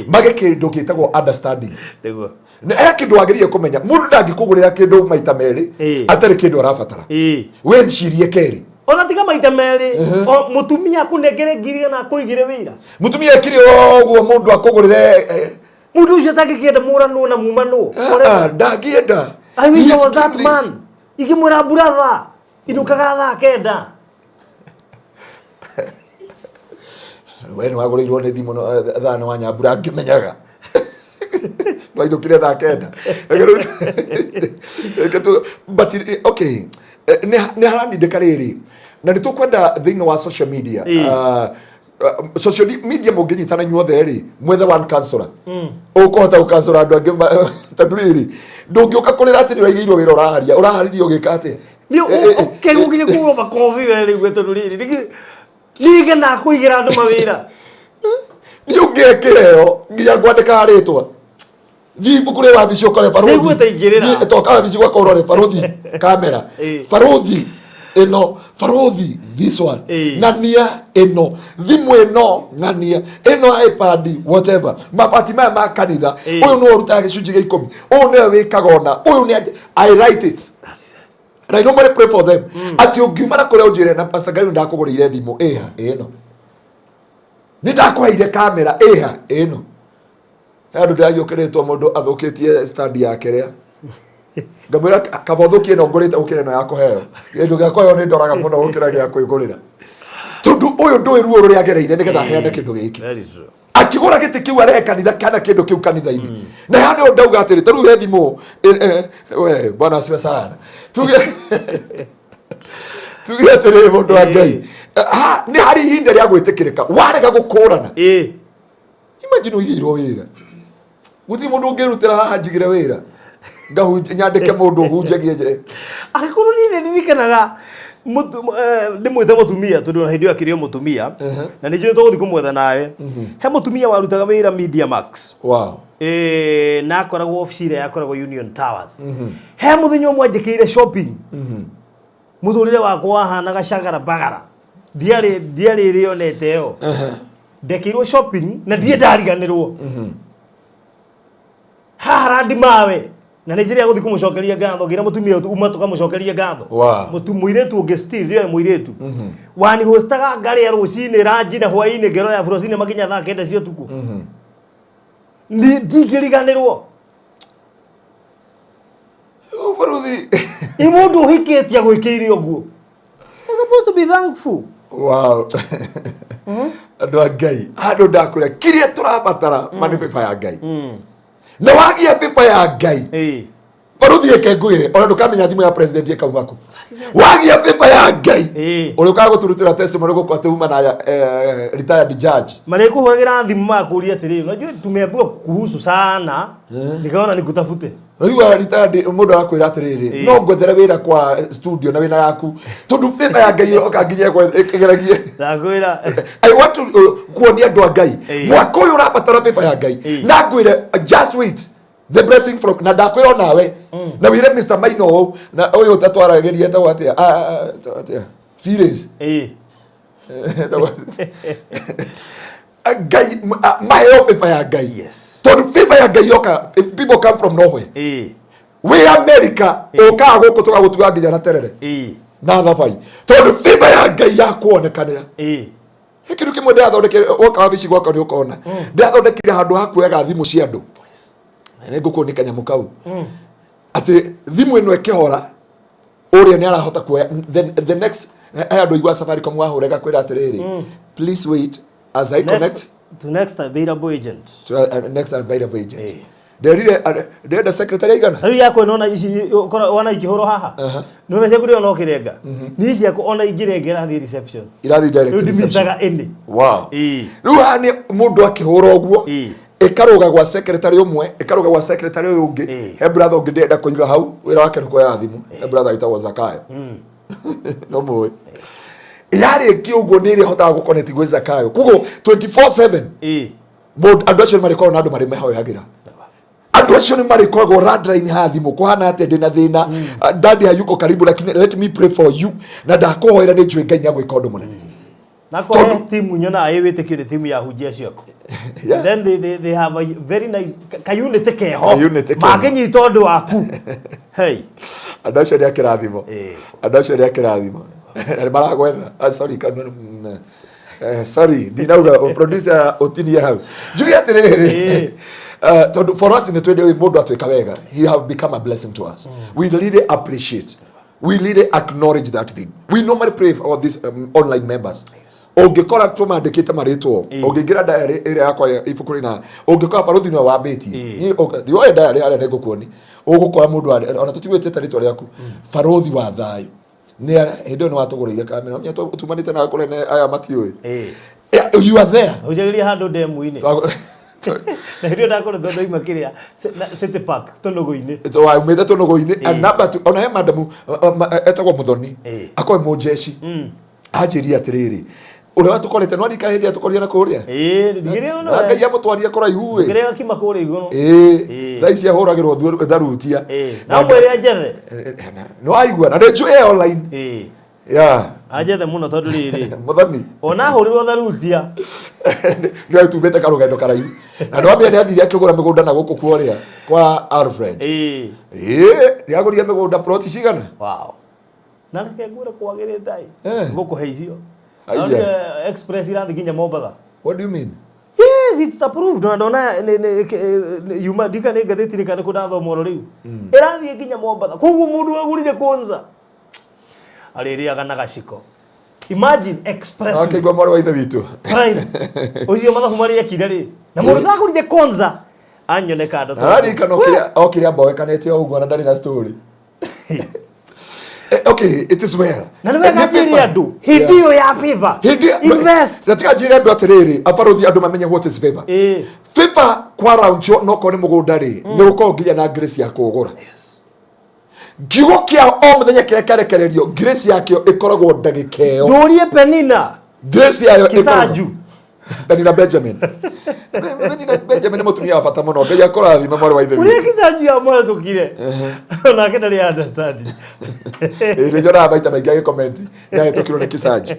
mage kĩndũ gĩtagwo understanding. Nĩ he kĩndũ wagĩrĩire kũmenya, mũndũ ndangĩkũgũrĩra kĩndũ maita merĩ atarĩ kĩndũ arabatara. Wĩcirie kerĩ. Ona tiga maita merĩ, o mũtumia akũnengere 100,000 akũigĩre wĩra. Mũtumia ekire ũguo mũndũ akũgũrĩre Mũndũ ũcio atangĩkĩenda mũranwo na mumanwo. Ndangĩenda. I wish He I is was that doing this. man. Ingĩmwĩra brother, inũkaga thaa 9. We nĩ wagũrĩirwo nĩ thimũ thaa nĩ wanyambura ngĩmenyaga wainũkire thaa 9. Reke but okay, nĩ haranindĩka rĩrĩ na nĩ tũkwenda thĩinĩ wa social media, social media mũngĩnyitana inyuothe rĩ mwethe one counselor ũkũhota gũkansora andũ angĩ tondũ rĩrĩ ndũngĩũka kũrĩra atĩ nĩ ũraigĩirwo wĩra ũraharia ũraharirie ũgĩka atĩa? Nĩ ũkĩgũkinya kuga makobi we rĩu tondũ rĩrĩ ningĩ na kũigĩra andũ mawĩra. Niĩ ũngĩhe kĩheo nginya ngwandĩkaga rĩtwa thiĩ ibuku rĩ wabici ũkore barũthi. Nĩguo ĩtaingĩrĩra. Thiĩ toka wabici gwakwa ũrore barũthi kamera, barũthi ĩno, barũthi this one, ng'ania ĩno thimũ ĩno, ng'ania ĩno iPad, whatever, mabati maya ma kanitha, ũyũ nĩwe ũrutaga gĩcunjĩ gĩa 10, ũyũ nĩwe wĩkaga ũna, ũyũ nĩ I write it and I normally pray for them atĩ ũngiuma na kũrĩa ũnjĩre na Pastor Gary ndakũgũrĩire thimũ ĩha ĩno, nĩ ndakũheire kamera ĩha ĩno. He andũ ndĩragiũkĩrĩtwo mũndũ athũkĩtie stand yake rĩa ngamwĩra kaba ũthũkie ĩno ngũrĩte gũkĩra ĩno ya kũheo. Kĩndũ gĩa kũheo nĩ ndoraga mũno gũkĩra gĩa kwĩgũrĩra tondũ ũyũ ndũĩ ruo rũrĩa agereire nĩgetha aheane kĩndũ gĩkĩ. Very true. Akĩgũra gĩtĩ kĩu arehe kanitha kana kĩndũ kĩu kanitha-inĩ na haha nĩho ndauga atĩrĩ ta rĩu he thimũ we bwana asifiwe sana tuge atĩrĩ mũndũ wa Ngai, nĩ harĩ ihinda rĩa gwĩtĩkĩrĩka warega gũkũrana. Imagine ũigĩirwo wĩra gũtirĩ mũndũ ũngĩrutĩra haha njigĩre wĩra ngahunjia nyandĩke mũndũ ũhunjagie nje. Angĩkorwo niĩ nĩ ndirikanaga ndĩmwĩte mũtumia tondũ ona hĩndĩ ĩyo akĩrĩ o mũtumia na nĩ njũĩ tũgũthiĩ kũmwetha nawe, he mũtumia warutaga wĩra Media Max. Na akoragwo obici ĩrĩa yakoragwo Union Towers. He mũthenya ũmwe anjĩkĩire shopping. Mũtũrĩre wakwa wahanaga cagara bagara. Ndiarĩ ĩrĩonete ĩyo. Ndekĩirwo shopping na ndirĩ ndariganĩrwo. Haha randi mawe na nĩ njĩra ya gũthiĩ kũmũcokeria ngatho ngĩra mũtumia ũyũ uma tũkamũcokerie ngatho. Wow. Mũirĩtu ũngĩ still ndiarĩ mũirĩtu. Wanihostaga ngarĩa rũcinĩ ranji na hwainĩ ngero ya burocini makinya thaa 9 cia ũtukũ. Ndingĩriganĩrwo. Ũbaruthi. Ĩ mũndũ ũhikĩtie agwĩkĩire ũguo. You're supposed to be thankful. Wow. Andũ a Ngai, handũ ndakwĩra kĩrĩa tũrabatara ma nĩ favor ya Ngai. Na wagia favor ya Ngai, baruthi eke ngwĩre, ona ndũkamenya thimũ ya president ĩkauma kũ. Wagia favor ya Ngai, ũrĩa ũkaga gũtũrutĩra testimony gũkũ atĩ uma na retired judge. Marĩkũhũragĩra thimũ makũria atĩrĩrĩ, unajua tumeambiwa kuhusu sana, nikaona nikutafute. Ũraigua retired mũndũ arakwĩra atĩrĩrĩ, no ngwethere wĩra kwa studio na wĩna yaku, tondũ favor ya Ngai ĩroka nginya ĩgeragie. Ndakwĩra. I want to kuonia andũ a Ngai mwaka ũyũ ũrabatara favor ya Ngai, na ngwĩre just wait the blessing from na ndakwĩra onawe na wĩre Mr. Maino ũũ na ũyũ ũtatwaragĩria etagwo atĩa? Ah, ah, ah, etagwo atĩa? Phyllis. Etagwo atĩa? Ngai maheo favor ya Ngai. Tondũ favor ya Ngai yoka, if people come from nowhere. Wĩ America ũkaga gũkũ tũgagũtuga nginya na terere na thabai, tondũ favor ya Ngai yakuonekanĩra. He kĩndũ kĩmwe ndĩrathondekire, woka wabici gwakwa nĩ ũkona ndĩrathondekire handũ ha kuoyaga thimũ cia andũ. Nĩ ngũkuonia kanyamũ kau atĩ thimũ ĩno ĩkĩhora ũrĩa nĩ arahota kuoya the next. He andũ igua Safaricom wahũra ĩgakwĩra atĩrĩrĩ, "Please wait as I connect to next available agent." To next available agent. Nderire ndĩrenda secretary aigana. Rĩu yakwa nona ici ũkora wona ikĩhũrwo haha, nona ciaku ndĩrona ũkĩrenga, niĩ ciakwa ona ingĩrengera thiĩ reception. Irathiĩ direct Rĩu reception. ndimicaga ĩnĩ. Wow. Rĩu haha nĩ mũndũ akĩhũra ũguo, ĩkarũga gwa secretary ũmwe, ĩkarũga gwa secretary ũyũ ũngĩ. He brother ũngĩ ndĩrenda kũiga hau, wĩra wake nĩ kuoya thimũ. He brother wĩtagwo Zakayo, no mũĩ. Yarĩkia ũguo nĩ ĩrĩhotaga gũconnect gwĩ Zakayo, koguo 24/7 andũ acio nĩ marĩkoragwo na andũ marĩ mehoyagĩra. Andũ acio nĩ marĩkoragwo landline ha thimũ, kũhana atĩa, ndĩna thĩna. Ah, daddy hayuko karibu, lakini let me pray for you, na ndakũhoera nĩ njũĩ Ngai nĩ agwĩka ũndũ mũnene. Na kwa timu nyonaga ĩ wĩtĩkio nĩ timu ya hunjia ciaku. Then they have a very nice ka unity keho. Ka unity keho. Makĩnyita ũndũ waku, hey. Andũ acio nĩ akĩrathimo, andũ acio nĩ akĩrathimo na nĩ maragwetha. Ah, sorry, sorry, ndinauga producer ũtinie hau njuge atĩrĩrĩ, tondũ for us nĩ twende mũndũ atuĩka wega. He have become a blessing to us. We really appreciate, we really acknowledge that thing. We normally pray for these online members. Ũngĩkora tũmandĩkĩte marĩtwo, ũngĩingĩra diary ĩrĩa yakwa ya ibuku rĩna, ũngĩkora baruthi nĩwe wambĩtie. Niĩ thioe diary harĩa nĩ ngũkuoni, ũgũkora mũndũ ona tũtigwĩtĩte rĩtwa rĩaku, baruthi wa thayũ nĩ hĩndĩ ĩyo nĩ watũgũrĩire kamera. Ũmenye tumanĩte nawe kũrĩa aya matiũĩ. Yeah, you are there. Hujagĩria handũ ndemu-inĩ na hĩndĩ ĩyo ndakoretwo ndoima kĩrĩa City Park tũnũgũ-inĩ. Waumĩte tũnũgũ-inĩ. And number two, ona he madamu etagwo Mũthoni, akorwo mũnjeci, anjĩrie atĩrĩrĩ, ũrĩa watũkorete no arikara hĩndĩ ĩrĩa tũkorire na kũrĩa. Ĩĩ, ndigĩrĩra Na Ngai amũtwarire kũraihu ĩ. Ngĩrĩa gakima kũrĩa igũrũ. Ĩĩ, thaa ici ahũragĩrwo tharutia. Na mwĩre anjethe. Nĩ waigua na nĩ njũĩ e online. Yeah. Anjethe mũno tondũ rĩrĩ Mũthoni ona ahũrĩrwo tharutia. Nĩ tumĩte karũgendo karaihu na nĩ wambia nĩ athire akĩgũra mĩgũnda na gũkũ kuoria kwa Alfred. Ĩĩ, nĩ agũrire mĩgũnda ploti cigana. Wow. Na reke ngwĩre kwagĩrĩte ĩ. Ngũkũhe icio. Aya. Nonire express irathiĩ nginya Mombatha. What do you mean? Yes, it's approved. Na ndona yuma ndika nĩ ngathĩti-inĩ kana nĩ kũ ndathoma oro rĩu. Ĩrathiĩ nginya Mombatha. Koguo mũndũ wagũrire Konza arĩrĩaga na gaciko. Imagine express. Akĩigua mwarĩ wa ithe witũ. Prime. Ũcio mathabu marĩa ekire rĩ. Na mũndũ ndagũrire Konza anyone kando. Aririkana okire amboekanĩte o ũguo na ndarĩ na story. Okay, it is well. Na nĩ wega njĩre andũ hĩndĩ ĩyo ya favor. Hĩndĩ Invest. Na tiga njĩre andũ atĩrĩrĩ, abarothi, andũ mamenye what is favor. Favor kwa launch no korwo nĩ mũgũnda rĩ, nĩ gũkorwo nginya na grace ya kũũgũra. Kiugo kĩa o mũthenya kĩrĩa kĩarekererio, grace yakĩo ĩkoragwo ndagĩka ĩyo. Ndũrie Penina. Grace yayo ĩkoragwo- Kisaju. Penina Benjamin. Penina Benjamin nĩ mũtumia wa bata mũno. Ngai akũrathime mwarĩ wa ithe Ũrĩa witũ. Kisanju yamũhetũkire onake ndarĩ understand. Ĩ, nĩ nyonaga maita maingĩ agĩcomment nĩ ahĩtũkirwo nĩ Kisanju.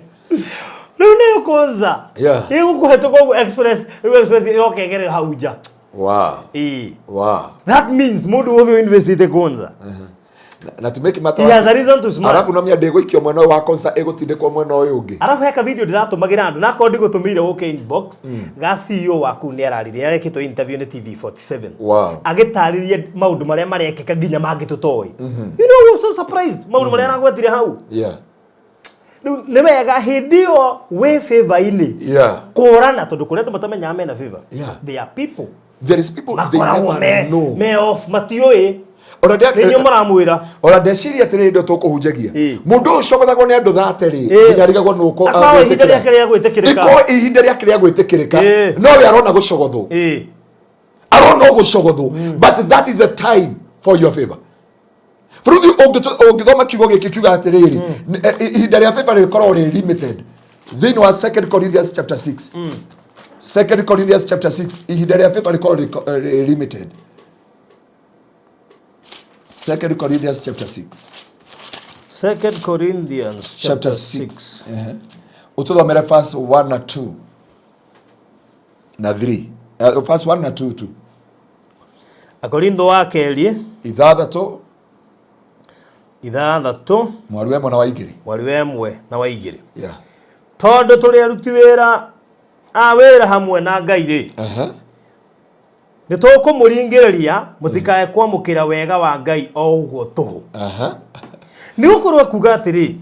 Rĩu nĩyo Konza Yeah. ĩgũkũhetũka ũguo express, rĩu express ĩroka ĩgerere hau nja. Wow. Ĩĩ. Wow. That means mũndũ wothe ũinvestĩte Konza Na to make matters he has a reason to smile. Arabu no mĩande ĩgũikio mwena ũyũ wa Konza ĩgũtindĩkwo mwena ũyũ ũngĩ. Arabu heka video ndĩratũmagĩra andũ nakorwo ndigũtũmĩire gũkĩ inbox ga CEO waku nĩ araririe arekĩtwo interview nĩ TV47. Wow. Agĩtarĩria maũndũ marĩa marekĩka nginya mangĩ tũtoĩ. You know, I was so surprised maũndũ marĩa aragwetire hau. Yeah. Rĩu nĩ wega hĩndĩ ĩyo wĩ favor-inĩ Yeah. kũrana tondũ kũrĩa andũ matamenyaga mena favor. Yeah. They are people There is people they makoragwo never me, know. me off matiũĩ Ona nĩ inyuĩ mũramwĩra. Ona ndeciria atĩrĩrĩ hĩndĩ ĩyo tũkũhunjagia Ĩ. mũndũ ũyũ ũcogothagwo nĩ andũ thate rĩ Ĩ. nginya arigagwo nũ ũkũ- Akoragwo ihinda agwĩtĩkĩra. rĩake rĩa gwĩtĩkĩrĩka. Ĩkorwo ihinda rĩake rĩa gwĩtĩkĩrĩka Ĩ. no we arona gũcogothwo Ĩ. arona gũcogothwo but that is a time for your favor. Bũrũthi ũngĩthoma kiugo gĩkĩ kiuga atĩrĩrĩ ihinda rĩa favor rĩkoragwo rĩ limited thĩinĩ wa 2 Corinthians chapter 6. 2 Corinthians chapter 6 ihinda rĩa favor rĩkoragwo rĩ limited. 2 Corinthians chapter 6. 2 Corinthians chapter 6. Ehe. Ũtũthomere verse 1 na 2 na 3. Verse 1 na 2 tu. Akorintho wa kerĩ 6 6 mwari wa 1 na wa 2. Mwari wa 1 na wa 2. Yeah. Tondũ tũrĩ aruti wĩra a wĩra hamwe na Ngai rĩ, nĩ tũkũmũringĩrĩria mũtikae kwamũkĩra wega wa Ngai o ũguo tũhũ. Nĩ gũkorwo kuga atĩrĩ,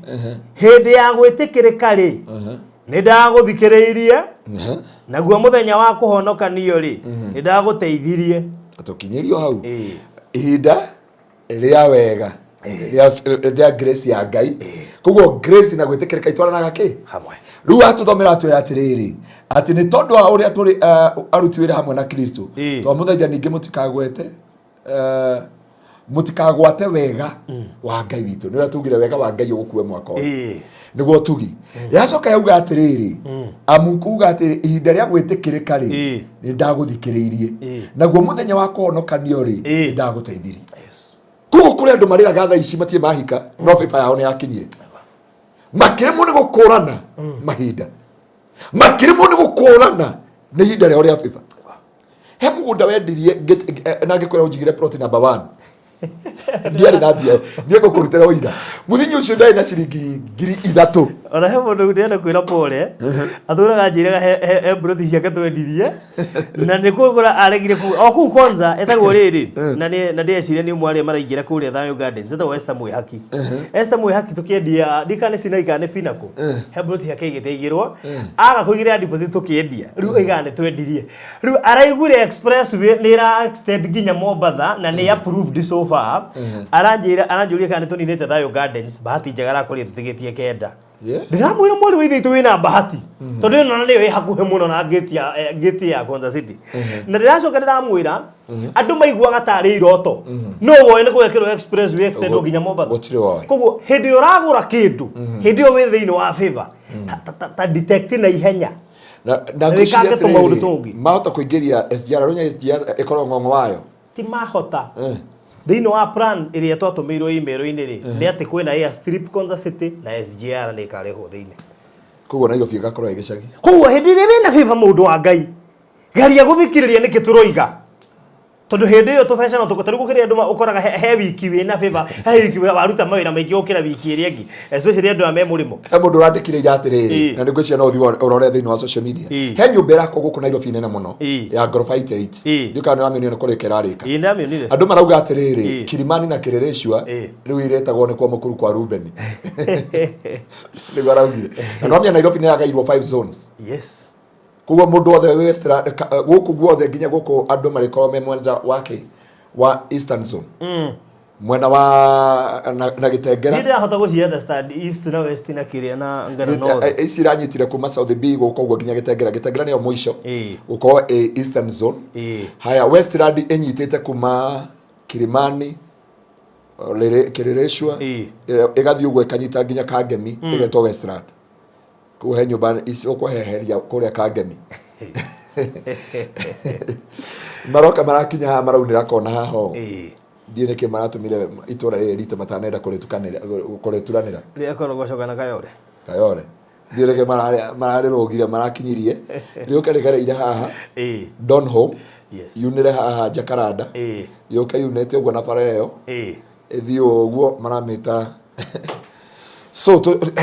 hĩndĩ ya gwĩtĩkĩrĩka rĩ, nĩ ndagũthikĩrĩirie, naguo mũthenya wa kũhonokanio rĩ, nĩ ndagũteithirie. Tũkinyĩrio hau. Ĩ. Ihinda rĩa wega rĩa grace ya Ngai. Koguo grace na gwĩtĩkĩrĩka itwaranaga kĩ? Hamwe. Rĩu atũthomera atwĩra atĩrĩrĩ atĩ nĩ tondũ wa ũrĩa tũrĩ aruti wĩra hamwe na Kristo twamũthaitha ningĩ mũtikagwete mũtikagwate wega wa Ngai witũ. Nĩ ũrĩa tugire wega wa Ngai ũgũkue mwaka ũyũ. Nĩguo tugi yacoka yauga atĩrĩrĩ amu kuga atĩrĩ ihinda rĩa gwĩtĩkĩrĩka rĩ nĩ ndagũthikĩrĩirie naguo mũthenya wa kũhonokanio rĩ nĩ ndagũteithirie. Koguo kũrĩ andũ marĩraga thaa ici matirĩ mahika no bĩba yao nĩ yakinyire makĩremwo nĩ gũkũrana mahinda makĩremwo nĩ gũkũrana nĩ ihinda rĩao rĩa bĩba. He mũgũnda wendirie na ngĩkwĩra ũnjigĩre plot number 1 ndiarĩ na mbia niĩ ngũkũrutĩra ũira mũthenya ũcio ndarĩ na ciringi 3,000. Ona he mũndũ ndĩrenda kwĩra pole atũraga njĩraga he mburoti ciake twendirie na nĩ kũgũra aregire kuu o kuu Konza etagwo rĩrĩ na nĩ na ndĩreciria nĩ ũmwe arĩa maraingĩra kũrĩa Thayo Gardens etagwo Esther Mwĩhaki. Esther Mwĩhaki tũkĩendia ndikana nĩ Sinai kana nĩ Pinnacle he mburoti ciake igĩte igĩrwo aga kũigĩrĩra deposit tũkĩendia rĩu aigaga nĩ twendirie rĩu araiguire expressway nĩ ĩra extend nginya Mombatha na nĩ approved so far. Aranjĩra aranjũria kana nĩ tũninĩte Thayo Gardens. Bahati njega arakorire tũtigĩtie 9. Ndĩramwĩra mwarĩ wa ithe witũ wĩna bahati tondũ ĩno na nĩyo ĩ hakuhĩ mũno na gate ya Konza City. Na ndĩracoka ndĩramwĩra andũ maiguaga tarĩ iroto no woe nĩ gwekĩrwo expressway extend nginya Mombatha. Gũtirĩ woe. Koguo hĩndĩ ĩyo ũragũra kĩndũ hĩndĩ ĩyo wĩ thĩinĩ wa favor ta detect na ihenya na Na ngwĩciria wĩkange tũmaũndũ atĩrĩrĩ tũngĩ. mahota kũingĩria SGR rũnya SGR ĩkorwo ng'ong'o wayo ti mahota. Thĩinĩ wa plan ĩrĩa twatũmĩirwo email-inĩ rĩ nĩ atĩ kwĩna airstrip Konza City na SGR nĩ ĩkarehwo thĩinĩ. Koguo Nairobi ĩgakorwo ĩ gĩcagi. Koguo hĩndĩ ĩrĩa wĩna favor mũndũ wa Ngai geria gũthikĩrĩria nĩkĩ tũroiga tondũ hĩndĩ ĩyo tũbeca no tũkũ tarĩu gũkĩrĩ andũ ũkoraga he wiki wĩna favor he wiki waruta mawĩra maingĩ gũkĩra wiki ĩrĩa ĩngĩ especially andũ aya me mũrĩmo. He mũndũ ũrandĩkire ira atĩrĩrĩ na nĩ ngwĩciria no ũthiĩ ũrore thĩinĩ wa social media. He nyũmba ĩrakwo gũkũ Nairobi nene mũno ya ngoroba 88 ndiũ kana nĩ wamĩonire nĩ kũrĩka ĩrarĩka. Ĩ, ndamĩonire. Andũ marauga atĩrĩrĩ Kilimani na Kileleshwa rĩu iretagwo nĩ kwa mũkuru kwa Ruben nĩguo araugire. Na nĩwamenya Nairobi nĩ yagairwo 5 zones. Yes. Koguo mũndũ wothe wĩ Westland gũkũ guothe nginya gũkũ andũ marĩkorwo me mwena wake wa Eastern zone mwena wa na Gĩtengera. Niĩ ndĩrahota gũci understand East na West na kĩrĩa na Ngara North. Ici iranyitire kuma South B gũka ũguo nginya Gĩtengera. Gĩtengera nĩyo mũico gũkorwo ĩ Eastern zone. Haya Westland ĩnyitĩte kuma Kilimani Kileleshwa ĩgathiĩ ũguo ĩkanyita nginya Kangemi ĩgetwo Westland. Kũu he nyũmba ici ũkũheheria kũrĩa Kangemi. Maroka marakinya haha maraunĩra kona haha ũũ. Ndiũĩ nĩkĩ maratũmire itũra rĩrĩ ritũ matanenda kũrĩtukanĩra kũrĩturanĩra. Rĩakorwo gwacoka na Kayore. Kayore. Ndiũĩ nĩkĩ mararĩrũgire marakinyirie. Rĩũke rĩgereire haha. Donholm. Yunĩre haha Jacaranda. Yũke yunĩte ũguo na bara ĩyo. Ĩthiĩ ũguo maramĩta so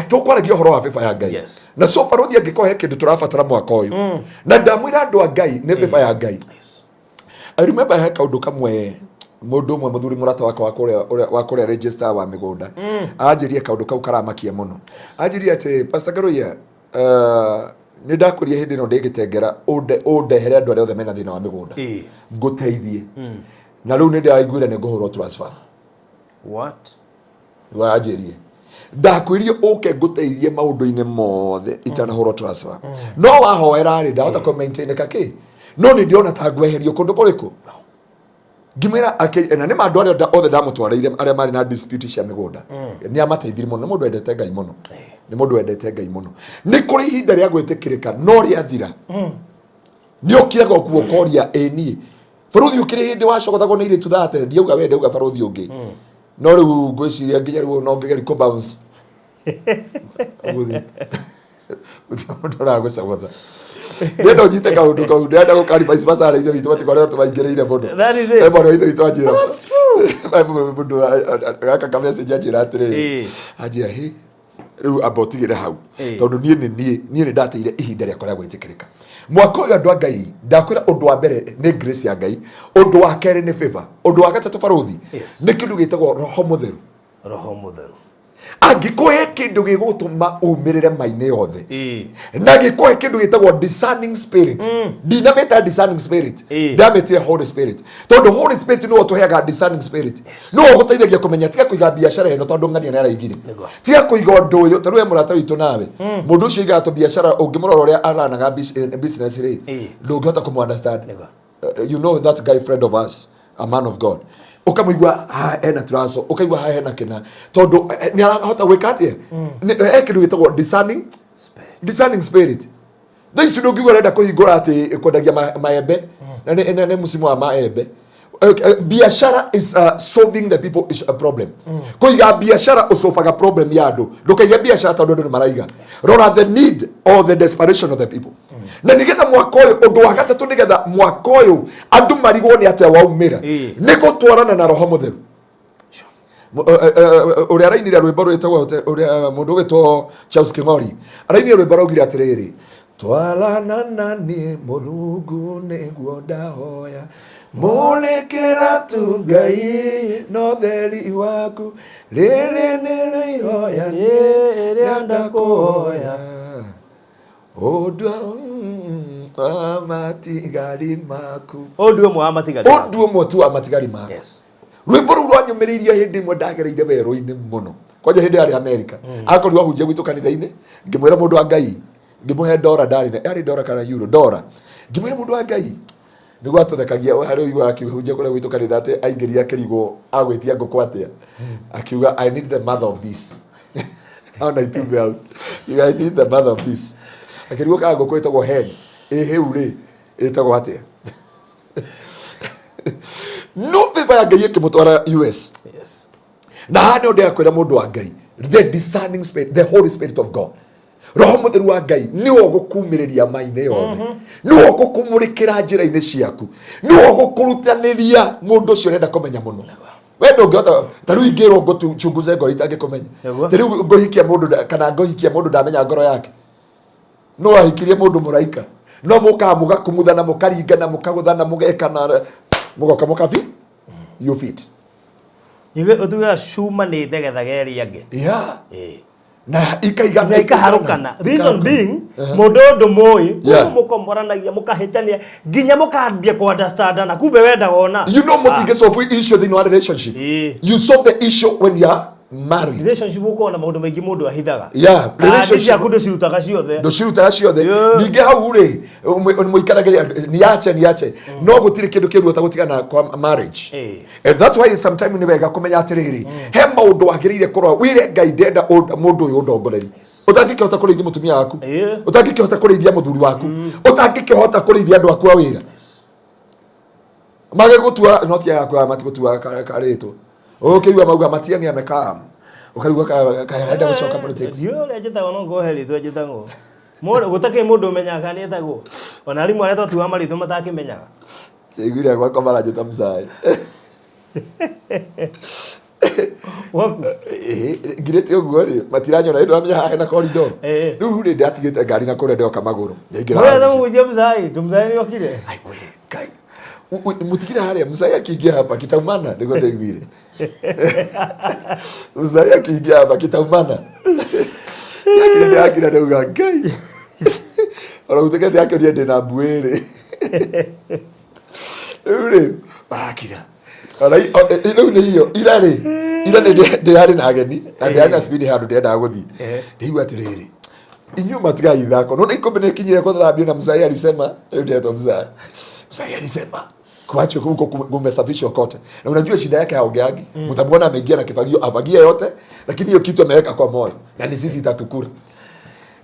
tũkwaragia ũhoro wa favor ya Ngai. Na so barothi angĩkorwo he kĩndũ tũrabatara mwaka ũyũ. Na ndamwĩra andũ a Ngai nĩ favor ya Ngai. I remember he kaũndũ kamwe mũndũ ũmwe mũthuri mũrata wakwa wa kũrĩa wa kũrĩa register wa mĩgũnda anjĩrie kaũndũ kau karamakia mũno. Anjĩrie atĩ Pastor Ngaruiya, nĩ ndakũria hĩndĩ ĩno ndĩ Gĩtengera ũndehere andũ arĩa othe mena thĩna wa mĩgũnda ngũteithie. Na rĩu nĩ ndĩraiguire nĩ ngũhũrwo transfer. What? Wanjĩrie ndakwĩrie ũke ngũteithie maũndũ-inĩ mothe itanahũrwo transfer. No wahoera rĩ ndahota kũ maintain kakĩ no nĩ ndĩrona ta ngweherio kũndũ kũrĩkũ. Ngĩmwĩra na nĩ ma andũ arĩa othe ndamũtwarĩire arĩa marĩ na dispute cia mĩgũnda nĩ amateithirie mũno. Nĩ mũndũ wendete Ngai mũno, nĩ mũndũ wendete Ngai mũno. Nĩ kũrĩ ihinda rĩa gwĩtĩkĩrĩka no rĩathira nĩ ũkiraga ũkuo ũkoria ĩ niĩ barothi ũkĩrĩ hĩndĩ wacogothagwo nĩ irĩtu thaa tene ndiauga we ndauga barothi ũngĩ no rĩu ngwĩciria nginya rĩu no ngĩgeria kũ bounce gũthiĩ gũtirĩ mũndũ ũragũcogotha. Ndĩrenda ũnyite kaũndũ kau, ndĩrenda gũkari vice versa arĩa ithe witũ matikoragwo tũmaingĩrĩire mũno. That is it. He mwana wa ithe witũ anjĩra. That's true. He mũndũ gaka ka message anjĩra atĩrĩrĩ. Anjĩra hĩ rĩu amba ũtigĩre hau. Tondũ niĩ nĩ niĩ niĩ nĩ ndateire ihinda rĩakwa rĩa gwĩtĩkĩrĩka. Mwaka ũyũ andũ a Ngai ndakwĩra ũndũ wa mbere nĩ grace ya Ngai, ũndũ wa kerĩ nĩ favor, ũndũ wa gatatũ barothi nĩ kĩndũ gĩtagwo roho mũtheru. Roho mũtheru. Angĩkũhe kĩndũ gĩgũtũma umĩrĩre ma-inĩ yothe na gĩkũhe kĩndũ gĩtagwo discerning spirit. Ndinamĩta discerning spirit, ndamĩtire Holy Spirit, tondũ Holy Spirit nĩwe ũtũheaga discerning spirit, nĩwe ũgũteithagia kũmenya tiga kũiga biacara ĩno tondũ ng'ania nĩ araigire, tiga kũiga ũndũ ũyũ. Tarĩu he mũrata witũ nawe mũndũ ũcio aigaga tũbiacara, ũngĩmũrora ũrĩa aranaga business rĩ, ndũngĩhota kũmũ understand. You know that guy, friend of us, a man of God, ukamũigua haha ena turaco, ukaigua haha hena kĩna, tondũ nĩ arahota gwĩka atĩa. He kĩndũ gĩtagwo discerning spirit. Thaa ici ndũngiuga ũrenda kũhingũra atĩ kwendagia maembe na nĩ mũcimu wa maembe. Biashara is solving the people is a problem. Kũiga biashara ũcobaga problem ya andũ. Ndũkaige biashara tondũ andũ nĩ maraiga. Rora the need or the desperation of the people. Na nĩgetha mwaka ũyũ, ũndũ wa gatatũ, nĩgetha mwaka ũyũ andũ marigwo nĩ atĩa waumĩra, nĩ gũtwarana na roho mũtheru. Ũrĩa arainire rwĩmbo rwĩtagwo ũrĩa mũndũ ũgĩtwo Charles King'ori arainire rwĩmbo araugire atĩrĩrĩ, twarana na niĩ Mũrungu nĩguo ndahoya, mũrĩkĩra tu Ngai no theri waku, rĩrĩ nĩrĩo ihoya niĩ ndakũhoya, ũndũ wa matigari maku. Ũndũ ũmwe wa matigari maku. Ũndũ ũmwe tu wa matigari maku. Rwĩmbo rũu rwanyũmĩrĩirie hĩndĩ ĩmwe ndagereire werũ-inĩ mũno, kwanja hĩndĩ yarĩ Amerika. Akorirwo ahunjia gwitũ kanitha-inĩ, ngĩmwĩra mũndũ wa Ngai, ngĩmũhe ndora ndarĩ na yarĩ ndora kana euro ndora, ngĩmwĩra mũndũ wa Ngai nĩguo atũthekagia harĩ ũiguaga akĩhunjia kũrĩa gwitũ kanitha atĩ aingĩria kĩrigũ agwĩtia ngũkũ atĩa, akiuga I need the mother of this. Ona itumbĩ hau, I need the mother of this. Akĩrigwo kana ngũkũ ĩtagwo hen ĩ hĩu rĩ ĩtagwo atĩa. No favor ya Ngai ĩkĩmũtwara US. Na haha nĩho ndĩrakwĩra mũndũ wa Ngai, the discerning spirit, the Holy Spirit of God, roho mũtheru wa Ngai nĩwe ũgũkumĩrĩria ma-inĩ yothe, nĩwe ũgũkũmũrĩkĩra njĩra-inĩ ciaku, nĩwe ũgũkũrutanĩria mũndũ ũcio ũrenda kũmenya mũno. We ndũngĩhota, ta rĩu ingĩrwo ngũchunguze ngoro itangĩkũmenya. Ta rĩu ngũhikia mũndũ kana ngũhikia mũndũ ndamenya ngoro yake. No ahikirie mũndũ mũraika, no mũkaga mũgakumuthana, mũkaringana, mũkagũthana, mũgekana, mũgoka mũkabi you fit. Ningĩ ũtugaga cuma nĩ ĩthegethaga ĩrĩa ĩngĩ. Na ikaigana, na ikaharũkana. Reason Ikaharũkana. being, mũndũ ũyũ ndũmũĩ, Yeah. Mũkomoranagia, mũkahĩtania nginya mũkambia kũ understand na kumbe wendaga ona. You know mũtingĩ solve issue thĩinĩ wa relationship. You solve the issue when you are Married. Relationship ũkoragwo na maũndũ maingĩ mũndũ ahithaga. Yeah, Relationship ciaku ndũcirutaga ciothe. Ndũcirutaga ciothe. Yeah. Ningĩ hau rĩ, mũikaragĩria niache niache, no gũtirĩ kĩndũ kĩruo ta gũtigana kwa marriage. And that's why sometimes nĩ wega kũmenya atĩrĩrĩ, he maũndũ wagĩrĩire kũrora, wĩre Ngai ndenda mũndũ ũyũ ũndongorerie. Ũtangĩkĩhota kũrĩithia mũtumia waku, ũtangĩkĩhota kũrĩithia mũthuri waku, ũtangĩkĩhota kũrĩithia andũ aku a wĩra, magĩgũtua no ti yaku, aya matigũtua karĩtwo ũkĩigua mauga Matiang'i amekam, ũkarigwo kaenda gũcoka politics. Ndiũĩ ũrĩa njĩtagwo, no ngohe rĩtwa njĩtagwo. Gũtakĩrĩ mũndũ ũmenyaga kana nĩ etagwo. Ona arimũ arĩa twatuaga marĩtwa matakĩmenyaga. Iguire gwakwa maranjĩta Mzai. Waku? Ngirĩte ũguo rĩ, matiranyona ĩndũ ramenya haha hena corridor. Rĩu rĩ, ndatigĩte ngari na kũrĩa ndoka magũrũ ndaingĩra Mũrenda wabici. mũhunjia Mzai, tũmzai nĩ okire. Ai, we, Ngai. Mutigire harĩa Mzai akiingia hapa kitaumana, nĩguo ndaiguire Mzai akiingia hapa kitaumana. Yakire ndakira, ndauga Ngai, ona gũtuĩka ndĩrakĩonia ndĩna mbuĩrĩ. Rĩu rĩ, marakira. Ona rĩu nĩ iyo ira rĩ, ira nĩ ndĩrarĩ na ageni na ndĩrarĩ na speed handũ ndĩrendaga gũthiĩ. Ndĩigua atĩrĩrĩ, inyuĩ matigai ithako, nona ikombe nĩ ikinyire kũthambio na Mzai alisema, rĩu ndetwo Mzai, Mzai alisema kuachwe huko kumesafishwa kote. Na unajua shida yake haongeagi. Mtamuona ameingia na kifagio, afagie yote, lakini hiyo kitu ameweka kwa moyo na ni sisi itatukura.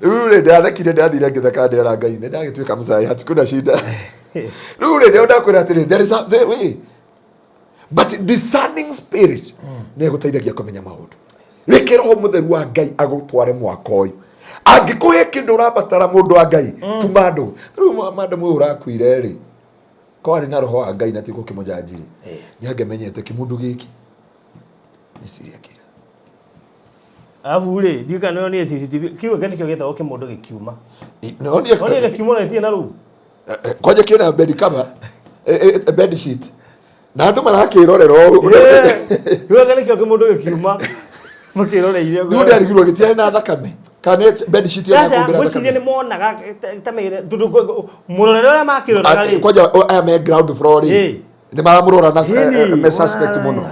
Rĩu rĩ, ndathekire, ndathire ngĩtheka, ndera Ngai nĩ ndagĩtuĩka Mzai, hatikuna shida. Rĩu rĩ, ndio ndakwĩra atĩrĩ, there is a there way, but discerning spirit nĩ ĩgũteithagia kũmenya maũndũ. Reke Roho Mũtheru wa Ngai agũtware mwaka ũyũ. Angĩkũhe kĩndũ ũrabatara, mũndũ wa Ngai, tuma andũ. Rĩu madam ũyũ ũrakuire rĩ, ko arĩ na roho wa Ngai na ti gũkĩmũjanjiri, nĩ angĩmenyete kĩmũndũ gĩkĩ nĩ ciria kĩra. Arabu rĩ, ndiũĩ kana nĩ CCTV kiugo kĩu nĩkĩo gĩtagwo kĩmũndũ gĩkiuma. No nĩ Onire gĩkiuma na gĩtirĩ na rũu. Kwanja kĩna bed cover, bed sheet, na andũ marakĩrorera ũũ. Kiugo kĩu nĩkĩo kĩmũndũ gĩkiuma makĩroreire. Rĩu ndĩrarigirwo gĩtiarĩ na thakame kana nĩ bed sheet ĩyo Aca, yakumbĩra ngwĩciria thakame. nĩ monaga ta megire tondũ mũrorere ũrĩa makĩroraga rĩ. Kwanja aya me ground floor rĩ, nĩ maramũrora na Ĩni, me suspect mũno,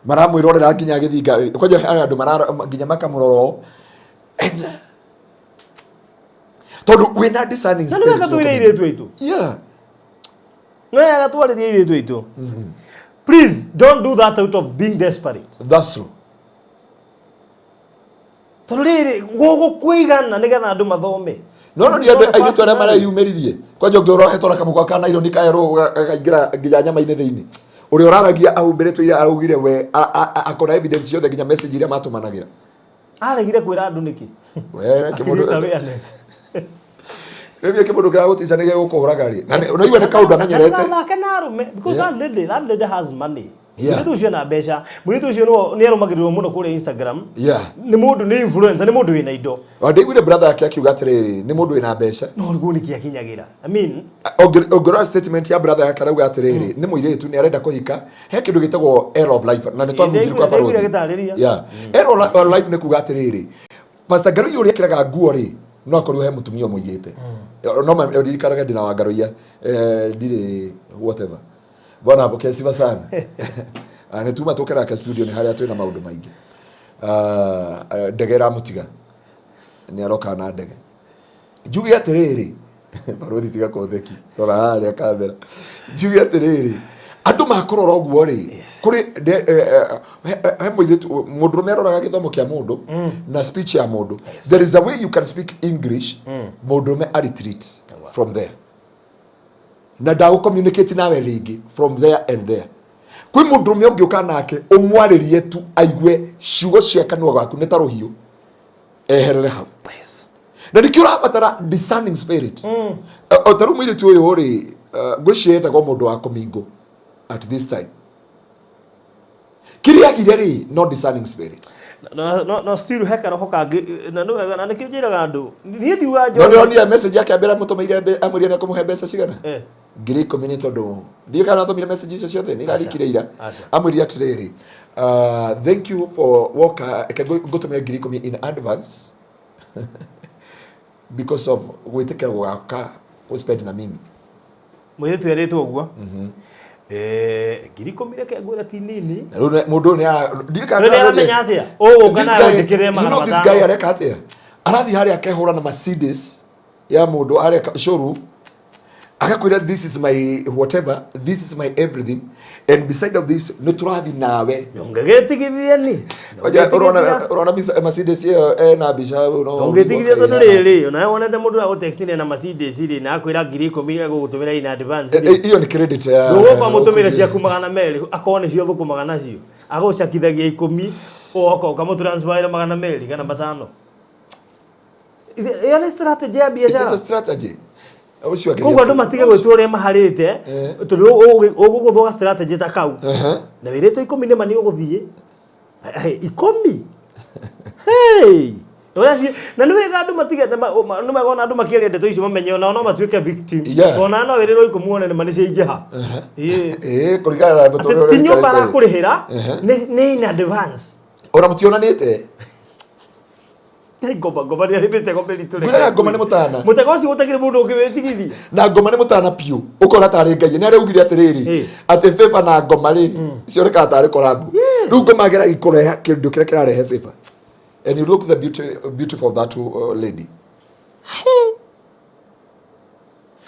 maramwĩrorera nginya agĩthinga. Kwanja aya andũ marara nginya makamũrora ũũ. Tondũ wĩna discerning Na nĩ wega spirit. twĩre airĩtu aitũ. No wega twarĩrie airĩtu aitũ. Please don't do that out of being desperate. That's true. Tondũ rĩrĩ gũgũkũigana nĩgetha andũ mathome. No nĩ andũ airĩtu arĩa mareyumĩririe, kwanja ũngĩ ũrohetwo na kamũkwa ka naironi kaerwo gakaingĩra nginya nyama-inĩ thĩinĩ, ũrĩa ũraragia ahumbĩrĩtwo ira araugire we akona evidence ciothe, nginya message iria matũmanagĩra. Aregire kwĩra andũ nĩkĩ? We, reke mũndũ- Create awareness. Rĩu kĩmũndũ kĩragũtica nĩ gĩgũkũraga rĩ, na ũnaigua nĩ kaũndũ amenyerete. Nake na arũme, because that lady has money. Yeah. Mũirĩtu ũcio na mbeca, mũirĩtu ũcio nĩ arũmagĩrĩrwo mũno kũrĩa Instagram. Nĩ mũndũ, nĩ influencer, nĩ mũndũ wĩna indo. O ndaiguire brother yake akiuga atĩrĩrĩ, nĩ mũndũ wĩna mbeca. No nĩguo nĩkĩ akinyagĩra, I mean, Ũngĩrora statement ya brother yake, arauga atĩrĩrĩ, nĩ mũirĩtu nĩ arenda kũhika. He kĩndũ gĩtagwo error of life, na nĩ twamũnjiri kwa Ndaiguire barũthi. agĩtarĩria. Yeah, error of life nĩ kuga atĩrĩrĩ, Pastor Ngaruiya ũrĩa ekĩraga nguo rĩ, no akorirwo he mũtumia ũmũigĩte. No ririkanage ndĩna wa Ngaruiya, ndirĩ whatever. Bwana apokee sifa sana. Ah, nĩ tuma tũke nake studio, nĩ harĩa twĩna maũndũ maingĩ. Ah, ndege ĩramũtiga, nĩ aroka na ndege. Njuge atĩrĩrĩ, barũthi, tiga kũtheki, rora harĩa kamera. Njuge atĩrĩrĩ, andũ makũrora ũguo rĩ, kũrĩ he mũirĩtu, mũndũrũme aroraga gĩthomo kĩa mũndũ na speech ya mũndũ. There is a way you can speak English, mũndũrũme a retreat from there na ndagũ communicate nawe rĩngĩ from there and there. Kwĩ mũndũrũme ũngĩũka nake ũmwarĩrie tu, aigue ciugo cia kanua gaku nĩ ta rũhiũ, eherere hau. Na nĩkĩo ũrabatara discerning spirit. O ta rĩu mũirĩtu ũyũ rĩ, ngwĩciria etagwo mũndũ wa kũmingo at this time. Kĩrĩa agire rĩ, no discerning spirit. No still he karoho kangĩ, na nĩ wega, na nĩkĩo njĩraga andũ, niĩ ndiuga No njohi. ndĩronire message yake ambĩra mũtũmĩire amwĩrire nĩ ekũmũhe mbeca cigana? 10,000. Nĩ tondũ ndiũĩ kana atũmire message icio ciothe, nĩ irarikire ira. Aca. Amwĩrire atĩrĩrĩ, "Thank you for woka, reke ngũtũmĩre 10,000 in advance because of gwĩtĩkĩra gũgaka gũspend na mimi." Mũirĩtu erĩtwo ũguo. Eh, 10,000 reke ngwĩre ti nini. Na rĩu mũndũ ũyũ nĩ Rĩu nĩaramenya atĩa? Ũgũka This nawe guy- ũnjĩkĩrĩre you magana know this matano. guy areka atĩa? Arathiĩ harĩa akehũra na Mercedes ya mũndũ harĩa showroom, agakwĩra this is my whatever, this is my everything, and beside of this nĩ tũrathiĩ nawe. Ũngĩgĩtigithia ni. Oja, ũrona ũrona Mercedes ĩyo ĩna mbica no Ũngĩtigithia tondũ rĩrĩ, onawe wonete mũndũ agũtextire na Mercedes rĩ, na akwĩra 10,000 egũgũtũmĩra in advance rĩ. Iyo nĩ credit ya Ndũgũka mũtũmĩre ciaku 200, akorwo nĩcio thũkũmaga nacio. Agũcakithagia 10, ũgoka ũkamũtransferĩra 200 kana 500. Ĩyo nĩ strategy ya It is a biacara. strategy. Ũcio akĩria- Koguo andũ matige gwĩtua ũrĩa maharĩte, tondũ ũgũgũthwo ga strategy ta kau. Na wĩrĩtwo 10 nĩma nĩ ũgũthiĩ. 10? Hey! Ũrĩa na nĩ wega andũ matige nĩ wega ona andũ makĩaria ndeto icio mamenye onao no matuĩke victim. Yeah. Tondũ ona no wĩrĩrwo 10 wone nĩma nĩ ciaingĩha. Ĩĩ. Ĩĩ, kũringana na mũtũrĩre Atĩ ũrĩa ti nyũmba ũikarĩte rĩ. arakũrĩhĩra, nĩ in advance. Ona mũtionanĩte. Nĩ ngoma, ngoma nĩ arĩ mĩtego mĩritũ reke. Ngwĩraga ngoma nĩ mũtana. Mũtego ũcio gũtakĩrĩ mũndũ ũngĩwĩtigithia. Na ngoma nĩ mũtana piũ, ũkona tarĩ ngai nĩ araugire atĩrĩrĩ atĩ favor na ngoma rĩ cionekaga tarĩ korabu. Rĩu ngoma ageragia kũrehe kĩndũ kĩrĩa kĩrarehe favor, and you look the beauty, beautiful of that lady.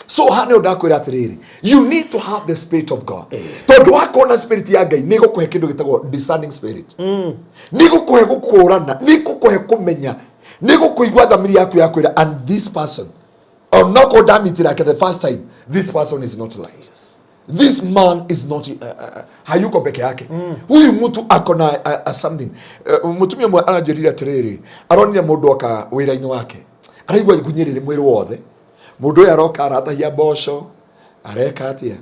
So haha nĩho ndakwĩra atĩrĩrĩ, you need to have the spirit of God, tondũ wakorwo na spirit ya Ngai nĩ ĩgũkũhe kĩndũ gĩtagwo discerning spirit, nĩ ĩgũkũhe gũkũrana, nĩ ĩgũkũhe kũmenya, nĩ ĩgũkũigua thamiri yaku ya kwĩra, and this person onokorwo ndamitĩ nake the first time, this person is not right. This man is not hayuko peke yake. Huyu mtu ako na something. Mutumia mwe aranjĩrire atĩrĩrĩ, aronire mũndũ oka wĩra-inĩ wake, araigua igunyĩrĩrĩ mwĩrĩ wothe. Mũndũ ũyũ aroka aratahia mboco, areka atĩa,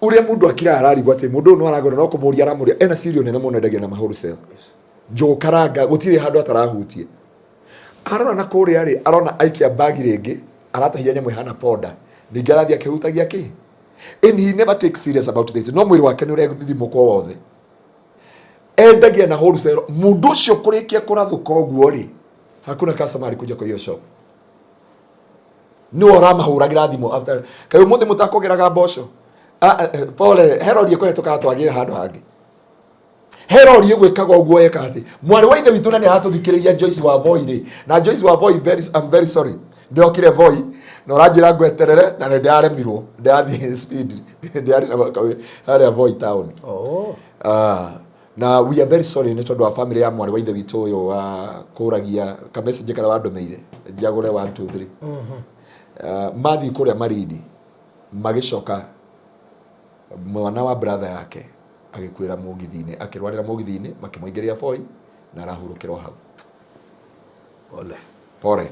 ũrĩa mũndũ akira ararigwo atĩ mũndũ ũyũ no aragũra, no kũmũria aramũria ena cereal nene mũno endagia na wholesale, njũgũ karanga, gũtirĩ handũ atarahutie. Arora na kũrĩa rĩ, arona aikia bagi rĩngĩ, aratahia nyamũ ĩhana ponda, ningĩ arathiĩ akĩhutagia kĩ, and he never takes serious about this, no mwĩrĩ wake nĩ ũrethithimũkwo wothe. Endagia na wholesale. Mũndũ ũcio kũrĩkia kũrathũka ũguo rĩ, hakuna customer alikuja kwa hiyo shop. Nĩwe ũramahũragĩra thimũ after, kaĩ ũmũthĩ mũtakũgĩraga mboco? Ah, eh, pole, herori ĩkũhetũkaga twagĩre handũ hangĩ, herori ĩgwĩkaga ũguo eka atĩ mwarĩ wa ithe witũ na nĩ aratũthikĩrĩria, Joyce wa Voi rĩ, na Joyce wa Voi, very, I'm very sorry, ndĩrokire Voi na ũranjĩra ngweterere na nĩ ndĩraremirwo, ndĩrathiĩ speed, ndĩrarĩ na harĩa Voi town. Oh. Ah, na we are very sorry nĩ tondũ wa family ya mwarĩ wa ithe witũ ũyũ wa kũragia ka message karĩa wandũmĩire njagũre 1 2 3. Mathiĩ kũrĩa Marindi, magĩcoka mwana wa brother yake agĩkuĩra mũgithi-inĩ, akĩrwarĩra mũgithi-inĩ, makĩmũingĩria Voi na arahurũkĩra o hau. Pole. Pole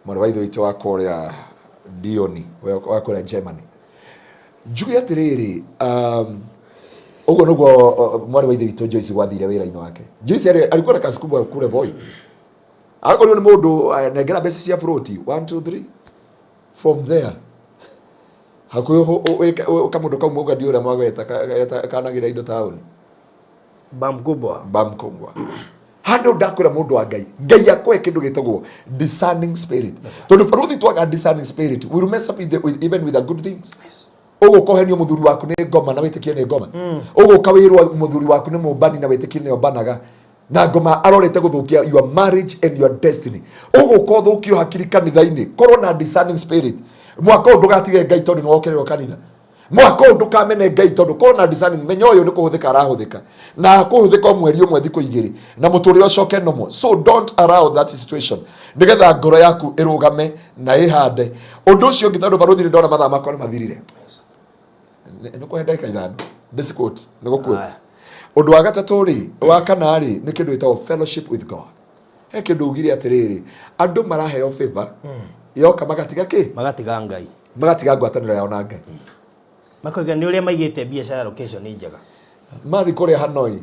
mwarĩ wa ithe witũ wa kũrĩa Dioni, wa kũrĩa Germany. Njuge atĩrĩrĩ, ũguo nĩguo mwarĩ wa ithe witũ Joyce gwathire wĩra-inĩ wake. Joyce alikuwa na kazi kubwa kule Voi, akorirwo nĩ mũndũ nengera mbeca cia froti 1 2 3, from there hakuhĩ kamũndũ kau mũgandi ũrĩa mwagweta kanagĩra indo taũni. Bamkubwa. Bamkubwa. Handũ ndakwĩra mũndũ wa Ngai, Ngai akũhe kĩndũ gĩtagwo discerning spirit, tondũ baruthi twaga discerning spirit, we will mess up with even with the good things. Ũgũka ũhenio mũthuri waku nĩ ngoma na wĩtĩkie nĩ ngoma, ũgũka wĩrwo mũthuri waku nĩ mũmbani na wĩtĩkie nĩ ombanaga, na ngoma arorete gũthũkia your marriage and your destiny. Ũgũka ũthũkio hakiri kanitha-inĩ. Korwo na discerning spirit. Mwaka ũyũ ndũgatige Ngai tondũ nĩ wokererwo kanitha. Mwaka ũyũ ndũkamene Ngai tondũ korwo na discerning, menya ũyũ nĩ kũhũthĩka arahũthĩka, na kũhũthĩka o mweri ũmwe, thikũ igĩrĩ, na mũtũrĩre ũcoke normal. So don't allow that situation, nĩgetha ngoro yaku ĩrũgame na ĩhande. Ũndũ ũcio ũngĩ, tondũ barũthi nĩ ndona mathaa makwa nĩ mathirire, nĩ kũhe ndagĩka 5 ndĩci quote, nĩ gũ quote. Ũndũ wa gatatũ rĩ, wa kana rĩ, nĩ kĩndũ gĩtagwo fellowship with God. He kĩndũ ugire atĩrĩrĩ, andũ maraheo favor yoka magatiga kĩ? Magatiga Ngai. Magatiga ngwatanĩro yao na Ngai. Makoiga nĩ ũrĩa maigĩte biacara location nĩ njega. Mathiĩ kũrĩa Hanoi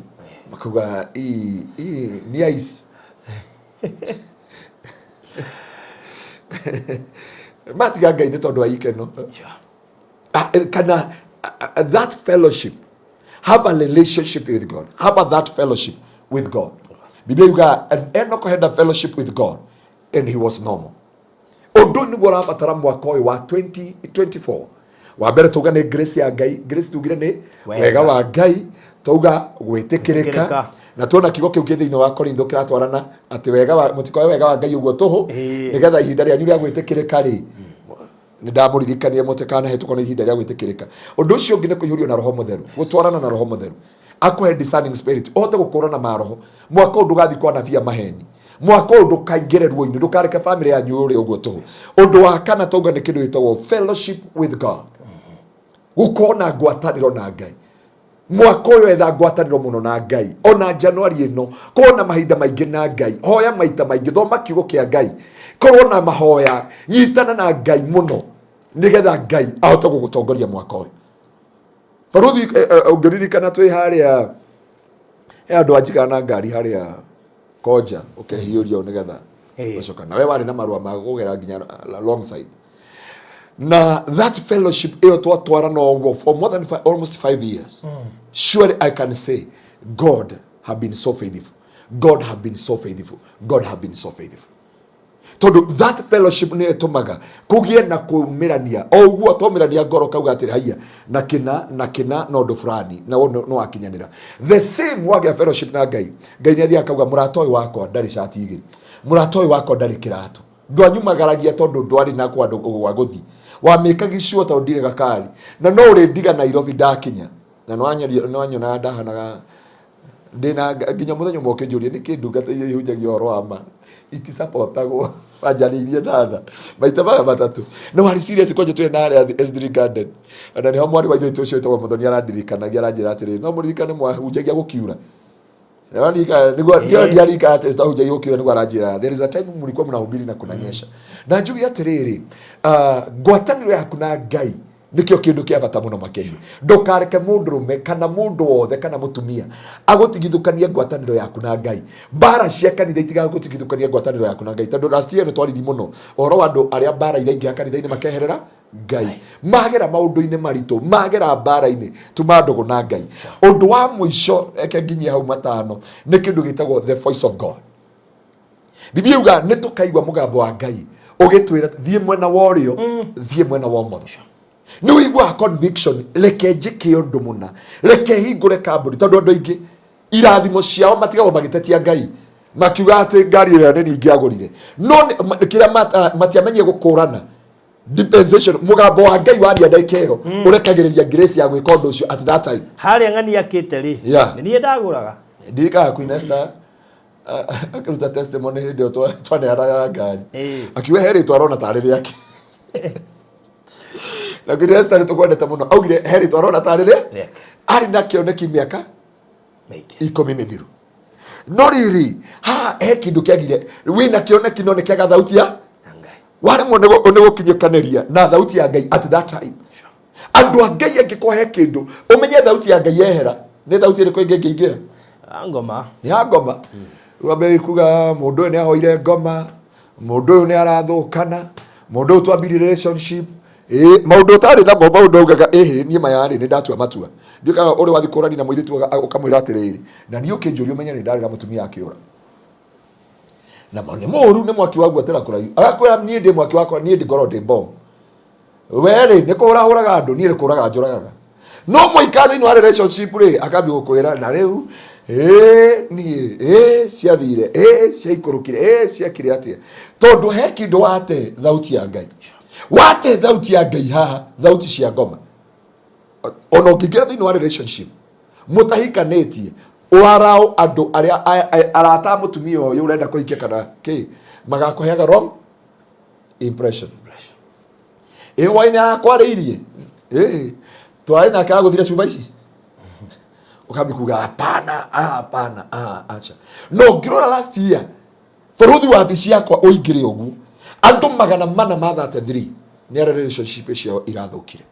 makuga ii ni ice, matiga Ngai nĩ tondũ wa ikeno. Kana that fellowship, have a relationship with God, have a that fellowship with God. Biblia yuga, and Enoch had a fellowship with God and he was normal. Ũndũ ũyũ nĩguo ũrabatara mwaka ũyũ wa 2024. Wa mbere tauga nĩ grace ya Ngai. Grace tugire nĩ Wega. wega wa Ngai, tauga gwĩtĩkĩrĩka. Gwĩtĩkĩrĩka. Na tuona kiugo kĩu kĩ thĩinĩ wa Korintho kĩratwarana atĩ wega wa mũtikoe wega wa Ngai ũguo tũhũ, nĩgetha ihinda rĩanyu rĩa gwĩtĩkĩrĩka rĩ, nĩ ndamũririkanie mũtikanahĩtũkwo nĩ ihinda rĩa gwĩtĩkĩrĩka. Ũndũ ũcio ũngĩ nĩ kũihũrio na Roho Mũtheru, gũtwarana na Roho Mũtheru, akũhe discerning spirit, ũhote gũkũrana maroho. Mwaka ũyũ ndũgathiĩ kwa anabii a maheni, mwaka ũyũ ndũkaingĩre ruo-inĩ, ndũkareke famĩlĩ yanyu yũre ũguo tũhũ. Ũndũ wa kana tauga nĩ kĩndũ gĩtagwo fellowship with God, gũkorwo na ngwatanĩro na Ngai. Mwaka ũyũ etha ngwatanĩro mũno na Ngai, ona Januari ĩno korwo na mahinda maingĩ na Ngai, hoya maita maingĩ, thoma kiugo kĩa Ngai, korwo na mahoya, nyitana na Ngai mũno, nĩgetha Ngai ahote gũgũtongoria mwaka ũyũ. Baruthi, ũngĩririkana twĩ harĩa he andũ anjigaga na ngari harĩa Konja, ũkehiũria nĩgetha ũcoka nawe warĩ na marũa ma kũgera nginya alongside na that fellowship ĩyo twatwarana ũguo for more than almost 5 years. Surely I can say God have been so faithful, God have been so faithful, God have been so faithful, tondũ that fellowship nĩ ĩtũmaga kũgĩe na kũmĩrania o ũguo twamĩrania ngoro kauga atĩrĩ haiya na kĩna na kĩna na ũndũ fulani na ũndũ nĩ wakinyanĩra. The same wagĩa fellowship na Ngai, Ngai nĩ athiaga akauga mũrata ũyũ wakwa ndarĩ cati igĩrĩ, mũrata ũyũ wakwa ndarĩ kĩratũ, ndwanyumagaragia tondũ ndwarĩ na kwandũ gwa gũthiĩ, wamĩkagi sure tondũ ndirĩ gakari na no ũrĩndiga Nairobi ndakinya na nĩwanyonaga ndahanaga ndĩna nginya mũthenya ũmwe ũkĩnjũria nĩkĩ ndungata iria ihunjagia ũhoro wa ma itisapotagwo, wanjarĩirie na tha maita maya matatũ na warĩ serious kwanja twĩ na harĩa S3 Garden, na nĩho mwarĩ wa ithe witũ ũcio wĩtagwo Mũthoni arandirikanagia, aranjĩra atĩrĩrĩ, no mũririkane mwahunjagia gũkiura. Nĩguo ndiaririkana atĩ twahunjagia gũkiura, nĩguo aranjĩra there is a time mlikuwa mnahubiri na kunanyesha. Na njuge atĩrĩrĩ, ngwatanĩro yaku na Ngai nĩkĩo kĩndũ kĩa bata mũno makĩria. Ndũkareke mũndũrũme kana mũndũ wothe kana mũtumia agũtigithũkanie ngwatanĩro yaku na Ngai. Mbara cia kanitha itigagũtigithũkania ngwatanĩro yaku na Ngai, tondũ last year nĩ twaririe mũno ũhoro wa andũ arĩa mbara iraingĩha kanitha-inĩ makeherera Ngai, magera maũndũ-inĩ maritũ, magera mbara-inĩ, tuma ndũgũ na Ngai. Ũndũ wa mũico, reke nginyie hau matano, nĩ kĩndũ gĩtagwo the voice of God. Biblia yuga nĩ tũkaigua mũgambo wa Ngai ũgĩtwĩra thiĩ mwena wa ũrĩo, thiĩ mwena wa ũmotho. Nĩ ũiguaga conviction, reke njĩke ũndũ mũna, reke hingũre kambuni, tondũ andũ aingĩ irathimo ciao matigagwo magĩtetia Ngai makiuga atĩ ngari ĩrĩa nĩ ingĩagũrire, no kĩrĩa matiamenyire gũkũrana dispensation, mũgambo wa Ngai waria ndagĩka ĩyo, ũrekagĩrĩria grace ya gwĩka ũndũ ũcio at that time. Harĩa ng'ani akĩte rĩ, nĩ niĩ ndagũraga. Ndirikanaga Queen Esther akĩruta testimony hĩndĩ ĩyo twaneanaga ngari, akiuga he rĩtwa arona tarĩ rĩake, na Queen Esther nĩ tũkwendete mũno, augire he rĩtwa arona tarĩ rĩa arĩ na kĩoneki mĩaka 10 mĩthiru, no rĩrĩ haha he kĩndũ kĩagire, wĩna kĩoneki no nĩ kĩaga thauti ya waremwo nĩ gũkinyĩkanĩria na thauti ya Ngai at that time. Andũ a Ngai, angĩkorwo he kĩndũ ũmenye thauti ya Ngai yehera, nĩ thauti ĩrĩkũ ĩngĩ ĩngĩingĩra? Ngoma. Nĩ ya ngoma. Wambe kuga mũndũ ũyũ nĩ ahoire ngoma, mũndũ ũyũ nĩ arathũkana, mũndũ ũyũ twambirie relationship, ĩĩ maũndũ ũtarĩ namo, maũndũ augaga ĩhĩ niĩ maya rĩ nĩ ndatua matua. Ndiũĩ kana ũrĩ wathiĩ kũrania na mũirĩtu ũkamwĩra atĩrĩrĩ, na niĩ ũkĩnjũria ũmenye nĩ ndarĩ na mũtumia akĩũra na nĩ mũũru, nĩ mwaki wa guotera kũraihu, agakwĩra niĩ ndĩ mwaki wakwa, niĩ ndĩngorwo ndĩ bomu, we rĩ nĩ kũhũra hũraga andũ, niĩ nĩ kũraga njũragaga. No mũikara thĩinĩ wa relationship rĩ, akambia gũkwĩra na rĩu ĩĩ niĩ ĩĩ ciathire ĩĩ ciaikũrũkire ĩĩ ciekire atĩa, tondũ he kĩndũ wate thauti ya Ngai, wate thauti ya Ngai haha, thauti cia ngoma. Ona ũngĩingĩra thĩinĩ wa relationship mũtahikanĩtie, ũraraũ andũ arĩa arata a mũtumia ũyũ ũrenda kũhikia kana kĩ, magakũheaga wrong impression. Ĩ hwaĩ-inĩ arakwarĩirie, ĩ twarĩ nake agũthire cuba ici, ũkambi kuga hapana, ah, hapana, ah, acha. No ngĩrora last year bũrũthi wa wabici yakwa ũingĩre ũguo, andũ 433 nĩ arĩa relationship ciao irathũkire.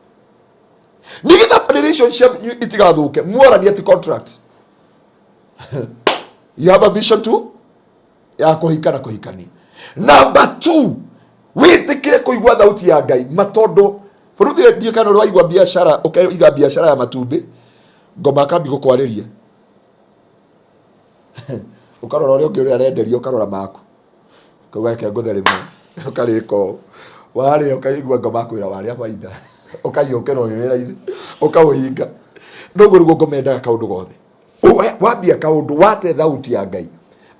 Nĩgetha relationship itigathũke, mwaranie ti contract, you have a vision to ya kũhika na kũhikania. Number 2, wĩtĩkĩre kũigua thauti ya Ngai matondũ bũrũthi ndiĩ kana ũrĩ waigua biacara, ũkaiga biacara ya matumbĩ, ngoma akambi gũkwarĩria, ũkarora ũrĩa ũngĩ ũrĩa arenderia, ũkarora maku, ũkauga reke ngũthe rĩmwe, ũkarĩka ũũ, warĩa ũkaigua ngoma akwĩra warĩa baida. Ũkaiũkĩra wĩ wĩra-inĩ, ũkaũhinga. Noguo nĩguo ngoma endaga kaũndũ gothe. Wambia kaũndũ wate thauti ya Ngai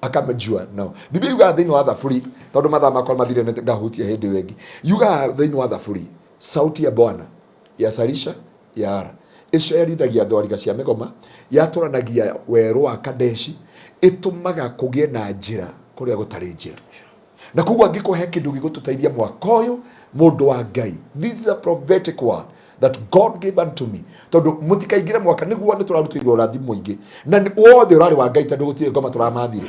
akamjua no. Biblia yugaga thĩinĩ wa Thaburi, tondũ mathaa makwa mathire nĩ ngahutia hĩndĩ ĩyo ĩngĩ. Yugaga thĩinĩ wa Thaburi, sauti ya Bwana yacarisha yara ĩcerithagia thwariga cia mĩgoma, yatũranagia werũ wa Kadeshi, ĩtũmaga kũgĩe na njĩra kũrĩa gũtarĩ njĩra. Na koguo angĩkorwo he kĩndũ gĩgũtũteithia mwaka ũyũ, mũndũ wa Ngai, this is a prophetic word that God gave unto me, tondũ mũtikaingĩre mwaka nĩguo nĩ tũrarutĩirwo ũrathi mũingĩ na wothe ũrarĩ wa Ngai, tondũ gũtirĩ ngoma tũramathire.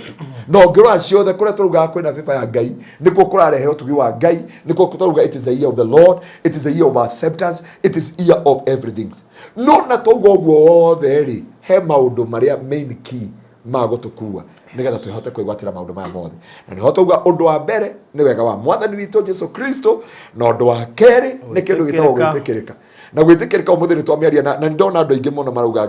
Na ũngĩrora ciothe kũrĩa tũraugaga kwĩna favor ya Ngai, nĩkuo kũrarehe ũtugi wa Ngai, nĩkuo tũrauga it is a year of the Lord, it is a year of acceptance, it is year of everything. No na twauga ũguo wothe rĩ, he maũndũ marĩa main key ma gũtũkua nĩgetha twĩhote kwĩgwatĩra maũndũ maya mothe. Na nĩho twauga ũndũ wa mbere nĩ wega wa Mwathani witũ Jesu Kristo, na ũndũ wa kerĩ nĩ kĩndũ gĩtagwo gwĩtĩkĩrĩka. Na gwĩtĩkĩrĩka ũmũthĩ nĩ twamĩaria, na nĩndona andũ aingĩ mũno marauga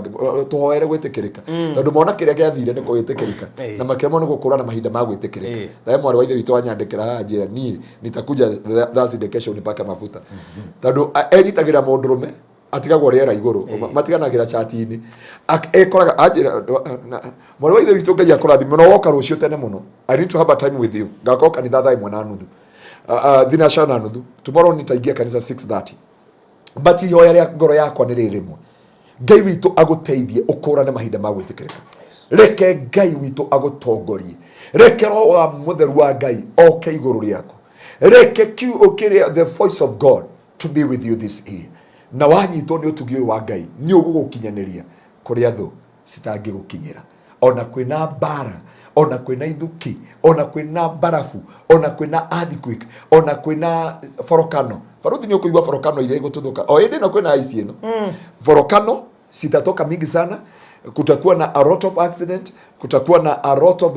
tũhoere gwĩtĩkĩrĩka, tondũ mona kĩrĩa gĩathire nĩ gwĩtĩkĩrĩka, na makĩremwo nĩ gũkũrana mahinda ma gwĩtĩkĩrĩka. Tawe mwarĩ wa ithe witũ anyandĩkĩra haha njĩra niĩ nitakuja Thursday kesho nipake mafuta, tondũ enyitagĩrĩra mũndũrũme atigagwo rĩera igũrũ, matiganagĩra chat-inĩ. Ekoraga anjĩra, mwarĩ wa ithe witũ, Ngai akũrathime no woka rũciũ tene mũno. I need to have a time with you. Ngakorwo kanitha 1:30, 6:30. Tomorrow nitaingia kanitha 6:30, but ihoya rĩa ngoro yakwa nĩ rĩrĩ rĩmwe: Ngai witũ agũteithie ũkũrane mahinda ma gwĩtĩkĩrĩka. Reke Ngai witũ agũtongorie, reke Roho wa mũtheru wa Ngai oke igũrũ rĩaku, reke kiu kĩrĩa the voice of God to be with you this year. Na wanyitwo nĩ ũtugi ũyũ wa Ngai, nĩ ũgũgũkinyanĩria kũrĩa thũ citangĩgũkinyĩra. Ona kwĩna mbara, ona kwĩna ithuki, ona kwĩna mbarabu, ona kwĩna earthquake, ona kwĩna volcano. Baruthi, nĩ ũkũigua volcano iria igũtuthũka o hĩndĩ ĩno kwĩna ici ĩno. Volcano zitatoka mingi sana, kutakuwa na a lot of accident, kutakuwa na a lot of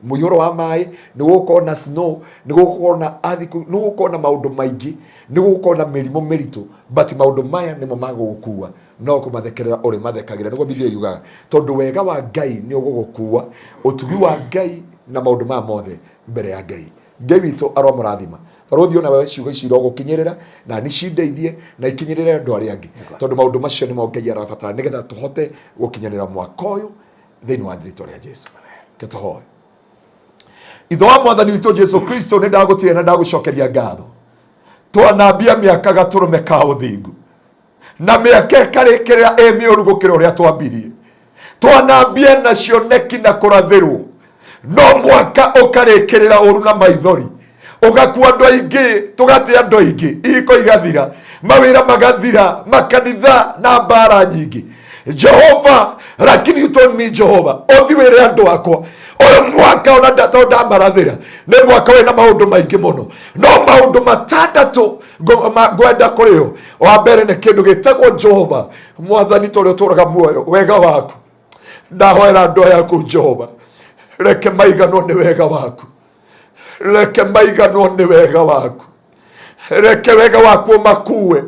mũiyũro wa maĩ, nĩ gũgũkorwo na snow, nĩ gũgũkorwo na earthquake, nĩ gũgũkorwo na maũndũ maingĩ, nĩ gũgũkorwo na mĩrimũ mĩritũ, but maũndũ maya nĩmo magũgũkua no kũmathekerera ũrĩmathekagĩra. Nĩguo Biblia yugaga, tondũ wega wa Ngai nĩ ũgũgũkua, ũtugi wa Ngai na maũndũ maya mothe mbere ya Ngai. Ngai witũ aromũrathima. Barũthi, ona wewe ciugo ici irogũkinyĩrĩra na nĩ cindeithie na ikinyĩrĩre andũ arĩa angĩ, tondũ maũndũ macio nĩmo Ngai arabatara nĩgetha tũhote gũkinyanĩra mwaka ũyũ thĩinĩ wa rĩtwa rĩa Jesu. Ke tũhoe. Ithe wa Mwathani witũ Jesu Kristo, nĩ ndagũtĩĩa na ndagũcokeria ngatho. Twanambia mĩaka gatũrũme ka ũthingu, na mĩaka ĩkarĩkĩrĩra ĩ mĩũru gũkĩra ũrĩa twambirie. Twanambia na cioneki na kũrathĩrwo, no mwaka ũkarĩkĩrĩra ũru na maithori, ũgakua andũ aingĩ, tũgate andũ aingĩ, ihiko igathira, mawĩra magathira, makanitha na mbara nyingĩ, Jehova. Lakini you told me, Jehova, ũthi wĩre andũ akwa ũyũ mwaka ona tondũ ndamarathĩra nĩ mwaka wĩna maũndũ maingĩ mũno, no maũndũ matandatũ ngwenda kũrĩ o. Wa mbere nĩ kĩndũ gĩtagwo, Jehova Mwathani, tũrĩa ũtũraga muoyo, wega waku. Ndahoera andũ aya aku, Jehova, reke maiganwo nĩ wega waku, reke maiganwo nĩ wega waku, reke wega waku ũmakue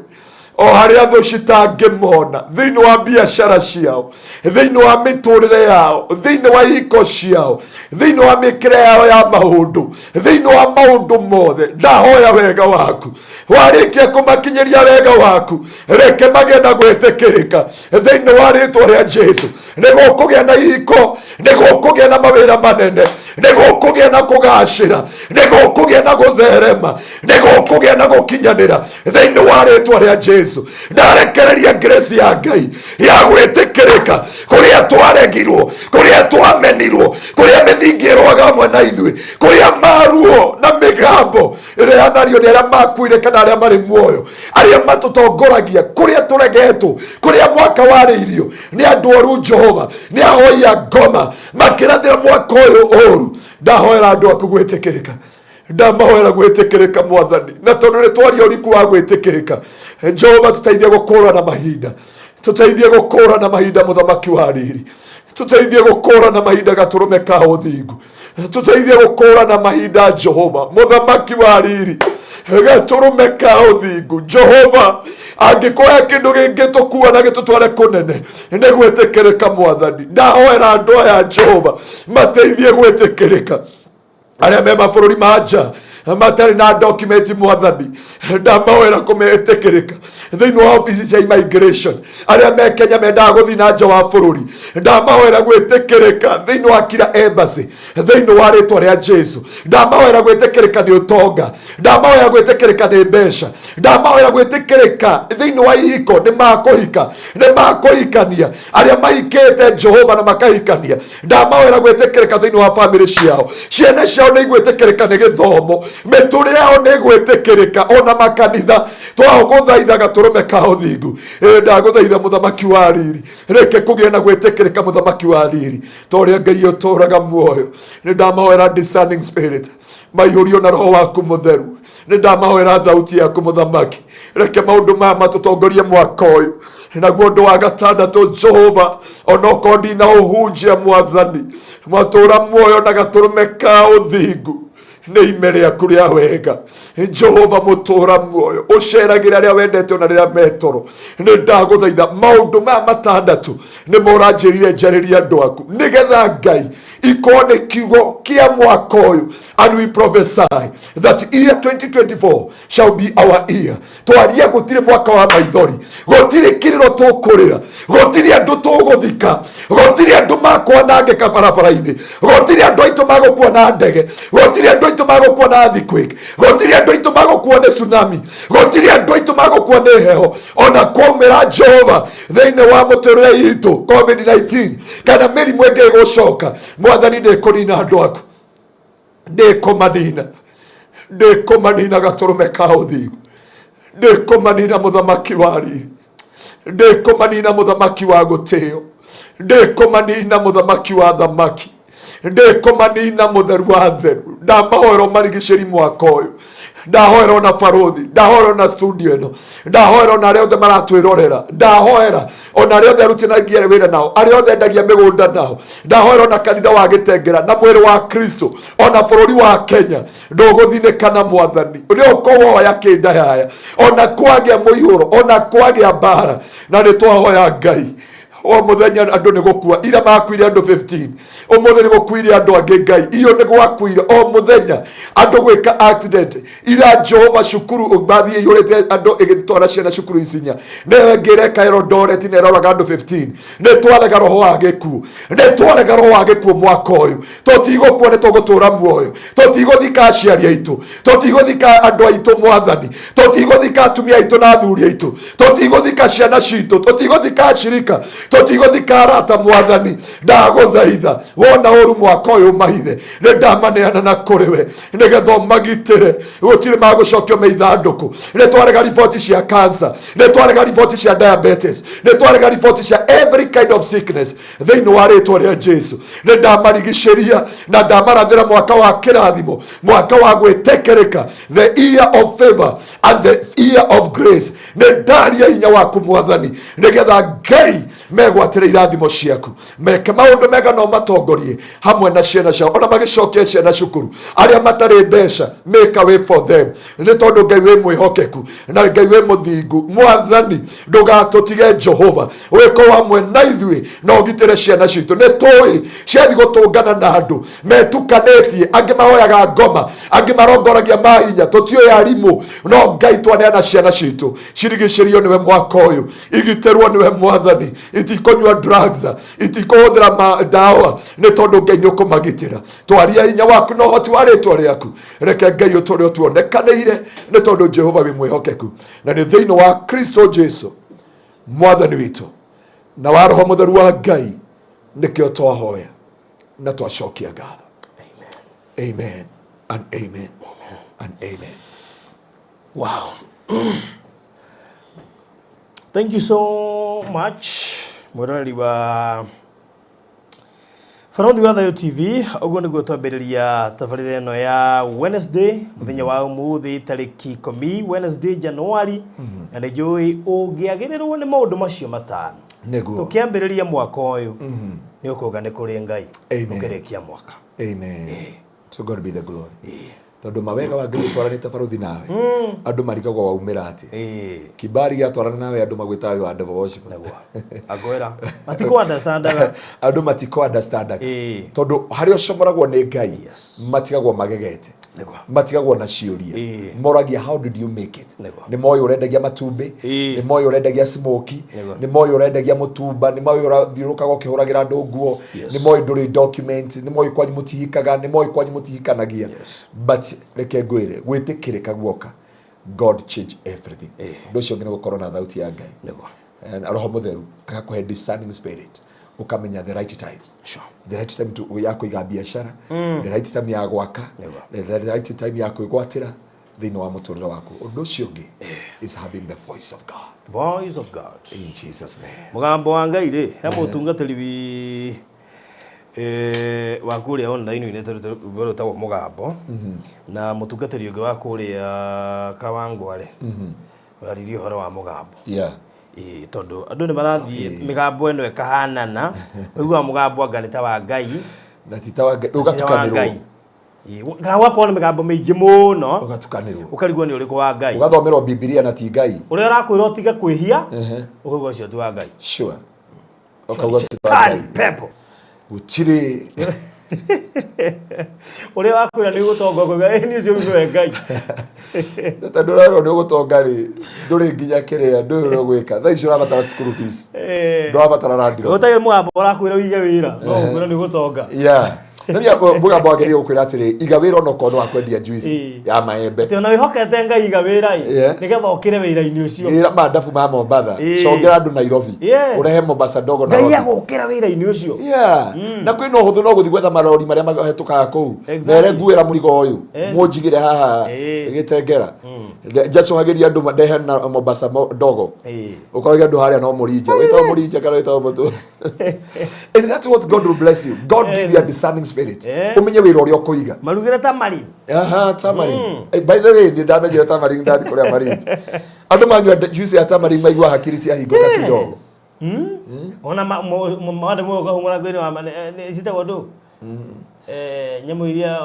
o harĩa thũ citangĩmona, thĩinĩ wa biacara ciao, thĩinĩ wa mĩtũrĩre yao, thĩinĩ wa ihiko ciao, thĩinĩ wa mĩkĩre yao ya maũndũ, thĩinĩ wa maũndũ mothe. Ndahoya wega waku. Warĩkia kũmakinyĩria wega waku, reke magĩe na gwĩtĩkĩrĩka thĩinĩ wa rĩtwa rĩa Jesu. Nĩ gũkũgĩa na ihiko, nĩ gũkũgĩa na mawĩra manene, nĩ gũkũgĩa na kũgacĩra, nĩ gũkũgĩa na gũtherema, nĩ gũkũgĩa na gũkinyanĩra thĩinĩ wa rĩtwa rĩa Jesu. Ndarekereria grace ya Ngai ya gwĩtĩkĩrĩka kũrĩa twaregirwo, kũrĩa twamenirwo, kũrĩa mĩthingi ĩrũaga hamwe na ithuĩ, kũrĩa maruo na mĩgambo ĩrĩa yanario nĩ arĩa makuire kana arĩa marĩ muoyo, arĩa matũtongoragia, kũrĩa tũregetwo, kũrĩa mwaka warĩirio nĩ andũ oru, Jehova, nĩ ahoi a ngoma makĩrathĩra mwaka ũyũ ũru. Ndahoera andũ aku gwĩtĩkĩrĩka, ndamahoera gwĩtĩkĩrĩka, Mwathani. Na tondũ nĩ twaria ũriku wa gwĩtĩkĩrĩka, Jehova, tũteithie gũkũrana mahinda, tũteithie gũkũrana mahinda, Mũthamaki wa riri, tũteithie gũkũrana mahinda, gatũrũme ka ũthingu, tũteithie gũkũrana mahinda, Jehova Mũthamaki wa riri, gatũrũme ka ũthingu. Jehova, angĩkorwo he kĩndũ gĩngĩtũkua na gĩtũtware kũnene nĩ gwĩtĩkĩrĩka, Mwathani, ndahoera andũ aya, Jehova, mateithie gwĩtĩkĩrĩka, arĩa me mabũrũri ma nja. Matarĩ na document mwathani, ndamahoera kũmetĩkĩrĩka thĩinĩ wa obici cia immigration. Arĩa me Kenya mendaga gũthiĩ na nja wa bũrũri, ndamahoera gwĩtĩkĩrĩka thĩinĩ wa kila embassy thĩinĩ wa rĩtwa rĩa Jesu. Ndamahoera gwĩtĩkĩrĩka nĩ ũtonga, ndamahoera gwĩtĩkĩrĩka nĩ mbeca, ndamahoera gwĩtĩkĩrĩka thĩinĩ wa ihiko, nĩ makũhika, nĩ makũhikania, arĩa mahikĩte Jehova na makahikania. Ndamahoera gwĩtĩkĩrĩka thĩinĩ wa bamĩrĩ ciao, ciana ciao nĩ igwĩtĩkĩrĩka nĩ gĩthomo, mĩtũrĩre yao nĩ ĩgwĩtĩkĩrĩka ona makanitha. Twagũthaitha gatũrũme ka ũthingu. Ĩ, ndagũthaitha mũthamaki wa riri, reke kũgĩe na gwĩtĩkĩrĩka, mũthamaki wa riri, ta ũrĩa Ngai ũtũũraga muoyo. Nĩ ndamahoera discerning spirit, maihũrio na roho waku mũtheru. Nĩ ndamahoera thauti yaku mũthamaki, reke maũndũ maya matũtongorie mwaka ũyũ. Naguo ũndũ wa gatandatũ, Jehova, onokorwo ndina ũhunjia mwathani, mwatũra muoyo na gatũrũme ka ũthingu nĩ ime rĩaku rĩa wega. Jehova mũtũra muoyo, ũceragĩra arĩa wendete ona rĩrĩa metoro. Nĩ ndagũthaitha maũndũ maya matandatũ nĩmo ũranjĩrire njarĩrie andũ aku, nĩgetha Ngai ikorwo nĩ kiugo kĩa mwaka ũyũ. And we prophesy that year 2024 shall be our year. Twaria gũtirĩ mwaka wa maithori, gũtirĩ kĩrĩro tũkũrĩra, gũtirĩ andũ tũgũthika, gũtirĩ andũ makwanangĩka barabara-inĩ, gũtirĩ andũ aitũ magũkua na ndege, gũtirĩ andũ aitũ magũkua na earthquake, gũtirĩ andũ aitũ magũkua nĩ tsunami, gũtirĩ andũ aitũ magũkua nĩ heho. Ona kwaumĩra Jehova thĩinĩ wa mũtũrĩre itũ COVID-19 kana mĩrimũ ĩngĩ ĩgũcoka, mwathani, ndĩkũnina andũ aku, ndĩkũmanina, ndĩkũmanina gatũrũme ka ũthingu, ndĩkũmanina mũthamaki wa riri, ndĩkũmanina mũthamaki wa gũtĩo, ndĩkũmanina mũthamaki wa thamaki, ndĩkũmanina mũtheru wa theru. Ndamahoera marigicĩri mwaka ũyũ, ndahoera ona barothi, ndahoera ona studio ĩno, ndahoera ona arĩa othe maratwĩrorera, ndahoera ona arĩa othe arutithanagia wĩra nao, arĩa othe endagia mĩgũnda nao, ndahoera ona kanitha wa Gĩtengera na mwĩrĩ wa Kristo, ona bũrũri wa Kenya ndũgũthinĩkana mwathani, nĩ ũkũwoya kĩndayaya, ona kwagĩa mũihũro, ona kwagĩa mbara. Na nĩ twahoya Ngai, o mũthenya andũ nĩ gũkua, ira makuire andũ 15, ũmũthĩ nĩ gũkuire andũ angĩ. Ngai, iyo nĩ gwakuire o mũthenya andũ gwĩka accident. Ira Jehova, cukuru mathiĩ ihũrĩte andũ ĩgĩtwara ciana cukuru Isinya, nĩyo ĩngĩ ĩreka Eldoret na ĩroraga andũ 15. Nĩ twarega roho wa gĩkuũ, nĩ twarega roho wa gĩkuũ mwaka ũyũ. Tũtigũkua, nĩ tũgũtũra muoyo. Tũtigũthika aciari aitũ, tũtigũthika andũ aitũ mwathani, tũtigũthika atumia aitũ na athuri aitũ, tũtigũthika ciana citũ, tũtigũthika ashirika, tũtigũthika arata mwathani. Ndagũthaitha wona ũru mwaka ũyũ mahithe, nĩ ndamaneana na kũrĩ we nĩgetha ũmagitĩre, gũtirĩ magũcokio me ithandũkũ. Nĩ twarega riboti cia cancer, nĩ twarega riboti cia diabetes, nĩ twarega riboti cia every kind of sickness thĩinĩ wa rĩtwa rĩa Jesu. Nĩ ndamarigicĩria na ndamarathĩra mwaka wa kĩrathimo, mwaka wa gwĩtĩkĩrĩka, the year of favor and the year of grace. Nĩ ndaria hinya waku mwathani, nĩgetha Ngai megwatĩre irathimo ciaku, meke maũndũ mega no matongorie hamwe na ciana ciao, ona magĩcokia ciana cukuru. Arĩa matarĩ mbeca, make a way for them, nĩ tondũ Ngai wĩ mwĩhokeku na Ngai wĩ mũthingu. Mwathani, ndũgatũtige. Jehova, wĩkorwo hamwe na ithuĩ na ũgitĩre ciana citũ. Nĩ tũĩ ciathi gũtũngana na andũ metukanĩtie, angĩ mahoyaga ngoma, angĩ marongoragia mahinya, tũtiũĩ arimũ. No Ngai, twaneana ciana citũ cirigicĩrio nĩwe mwaka ũyũ, igitĩrwo nĩwe mwathani, itikũnyua drugs, itikũhũthĩra ndawa, nĩ tondũ Ngai nĩ ũkũmagitĩra. Twaria hinya waku na ũhoti wa rĩtwa rĩaku, reke Ngai ũtũrĩ ũtuonekanĩire, nĩ tondũ Jehova wĩ mwĩhokeku. Na nĩ thĩinĩ wa Kristo Jesu mwathani witũ na wa roho mũtheru wa Ngai nĩkĩo twahoya na twacokia ngatho. Amen and amen and amen. Wow. Thank you so much, mwĩroreri wa Barothi wa Thayo TV. Ũguo nĩguo twambĩrĩria tabarĩra ĩno ya Wednesday, mũthenya wa ũmũthĩ tarĩki 10, Wednesday January, na nĩ njũĩ ũngĩagĩrĩrwo nĩ maũndũ macio matano tũkĩambĩrĩria mwaka ũyũ, nĩ ũkauga nĩ kũrĩ Ngai. Amen. Ũkĩrĩkia mwaka. Amen. To God be the glory, tondũ mawega wa Ngai ũtwaranĩte barothi nawe, andũ marigagwo waumĩra atĩ. Kibari gĩatwarana nawe, andũ magwĩtaga wĩ wa devil worshiper. Nĩguo akwĩra matikũ understandaga. Andũ matikũ understandaga, tondũ harĩa ũcomoragwo nĩ Ngai, matigagwo magegete. Nĩguo. Matigagwo na ciũria. Moragia, "How did you make it?" Nĩ moĩ ũrendagia matumbĩ, nĩ moĩ ũrendagia smoky, nĩ moĩ ũrendagia mũtumba, nĩ moĩ ũrathiũrũrũkaga ũkĩhũragĩra andũ nguo, nĩ moĩ ndũrĩ document, nĩ moĩ kwanyu mũtihikaga, nĩ moĩ kwanyu mũtihikanagia. But reke ngwĩre, gwĩtĩkĩrĩka guoka, God change everything. Ũndũ ũcio ũngĩ nĩ gũkorwo na thauti ya Ngai. And Roho Mũtheru agakũhe discerning spirit, ũkamenya the right time, the right time to, ya kũiga biacara, the right time ya gwaka, the right time ya kwĩgwatĩra thĩinĩ wa mũtũrĩre waku. Ũndũ ũcio ũngĩ is having the voice of God. Voice of God. In Jesus' name. Mũgambo wa Ngai rĩ, he mũtungatĩri wi wa kũrĩa online-inĩ rwĩmbo rwĩtagwo Mũgambo, na mũtungatĩri ũngĩ wa kũrĩa Kawangware waririe ũhoro wa mũgambo. Ĩĩ, tondũ andũ nĩ marathiĩ mĩgambo ĩno ĩkahanana, ũiguaga mũgambo anga nĩ ta wa Ngai. Na ti ta wa Ngai. Ti ta wa Ũgatukanĩrwo. Ngai. Ĩĩ, kana gũgakorwo na mĩgambo mĩingĩ mũno. Ũgatukanĩrwo. Ũkarigwo nĩ ũrĩkũ wa Ngai. Ũgathomerwo Bibilia na ti Ngai. Ũrĩa ũrakwĩra ũtige kwĩhia, ũkaigua ũcio ti wa Ngai. Sure, ũkauga ti wa Shetani, Ngai. pepo. Gũtirĩ. Ũrĩa wakwĩra nĩ ũgũtonga, ũkauga ĩ nĩ ũcio nĩwe Ngai. Na tondũ ũrerwo nĩ ũgũtonga rĩ, ndũrĩ nginya kĩrĩa, ndũĩ ũrĩa ũgwĩka thaa ici, ũrabatara school fees, ndũrabatara landlord. Ũtagĩ mũgambo ũrakwĩra wĩige wĩra, no ũkwĩra nĩ ũgũtonga. Yeah, nĩ mũgambo wagĩrĩire gũkwĩra atĩrĩ, iga wĩra onokorwo nĩ wa kwendia juice ya maembe. Atĩ ona wĩhokete Ngai, iga wĩra ĩ, nĩgetha ũkĩre wĩra-inĩ ũcio. Wĩra mandabu ma Mombatha, congera andũ Nairobi, ũrehe Mombasa ndogo Ngai Nairobi. agũkĩra wĩra-inĩ ũcio. Yeah. Na kwĩna ũhũthũ, no gũthiĩ gwetha marori marĩa mahĩtũkaga kũu. Mere nguĩra mũrigo ũyũ, mũnjigĩre haha gĩtengera, njacũhagĩria andũ ndehe na Mombasa ndogo. Ũkoragia andũ harĩa no mũrinja wĩtagwo mũrinja kana wĩtagwo mũtũ, and that's what God will bless you. God give you a discerning spirit, ũmenye wĩra ũrĩa ũkũiga. Marugĩre tamari. Aha, tamarind. By the way, nĩ ndamenyire tamarind ndathi kũrĩa marinji. Andũ manyua juice ya tamarind maigua hakiri ciahingũka kidogo. Ona mawande mwe ũkahu mũrango-inĩ wa nĩ citagwo ndũ. Nyamũ iria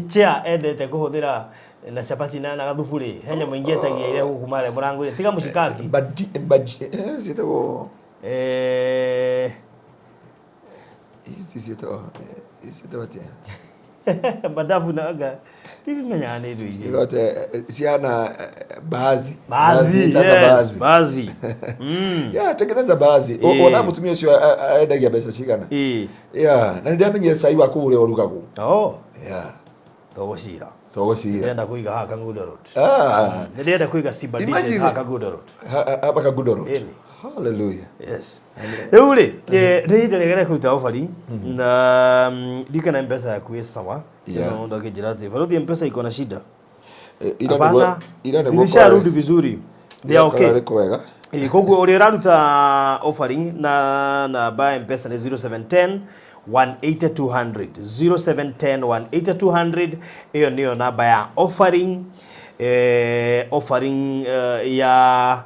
chia endete kũhũthĩra na cabaci na gathubu rĩ, he nyamũ ingĩ etagia iria gũkũ marĩa mũrango-inĩ tiga mũcikaki. Baji, ciĩtagwo ici ciĩtagwo atĩa? Madafu na anga tizimenyaga nĩ indo icio. Igote ciana bahazi. Bahazi, Ciĩtagwo yes, bahazi. Bahazi. Yeah, tengeneza bahazi. Ona mũtumia ũcio endagia mbeca cigana? Yeah, na nĩ ndamenyire cai wa kũu ũrĩa ũrugagwo. Oh. Yeah. Tũgũcira. Tũgũcira. Ndĩrenda kũiga haha Kangundo Road. Ah. Ndĩrenda kũiga Simba Dishes Imagine. haha Kangundo Road. Hapa Kangundo Road. Ĩni. Hallelujah. Yes. Rĩu rĩ, nĩ ihinda rĩega rĩa kũruta offering na ndikana M-Pesa yaku ĩ sawa. Mũndũ akĩnjĩra atĩ baruthi M-Pesa iko na shida. Ira Hapana, ira nĩguo zilisharudi vizuri. They are okay. Ira kwega. Ĩ, koguo ũrĩa ũraruta offering na namba ya M-Pesa nĩ 0710 180 200, 0710 180 200. Ĩyo nĩyo namba ya offering, offering ya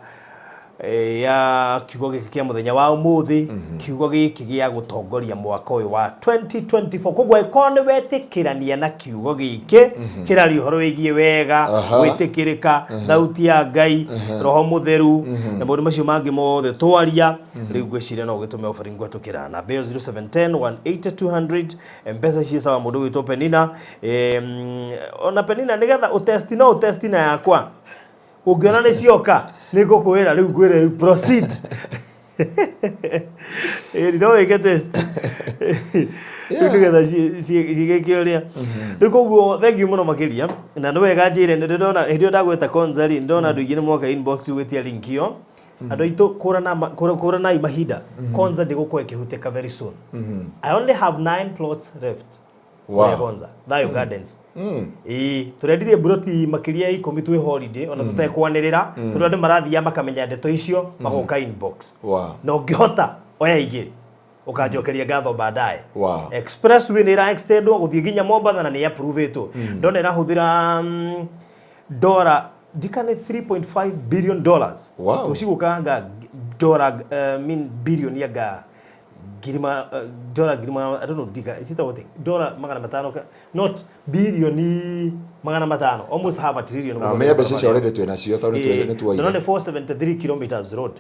kiugo gĩkĩ kĩa mũthenya wa ũmũthĩ, kiugo gĩkĩ gĩa gũtongoria mwaka ũyũ wa 2024. Koguo angĩkorwo nĩ wetĩkĩrania na kiugo gĩkĩ kĩraria ũhoro wĩgiĩ wega, gwĩtĩkĩrĩka, thauti ya Ngai, Roho Mũtheru na maũndũ macio mangĩ mothe twaria rĩu, ngwĩciria no ũgĩtũme offering gwatũkĩra namba ĩyo 0710 180 200. M-Pesa ciĩ sawa. Mũndũ gwĩtwo Penina, ona Penina, nĩgetha ũtesti, no ũtesti na yakwa, ũngĩona nĩ cioka nĩ ngũkwĩra rĩu, ngwĩre rĩu proceed. Ĩĩ, no wĩke test rĩu nĩgetha cigĩke ũrĩa rĩu. Koguo thank you mũno makĩria, na nĩ wega njĩre nĩ ndĩrona hĩndĩ ĩyo ndagweta Konza rĩ, ndĩrona andũ aingĩ nĩ moka inbox gwĩtia link ĩyo. Andũ aitũ, kũranai mahinda. Konza ndĩgũkorwo ĩkĩhutĩka very soon. I only have nine plots left. Kũrĩa Konza Thayo Gardens, ĩĩ, tũrendirie mburoti makĩria ya 10 twĩ holiday ona tũtekwanĩrĩra, tondũ andũ marathiaga makamenya ndeto icio magoka inbox. Na ũngĩhota oya igĩrĩ, ũkanjokeria ngatho baadaye. Expressway nĩ ĩra extendwo gũthiĩ nginya Mombatha na nĩ approve-ĩtwo. Ndona ĩrahũthĩra dora ndikane 3.5 billion dollars. Tũcigũkanga dora, mean billion anga ngiri dora ngiri I don't know, ndika citagwo atĩa, dora 500 not bilioni 500, almost half a trillion. Na menya mbeca icio already twĩ nacio tondũ nĩ tuoire. Ndona nĩ 473 kilometers road.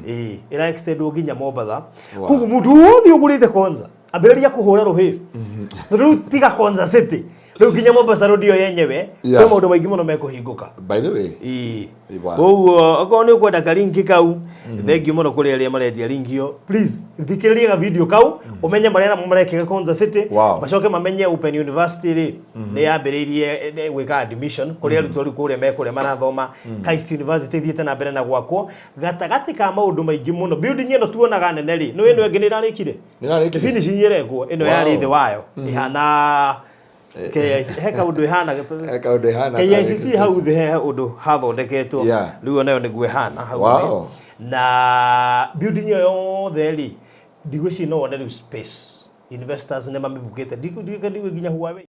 Ĩĩ, ĩra extendwo nginya Mombatha. Koguo mũndũ wothe ũgũrĩte Konza, ambĩrĩria kũhũra rũhĩ, tondũ rĩu tiga Konza City. Rĩu nginya Mombasa Road ĩyo yenyewe kwĩ maũndũ maingĩ mũno mekũhingũka. By the way, Ĩĩ. Wow. Koguo okorwo nĩ ũkwenda karinki kau, thengiũ mũno kũrĩ arĩa marendia link ĩyo, please thikĩrĩria ga video kau ũmenye marĩa namo marekĩka Konza City. Macoke mamenye Open University rĩ nĩ yambĩrĩirie gwĩka admission kũrĩ arutwo rĩu kũrĩa me kũrĩa marathoma. Christ University ĩthiĩte na mbere na gwakwo gatagatĩ ka maũndũ maingĩ mũno. Building ĩno tuonaga nene rĩ, nĩ ĩno ĩngĩ nĩ ĩrarĩkire. Nĩ ĩrarĩkire? Finishing ĩrekwo ĩno yarĩ thĩ wayo ĩhana KICC, he kaũndũ ĩhana. He kaũndũ ĩhana. KICC hau thĩ he ũndũ hathondeketwo. Rĩu onayo nĩguo ĩhana hau thĩ. Na building ĩyo yothe rĩ, ndigwĩciria no wone rĩu space, investors nĩ mamĩbukĩte, ndigũ nginya Huawei.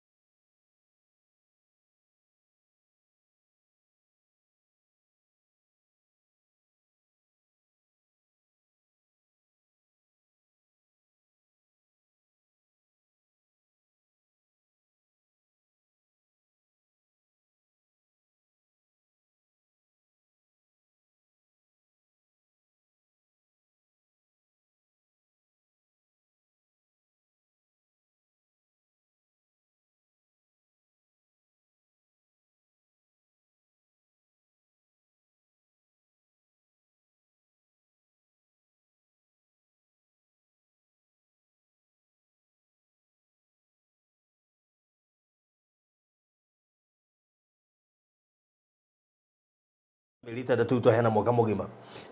Mĩeri 6 twaheana mwaka mũgima.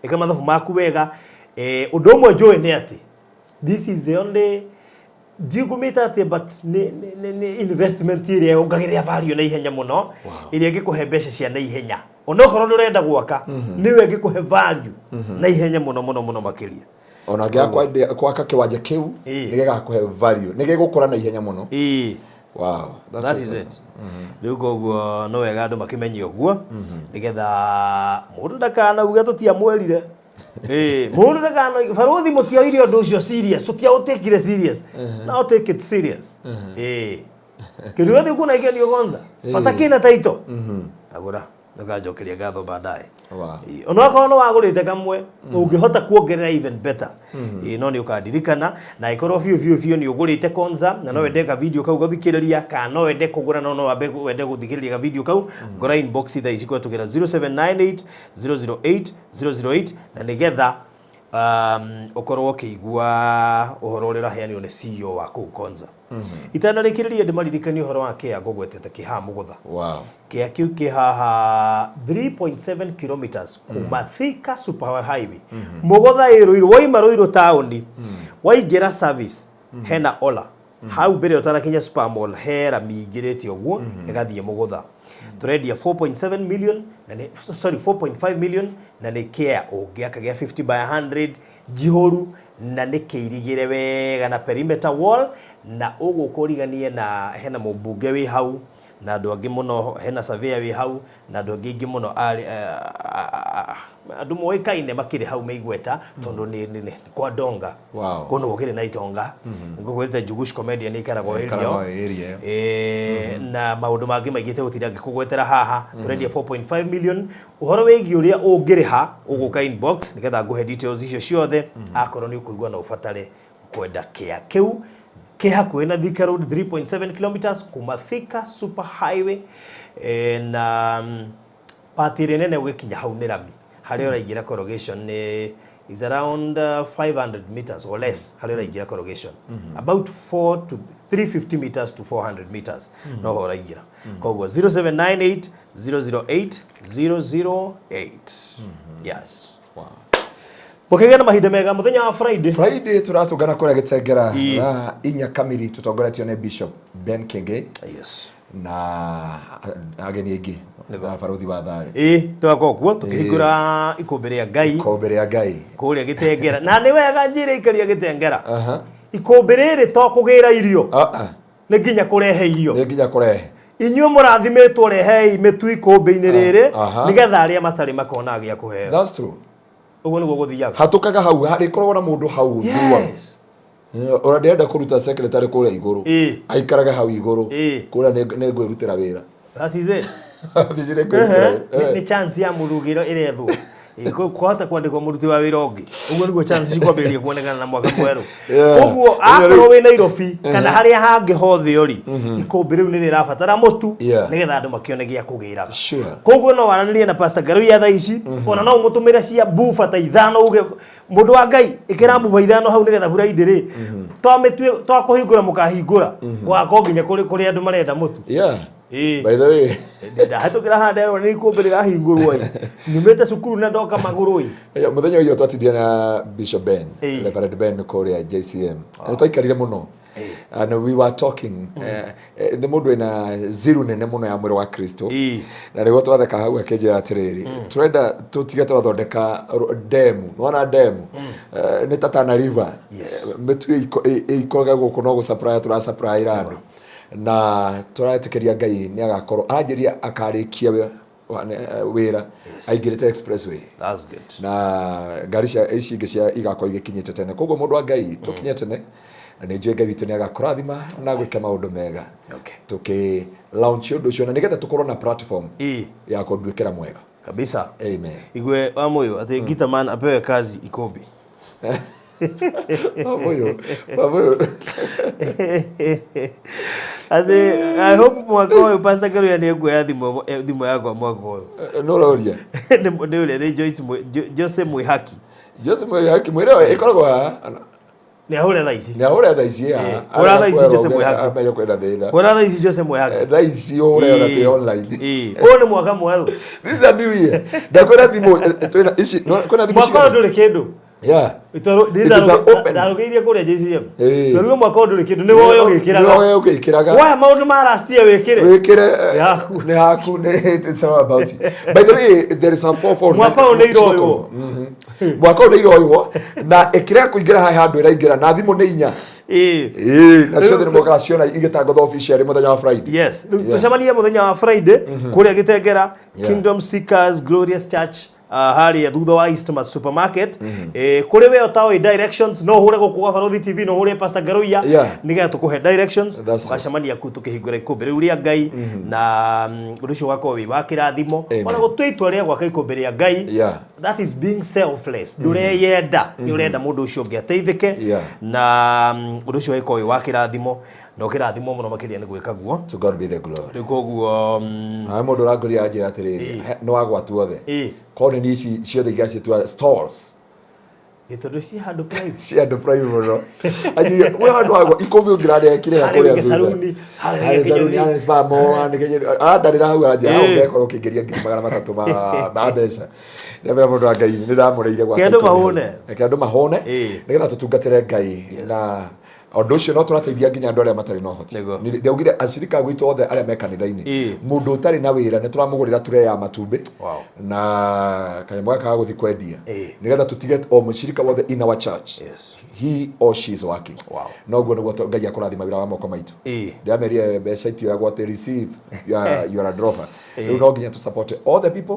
Ĩka mathabu maku wega. Ũndũ ũmwe njũĩ nĩ atĩ this is the only, ndigũmĩta atĩ, but nĩ investment ĩrĩa yongagĩrĩra value na ihenya mũno, ĩrĩa ĩngĩkũhe mbeca cia na ihenya onokorwo ndũrenda gwaka, nĩwe ĩngĩkũhe value na ihenya mũno mũno mũno makĩria. Ona ngĩaga gwaka kĩwanja kĩu nĩ gĩgakũhe value, nĩ gĩgũkũra na ihenya mũno. Wow, that is it. Rĩu koguo no wega andũ makĩmenye ũguo nĩgetha mũndũ ndakanauge tũtiamwĩrire. Mũndũ ndakana barũthi mũtioire ũndũ ũcio serious, tũtiaũtĩkire serious. Now take it serious. Kĩndũ gĩothe ũkuona gĩkĩendio Konza bata kĩna title, tagũra, ndũkanjokeria ngatho baadaye. Onokorwo nĩ wagũrĩte kamwe, ũngĩhota kuongerera even better. Ĩĩ, no nĩ ũkandirikana na ĩkorwo biũ biũ biũ nĩ ũgũrĩte Konza na no wende ka video kau gũthikĩrĩria, kana no wende kũgũra no wambe wende gũthikĩrĩria ka video kau, ngora inbox thaa ici kũhetũkĩra 0798 008 008 na nĩgetha ũkorwo ũkĩigua ũhoro ũrĩa ũraheanirwo nĩ CEO wa kũu Konza. Itanarĩkĩrĩria, ndĩmaririkanie ũhoro wa kĩa ngũgwetete kĩ haha Mũgũtha. Kĩa kĩu kĩ haha 3.7 kilometers kuma Thika Super Highway. Mũgũtha ĩ Ruiru, waima Ruiru taũni waingĩra service hena Ola hau mbere ũtanakinya Super Mall, he rami ingĩrĩte ũguo ĩgathiĩ Mũgũtha. Tũrendia 4.7 million na nĩ, sorry, 4.5 million, na nĩ kĩa ũngĩaka gĩa 50 by 100 njihũru na nĩ kĩirigĩre wega na perimeter wall, na ũgũka ũriganie na hena mũmbunge wĩ hau na andũ angĩ mũno, hena surveyor wĩ hau na andũ angĩ aingĩ mũno, andũ moĩkaine makĩrĩ hau meigweta tondũ nĩ kwa ndonga. Kũndũ gũkĩrĩ na itonga. Ngũkwĩrĩte Njugush comedian ikaragwo area Ikaragwo area ĩyo. Na maũndũ mangĩ maingĩ tegũtinda ngĩkũgwetera haha. Tũrendia 4.5 million. Ũhoro wĩgiĩ ũrĩa ũngĩrĩha, ũgũka inbox nĩgetha ngũhe details icio ciothe akorwo nĩ ũkũigua na ũbatare kwenda kĩa kĩu kĩ hakuhĩ na Thika Road, 3.7 kilometers kuma Thika Super Highway. Na part ĩrĩa nene ũgĩkinya hau nĩ rami, harĩa ũraingĩra corrugation nĩ is around 500 meters or less. Harĩa ũraingĩra corrugation, about 4 to 350 meters to 400 meters no ho ũraingĩra. Koguo 0798 008 008. Yes. Mũkĩgĩa na mahinda mega mũthenya wa Friday. Friday tũratũngana kũrĩa Gĩtengera thaa 4 kamiri, tũtongoretio nĩ Bishop Ben Kengei na ageni aingĩ na barũthi wa thayũ. Ĩĩ, tũgakorwo kuo tũkĩhingũra ikũmbĩ rĩa Ngai. Ikũmbĩ rĩa Ngai. Kũrĩa Gĩtengera, na nĩ wega njĩre ikaria Gĩtengera, ikũmbĩ rĩrĩ to kũgĩra irio, nĩ nginya kũrehe irio. Nĩ nginya kũrehe. Inyuĩ mũrathimĩtwo, rehei mĩtu ikũmbĩ-inĩ rĩrĩ nĩgetha arĩa matarĩ makona gĩa kũheo. That's true. Ũguo nĩguo gũthiaga. Hatũkaga hau, harĩkoragwo na mũndũ hau throughout. Ona ndĩrenda kũruta secretary kũrĩa igũrũ, aikaraga hau igũrũ. Kũrĩa nĩ ngwĩrutĩra wĩra. That is it. Obici nĩ ngwĩrutĩra wĩra. Nĩ chance ya mũrugĩro ĩrethwo. Kwahota kwandĩkwo mũruti wa wĩra ũngĩ, ũguo nĩguo chance cikwambĩrĩria kuonekana na mwaka mwerũ. Ũguo akorwo wĩ Nairobi kana harĩa hangĩ hothe ũrĩ, ikũmbĩ rĩu nĩ rĩrabatara mũtu nĩgetha andũ makĩone gĩa kũgĩraga. Koguo no waranĩrie na Pastor Ngaruiya thaa ici, ona no ũmũtũmĩre cia buba ta 5 uge mũndũ wa Ngai ĩkĩra buba 5 hau nĩgetha Friday rĩ twamĩtue twakũhingũra mũkahingũra gwakorwo nginya kũrĩ andũ marenda mũtu. By the way, Ndahetũkĩra haha nderwo nĩ ikũmbĩ rĩrahingũrwo ĩ, nyumĩte cukuru na ndoka magũrũ ĩ. Mũthenya ũyũ twatindire na Bishop Ben, Reverend Ben kũrĩa JCM. Nĩ twaikarire mũno. And we were talking. Nĩ mũndũ wĩna ziru nene mũno ya mwĩrĩ wa Kristo. Na nĩguo twatheka hau akĩnjĩra atĩrĩrĩ, tũrenda tũtige twathondeka demu. Nĩwona demu? Nĩ ta Tana River. Mĩtu ĩikũrũke gũkũ no gũ-supply tũra-supply andũ. Na tũretĩkĩria Ngai nĩ agakorwo aranjĩria akarĩkia wĩra aingĩrĩte expressway. That's good. Na ngari cia ici ingĩ cia igakorwo igĩkinyĩte tene. Koguo mũndũ wa Ngai tũkinye tene na nĩ njũĩ Ngai witũ nĩ agakũrathima na gwĩka maũndũ mega. Tũkĩ launch ũndũ ũcio na nĩgetha tũkorwo na platform ya kũnduĩkĩra mwega. Kabisa. Amen. Igwe wa moyo ati Gitaman apewe kazi Ikombi. Wamuyu. Wamuyu. Ati I hope mwaka ũyũ Pastor Ngaruiya nĩ ekuoya thimũ yakwa mwaka ũyũ. Nũ ũroria? Nĩ ũrĩa nĩ Joyce Jose Mwihaki. Jose Mwihaki mwĩre ĩkoragwo haha. Nĩ ahũre thaa ici. Nĩ ahũre thaa ici haha. Hũra thaa ici Jose Mwihaki. Amenye kwĩna thĩna. Hũra thaa ici Jose Mwihaki. Thaa ici ũhũre ona twĩ online. Ũyũ nĩ mwaka mwerũ. This is a new year. Ndakwĩra thimũ twĩna ici kwĩna thimũ Mwaka ũyũ ndũrĩ kĩndũ. It is an open. Ndarũgĩirie kũrĩa JCM. Twaruga mwaka ũyũ ndũrĩ kĩndũ, nĩ woe ũgĩkĩraga. Nĩ woe ũgĩkĩraga. Woya maũndũ ma last year wĩkĩre. Wĩkĩre. Nĩ haku. Nĩ haku, nĩ it's all about you. By the way, there is a 4-4. Mwaka ũyũ nĩ iroywo. Mwaka ũyũ nĩ iroywo. Na ĩkĩrega kũingĩra haha handũ ĩraingĩra na thimũ nĩ 4. Na ciothe nĩ mũgaciona igĩtangathwo officially mũthenya wa Friday. Yes. Rĩu tũcemanie mũthenya wa Friday kũrĩa Gĩtengera, Kingdom Seekers Glorious Church. Harĩa thutha wa Eastmart Supermarket. Kũrĩ we ũtaũĩ directions no ũhũre gũkũ gwa Barothi TV, no ũhũre Pastor Ngaruiya nĩgetha tũkũhe directions. Tũgacemania kũu tũkĩhingũra ikũmbĩ rĩu rĩa Ngai na ũndũ ũcio ũgakorwo wĩ wa kĩrathimo. Ona gũtua itua rĩa gwaka ikũmbĩ rĩa Ngai, that is being selfless. Ndũreyenda, nĩ ũrenda mũndũ ũcio ũngĩ ateithĩke na ũndũ ũcio ũgagĩkorwo wĩ wa kĩrathimo. Na ũkĩrathimwo mũno makĩria nĩ gwĩka guo. To God be the glory. Rĩu koguo, Hae mũndũ ũrangũria anjĩra atĩrĩrĩ, nĩ wagwatu othe. Korwo nĩ ici ciothe igacitua stalls. Tondũ ci handũ prime. Ci handũ prime mũno. Anjĩrire, wĩ handũ wagwa, ikũmbĩ ũngĩrarĩa kĩrĩa Harĩa kũrĩa wĩke thutha. saruni, harĩa Harĩa wĩke saruni, kĩnyoni. harĩa spa mall, harĩa kĩnyoni. Arandarĩra hau aranjĩra, hau ngekorwo ũkĩingĩria ngiri magana matatũ ma mbeca. Ndĩramwĩra mũndũ wa Ngai, nĩ ndamũrĩire gwaka Reke andũ ikũmbĩ hau. mahũne. Reke andũ mahũne, nĩgetha tũtungatĩre Ngai na ũndũ ũcio no tũrateithia nginya andũ arĩa matarĩ na ũhoti. Ndaugire acirika gwitũ othe arĩa me kanitha-inĩ, mũndũ ũtarĩ na wĩra nĩ tũramũgũrĩra tray ya matumbĩ na kanyamũ gaka ga gũthiĩ kwendia, nĩgetha tũtige o mũcirika wothe in our church, he or she is working. Noguo nĩguo Ngai akũrathima wĩra wa moko maitũ. Ndĩramerire mbeca itioyagwo atĩ receive, you are a drover. Rĩu no nginya tũ support all the people,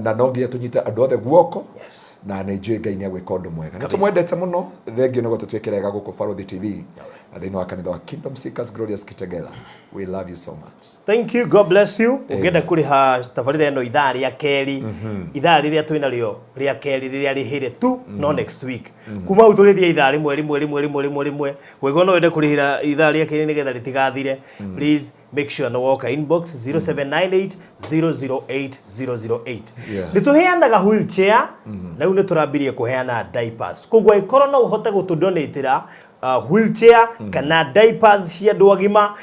na no nginya tũnyite andũ othe guoko. Na nĩ njũĩ Ngai nĩ agwĩka ũndũ mwega. Nĩ tũmwendete mũno. Thengiũ nĩ gũtũtuĩkĩra wega gũkũ Barothi TV na thĩinĩ wa kanitha wa Kingdom Seekers Glorious Kitegela. We love you so much. Thank you. God bless you. Ũngĩenda kũrĩha tabarĩra ĩno ithaa rĩa kerĩ, ithaa rĩrĩa twĩ narĩo rĩa kerĩ rĩrĩa rĩhĩre tu no next week. Kuma hau tũrĩthiĩ ithaa rĩmwe rĩmwe rĩmwe rĩmwe rĩmwe rĩmwe. Kũngĩkorwo no wende kũrĩhĩra ithaa rĩa kerĩ nĩgetha rĩtigathire, please make sure no woka inbox 0798 008 008. Nĩ tũheanaga wheelchair, na rĩu nĩ tũrambirie kũheana diapers. Koguo angĩkorwo no ũhote gũtũdonatĩra wheelchair kana diapers cia andũ agima,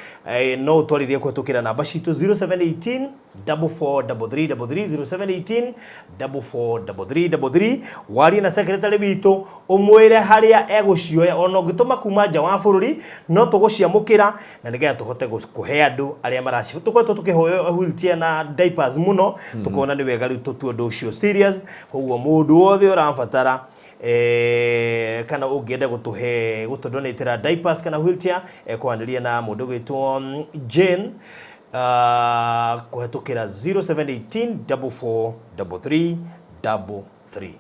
no ũtwarĩrie kũhetũkĩra namba citũ 0718 4433 33, 0718 4433 33. Warie na secretary witũ ũmwĩre harĩa egũcioya, ona ũngĩtũma kuma nja wa bũrũri no tũgũciamũkĩra na nĩgetha tũhote kũhe andũ arĩa maraci. Tũkoretwo tũkĩhoya wheelchair na diapers mũno, tũkona nĩ wega rĩu tũtue ũndũ ũcio serious. Koguo mũndũ wothe ũrabatara kana ũngĩenda gũtũhe gũtũdonatĩra diapers kana wheelchair, ekwaranĩria na mũndũ ũgwĩtwo Jane kũhetũkĩra 0718 4433 33.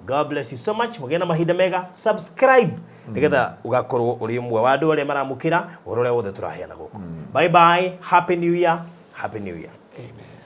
God bless you so much. Mũgĩe na mahinda mega. Subscribe nĩgetha ũgakorwo ũrĩ ũmwe wa andũ arĩa maramũkĩra ũhoro ũrĩa wothe tũraheana gũkũ. Bye bye. Happy New Year. Happy New Year. Amen.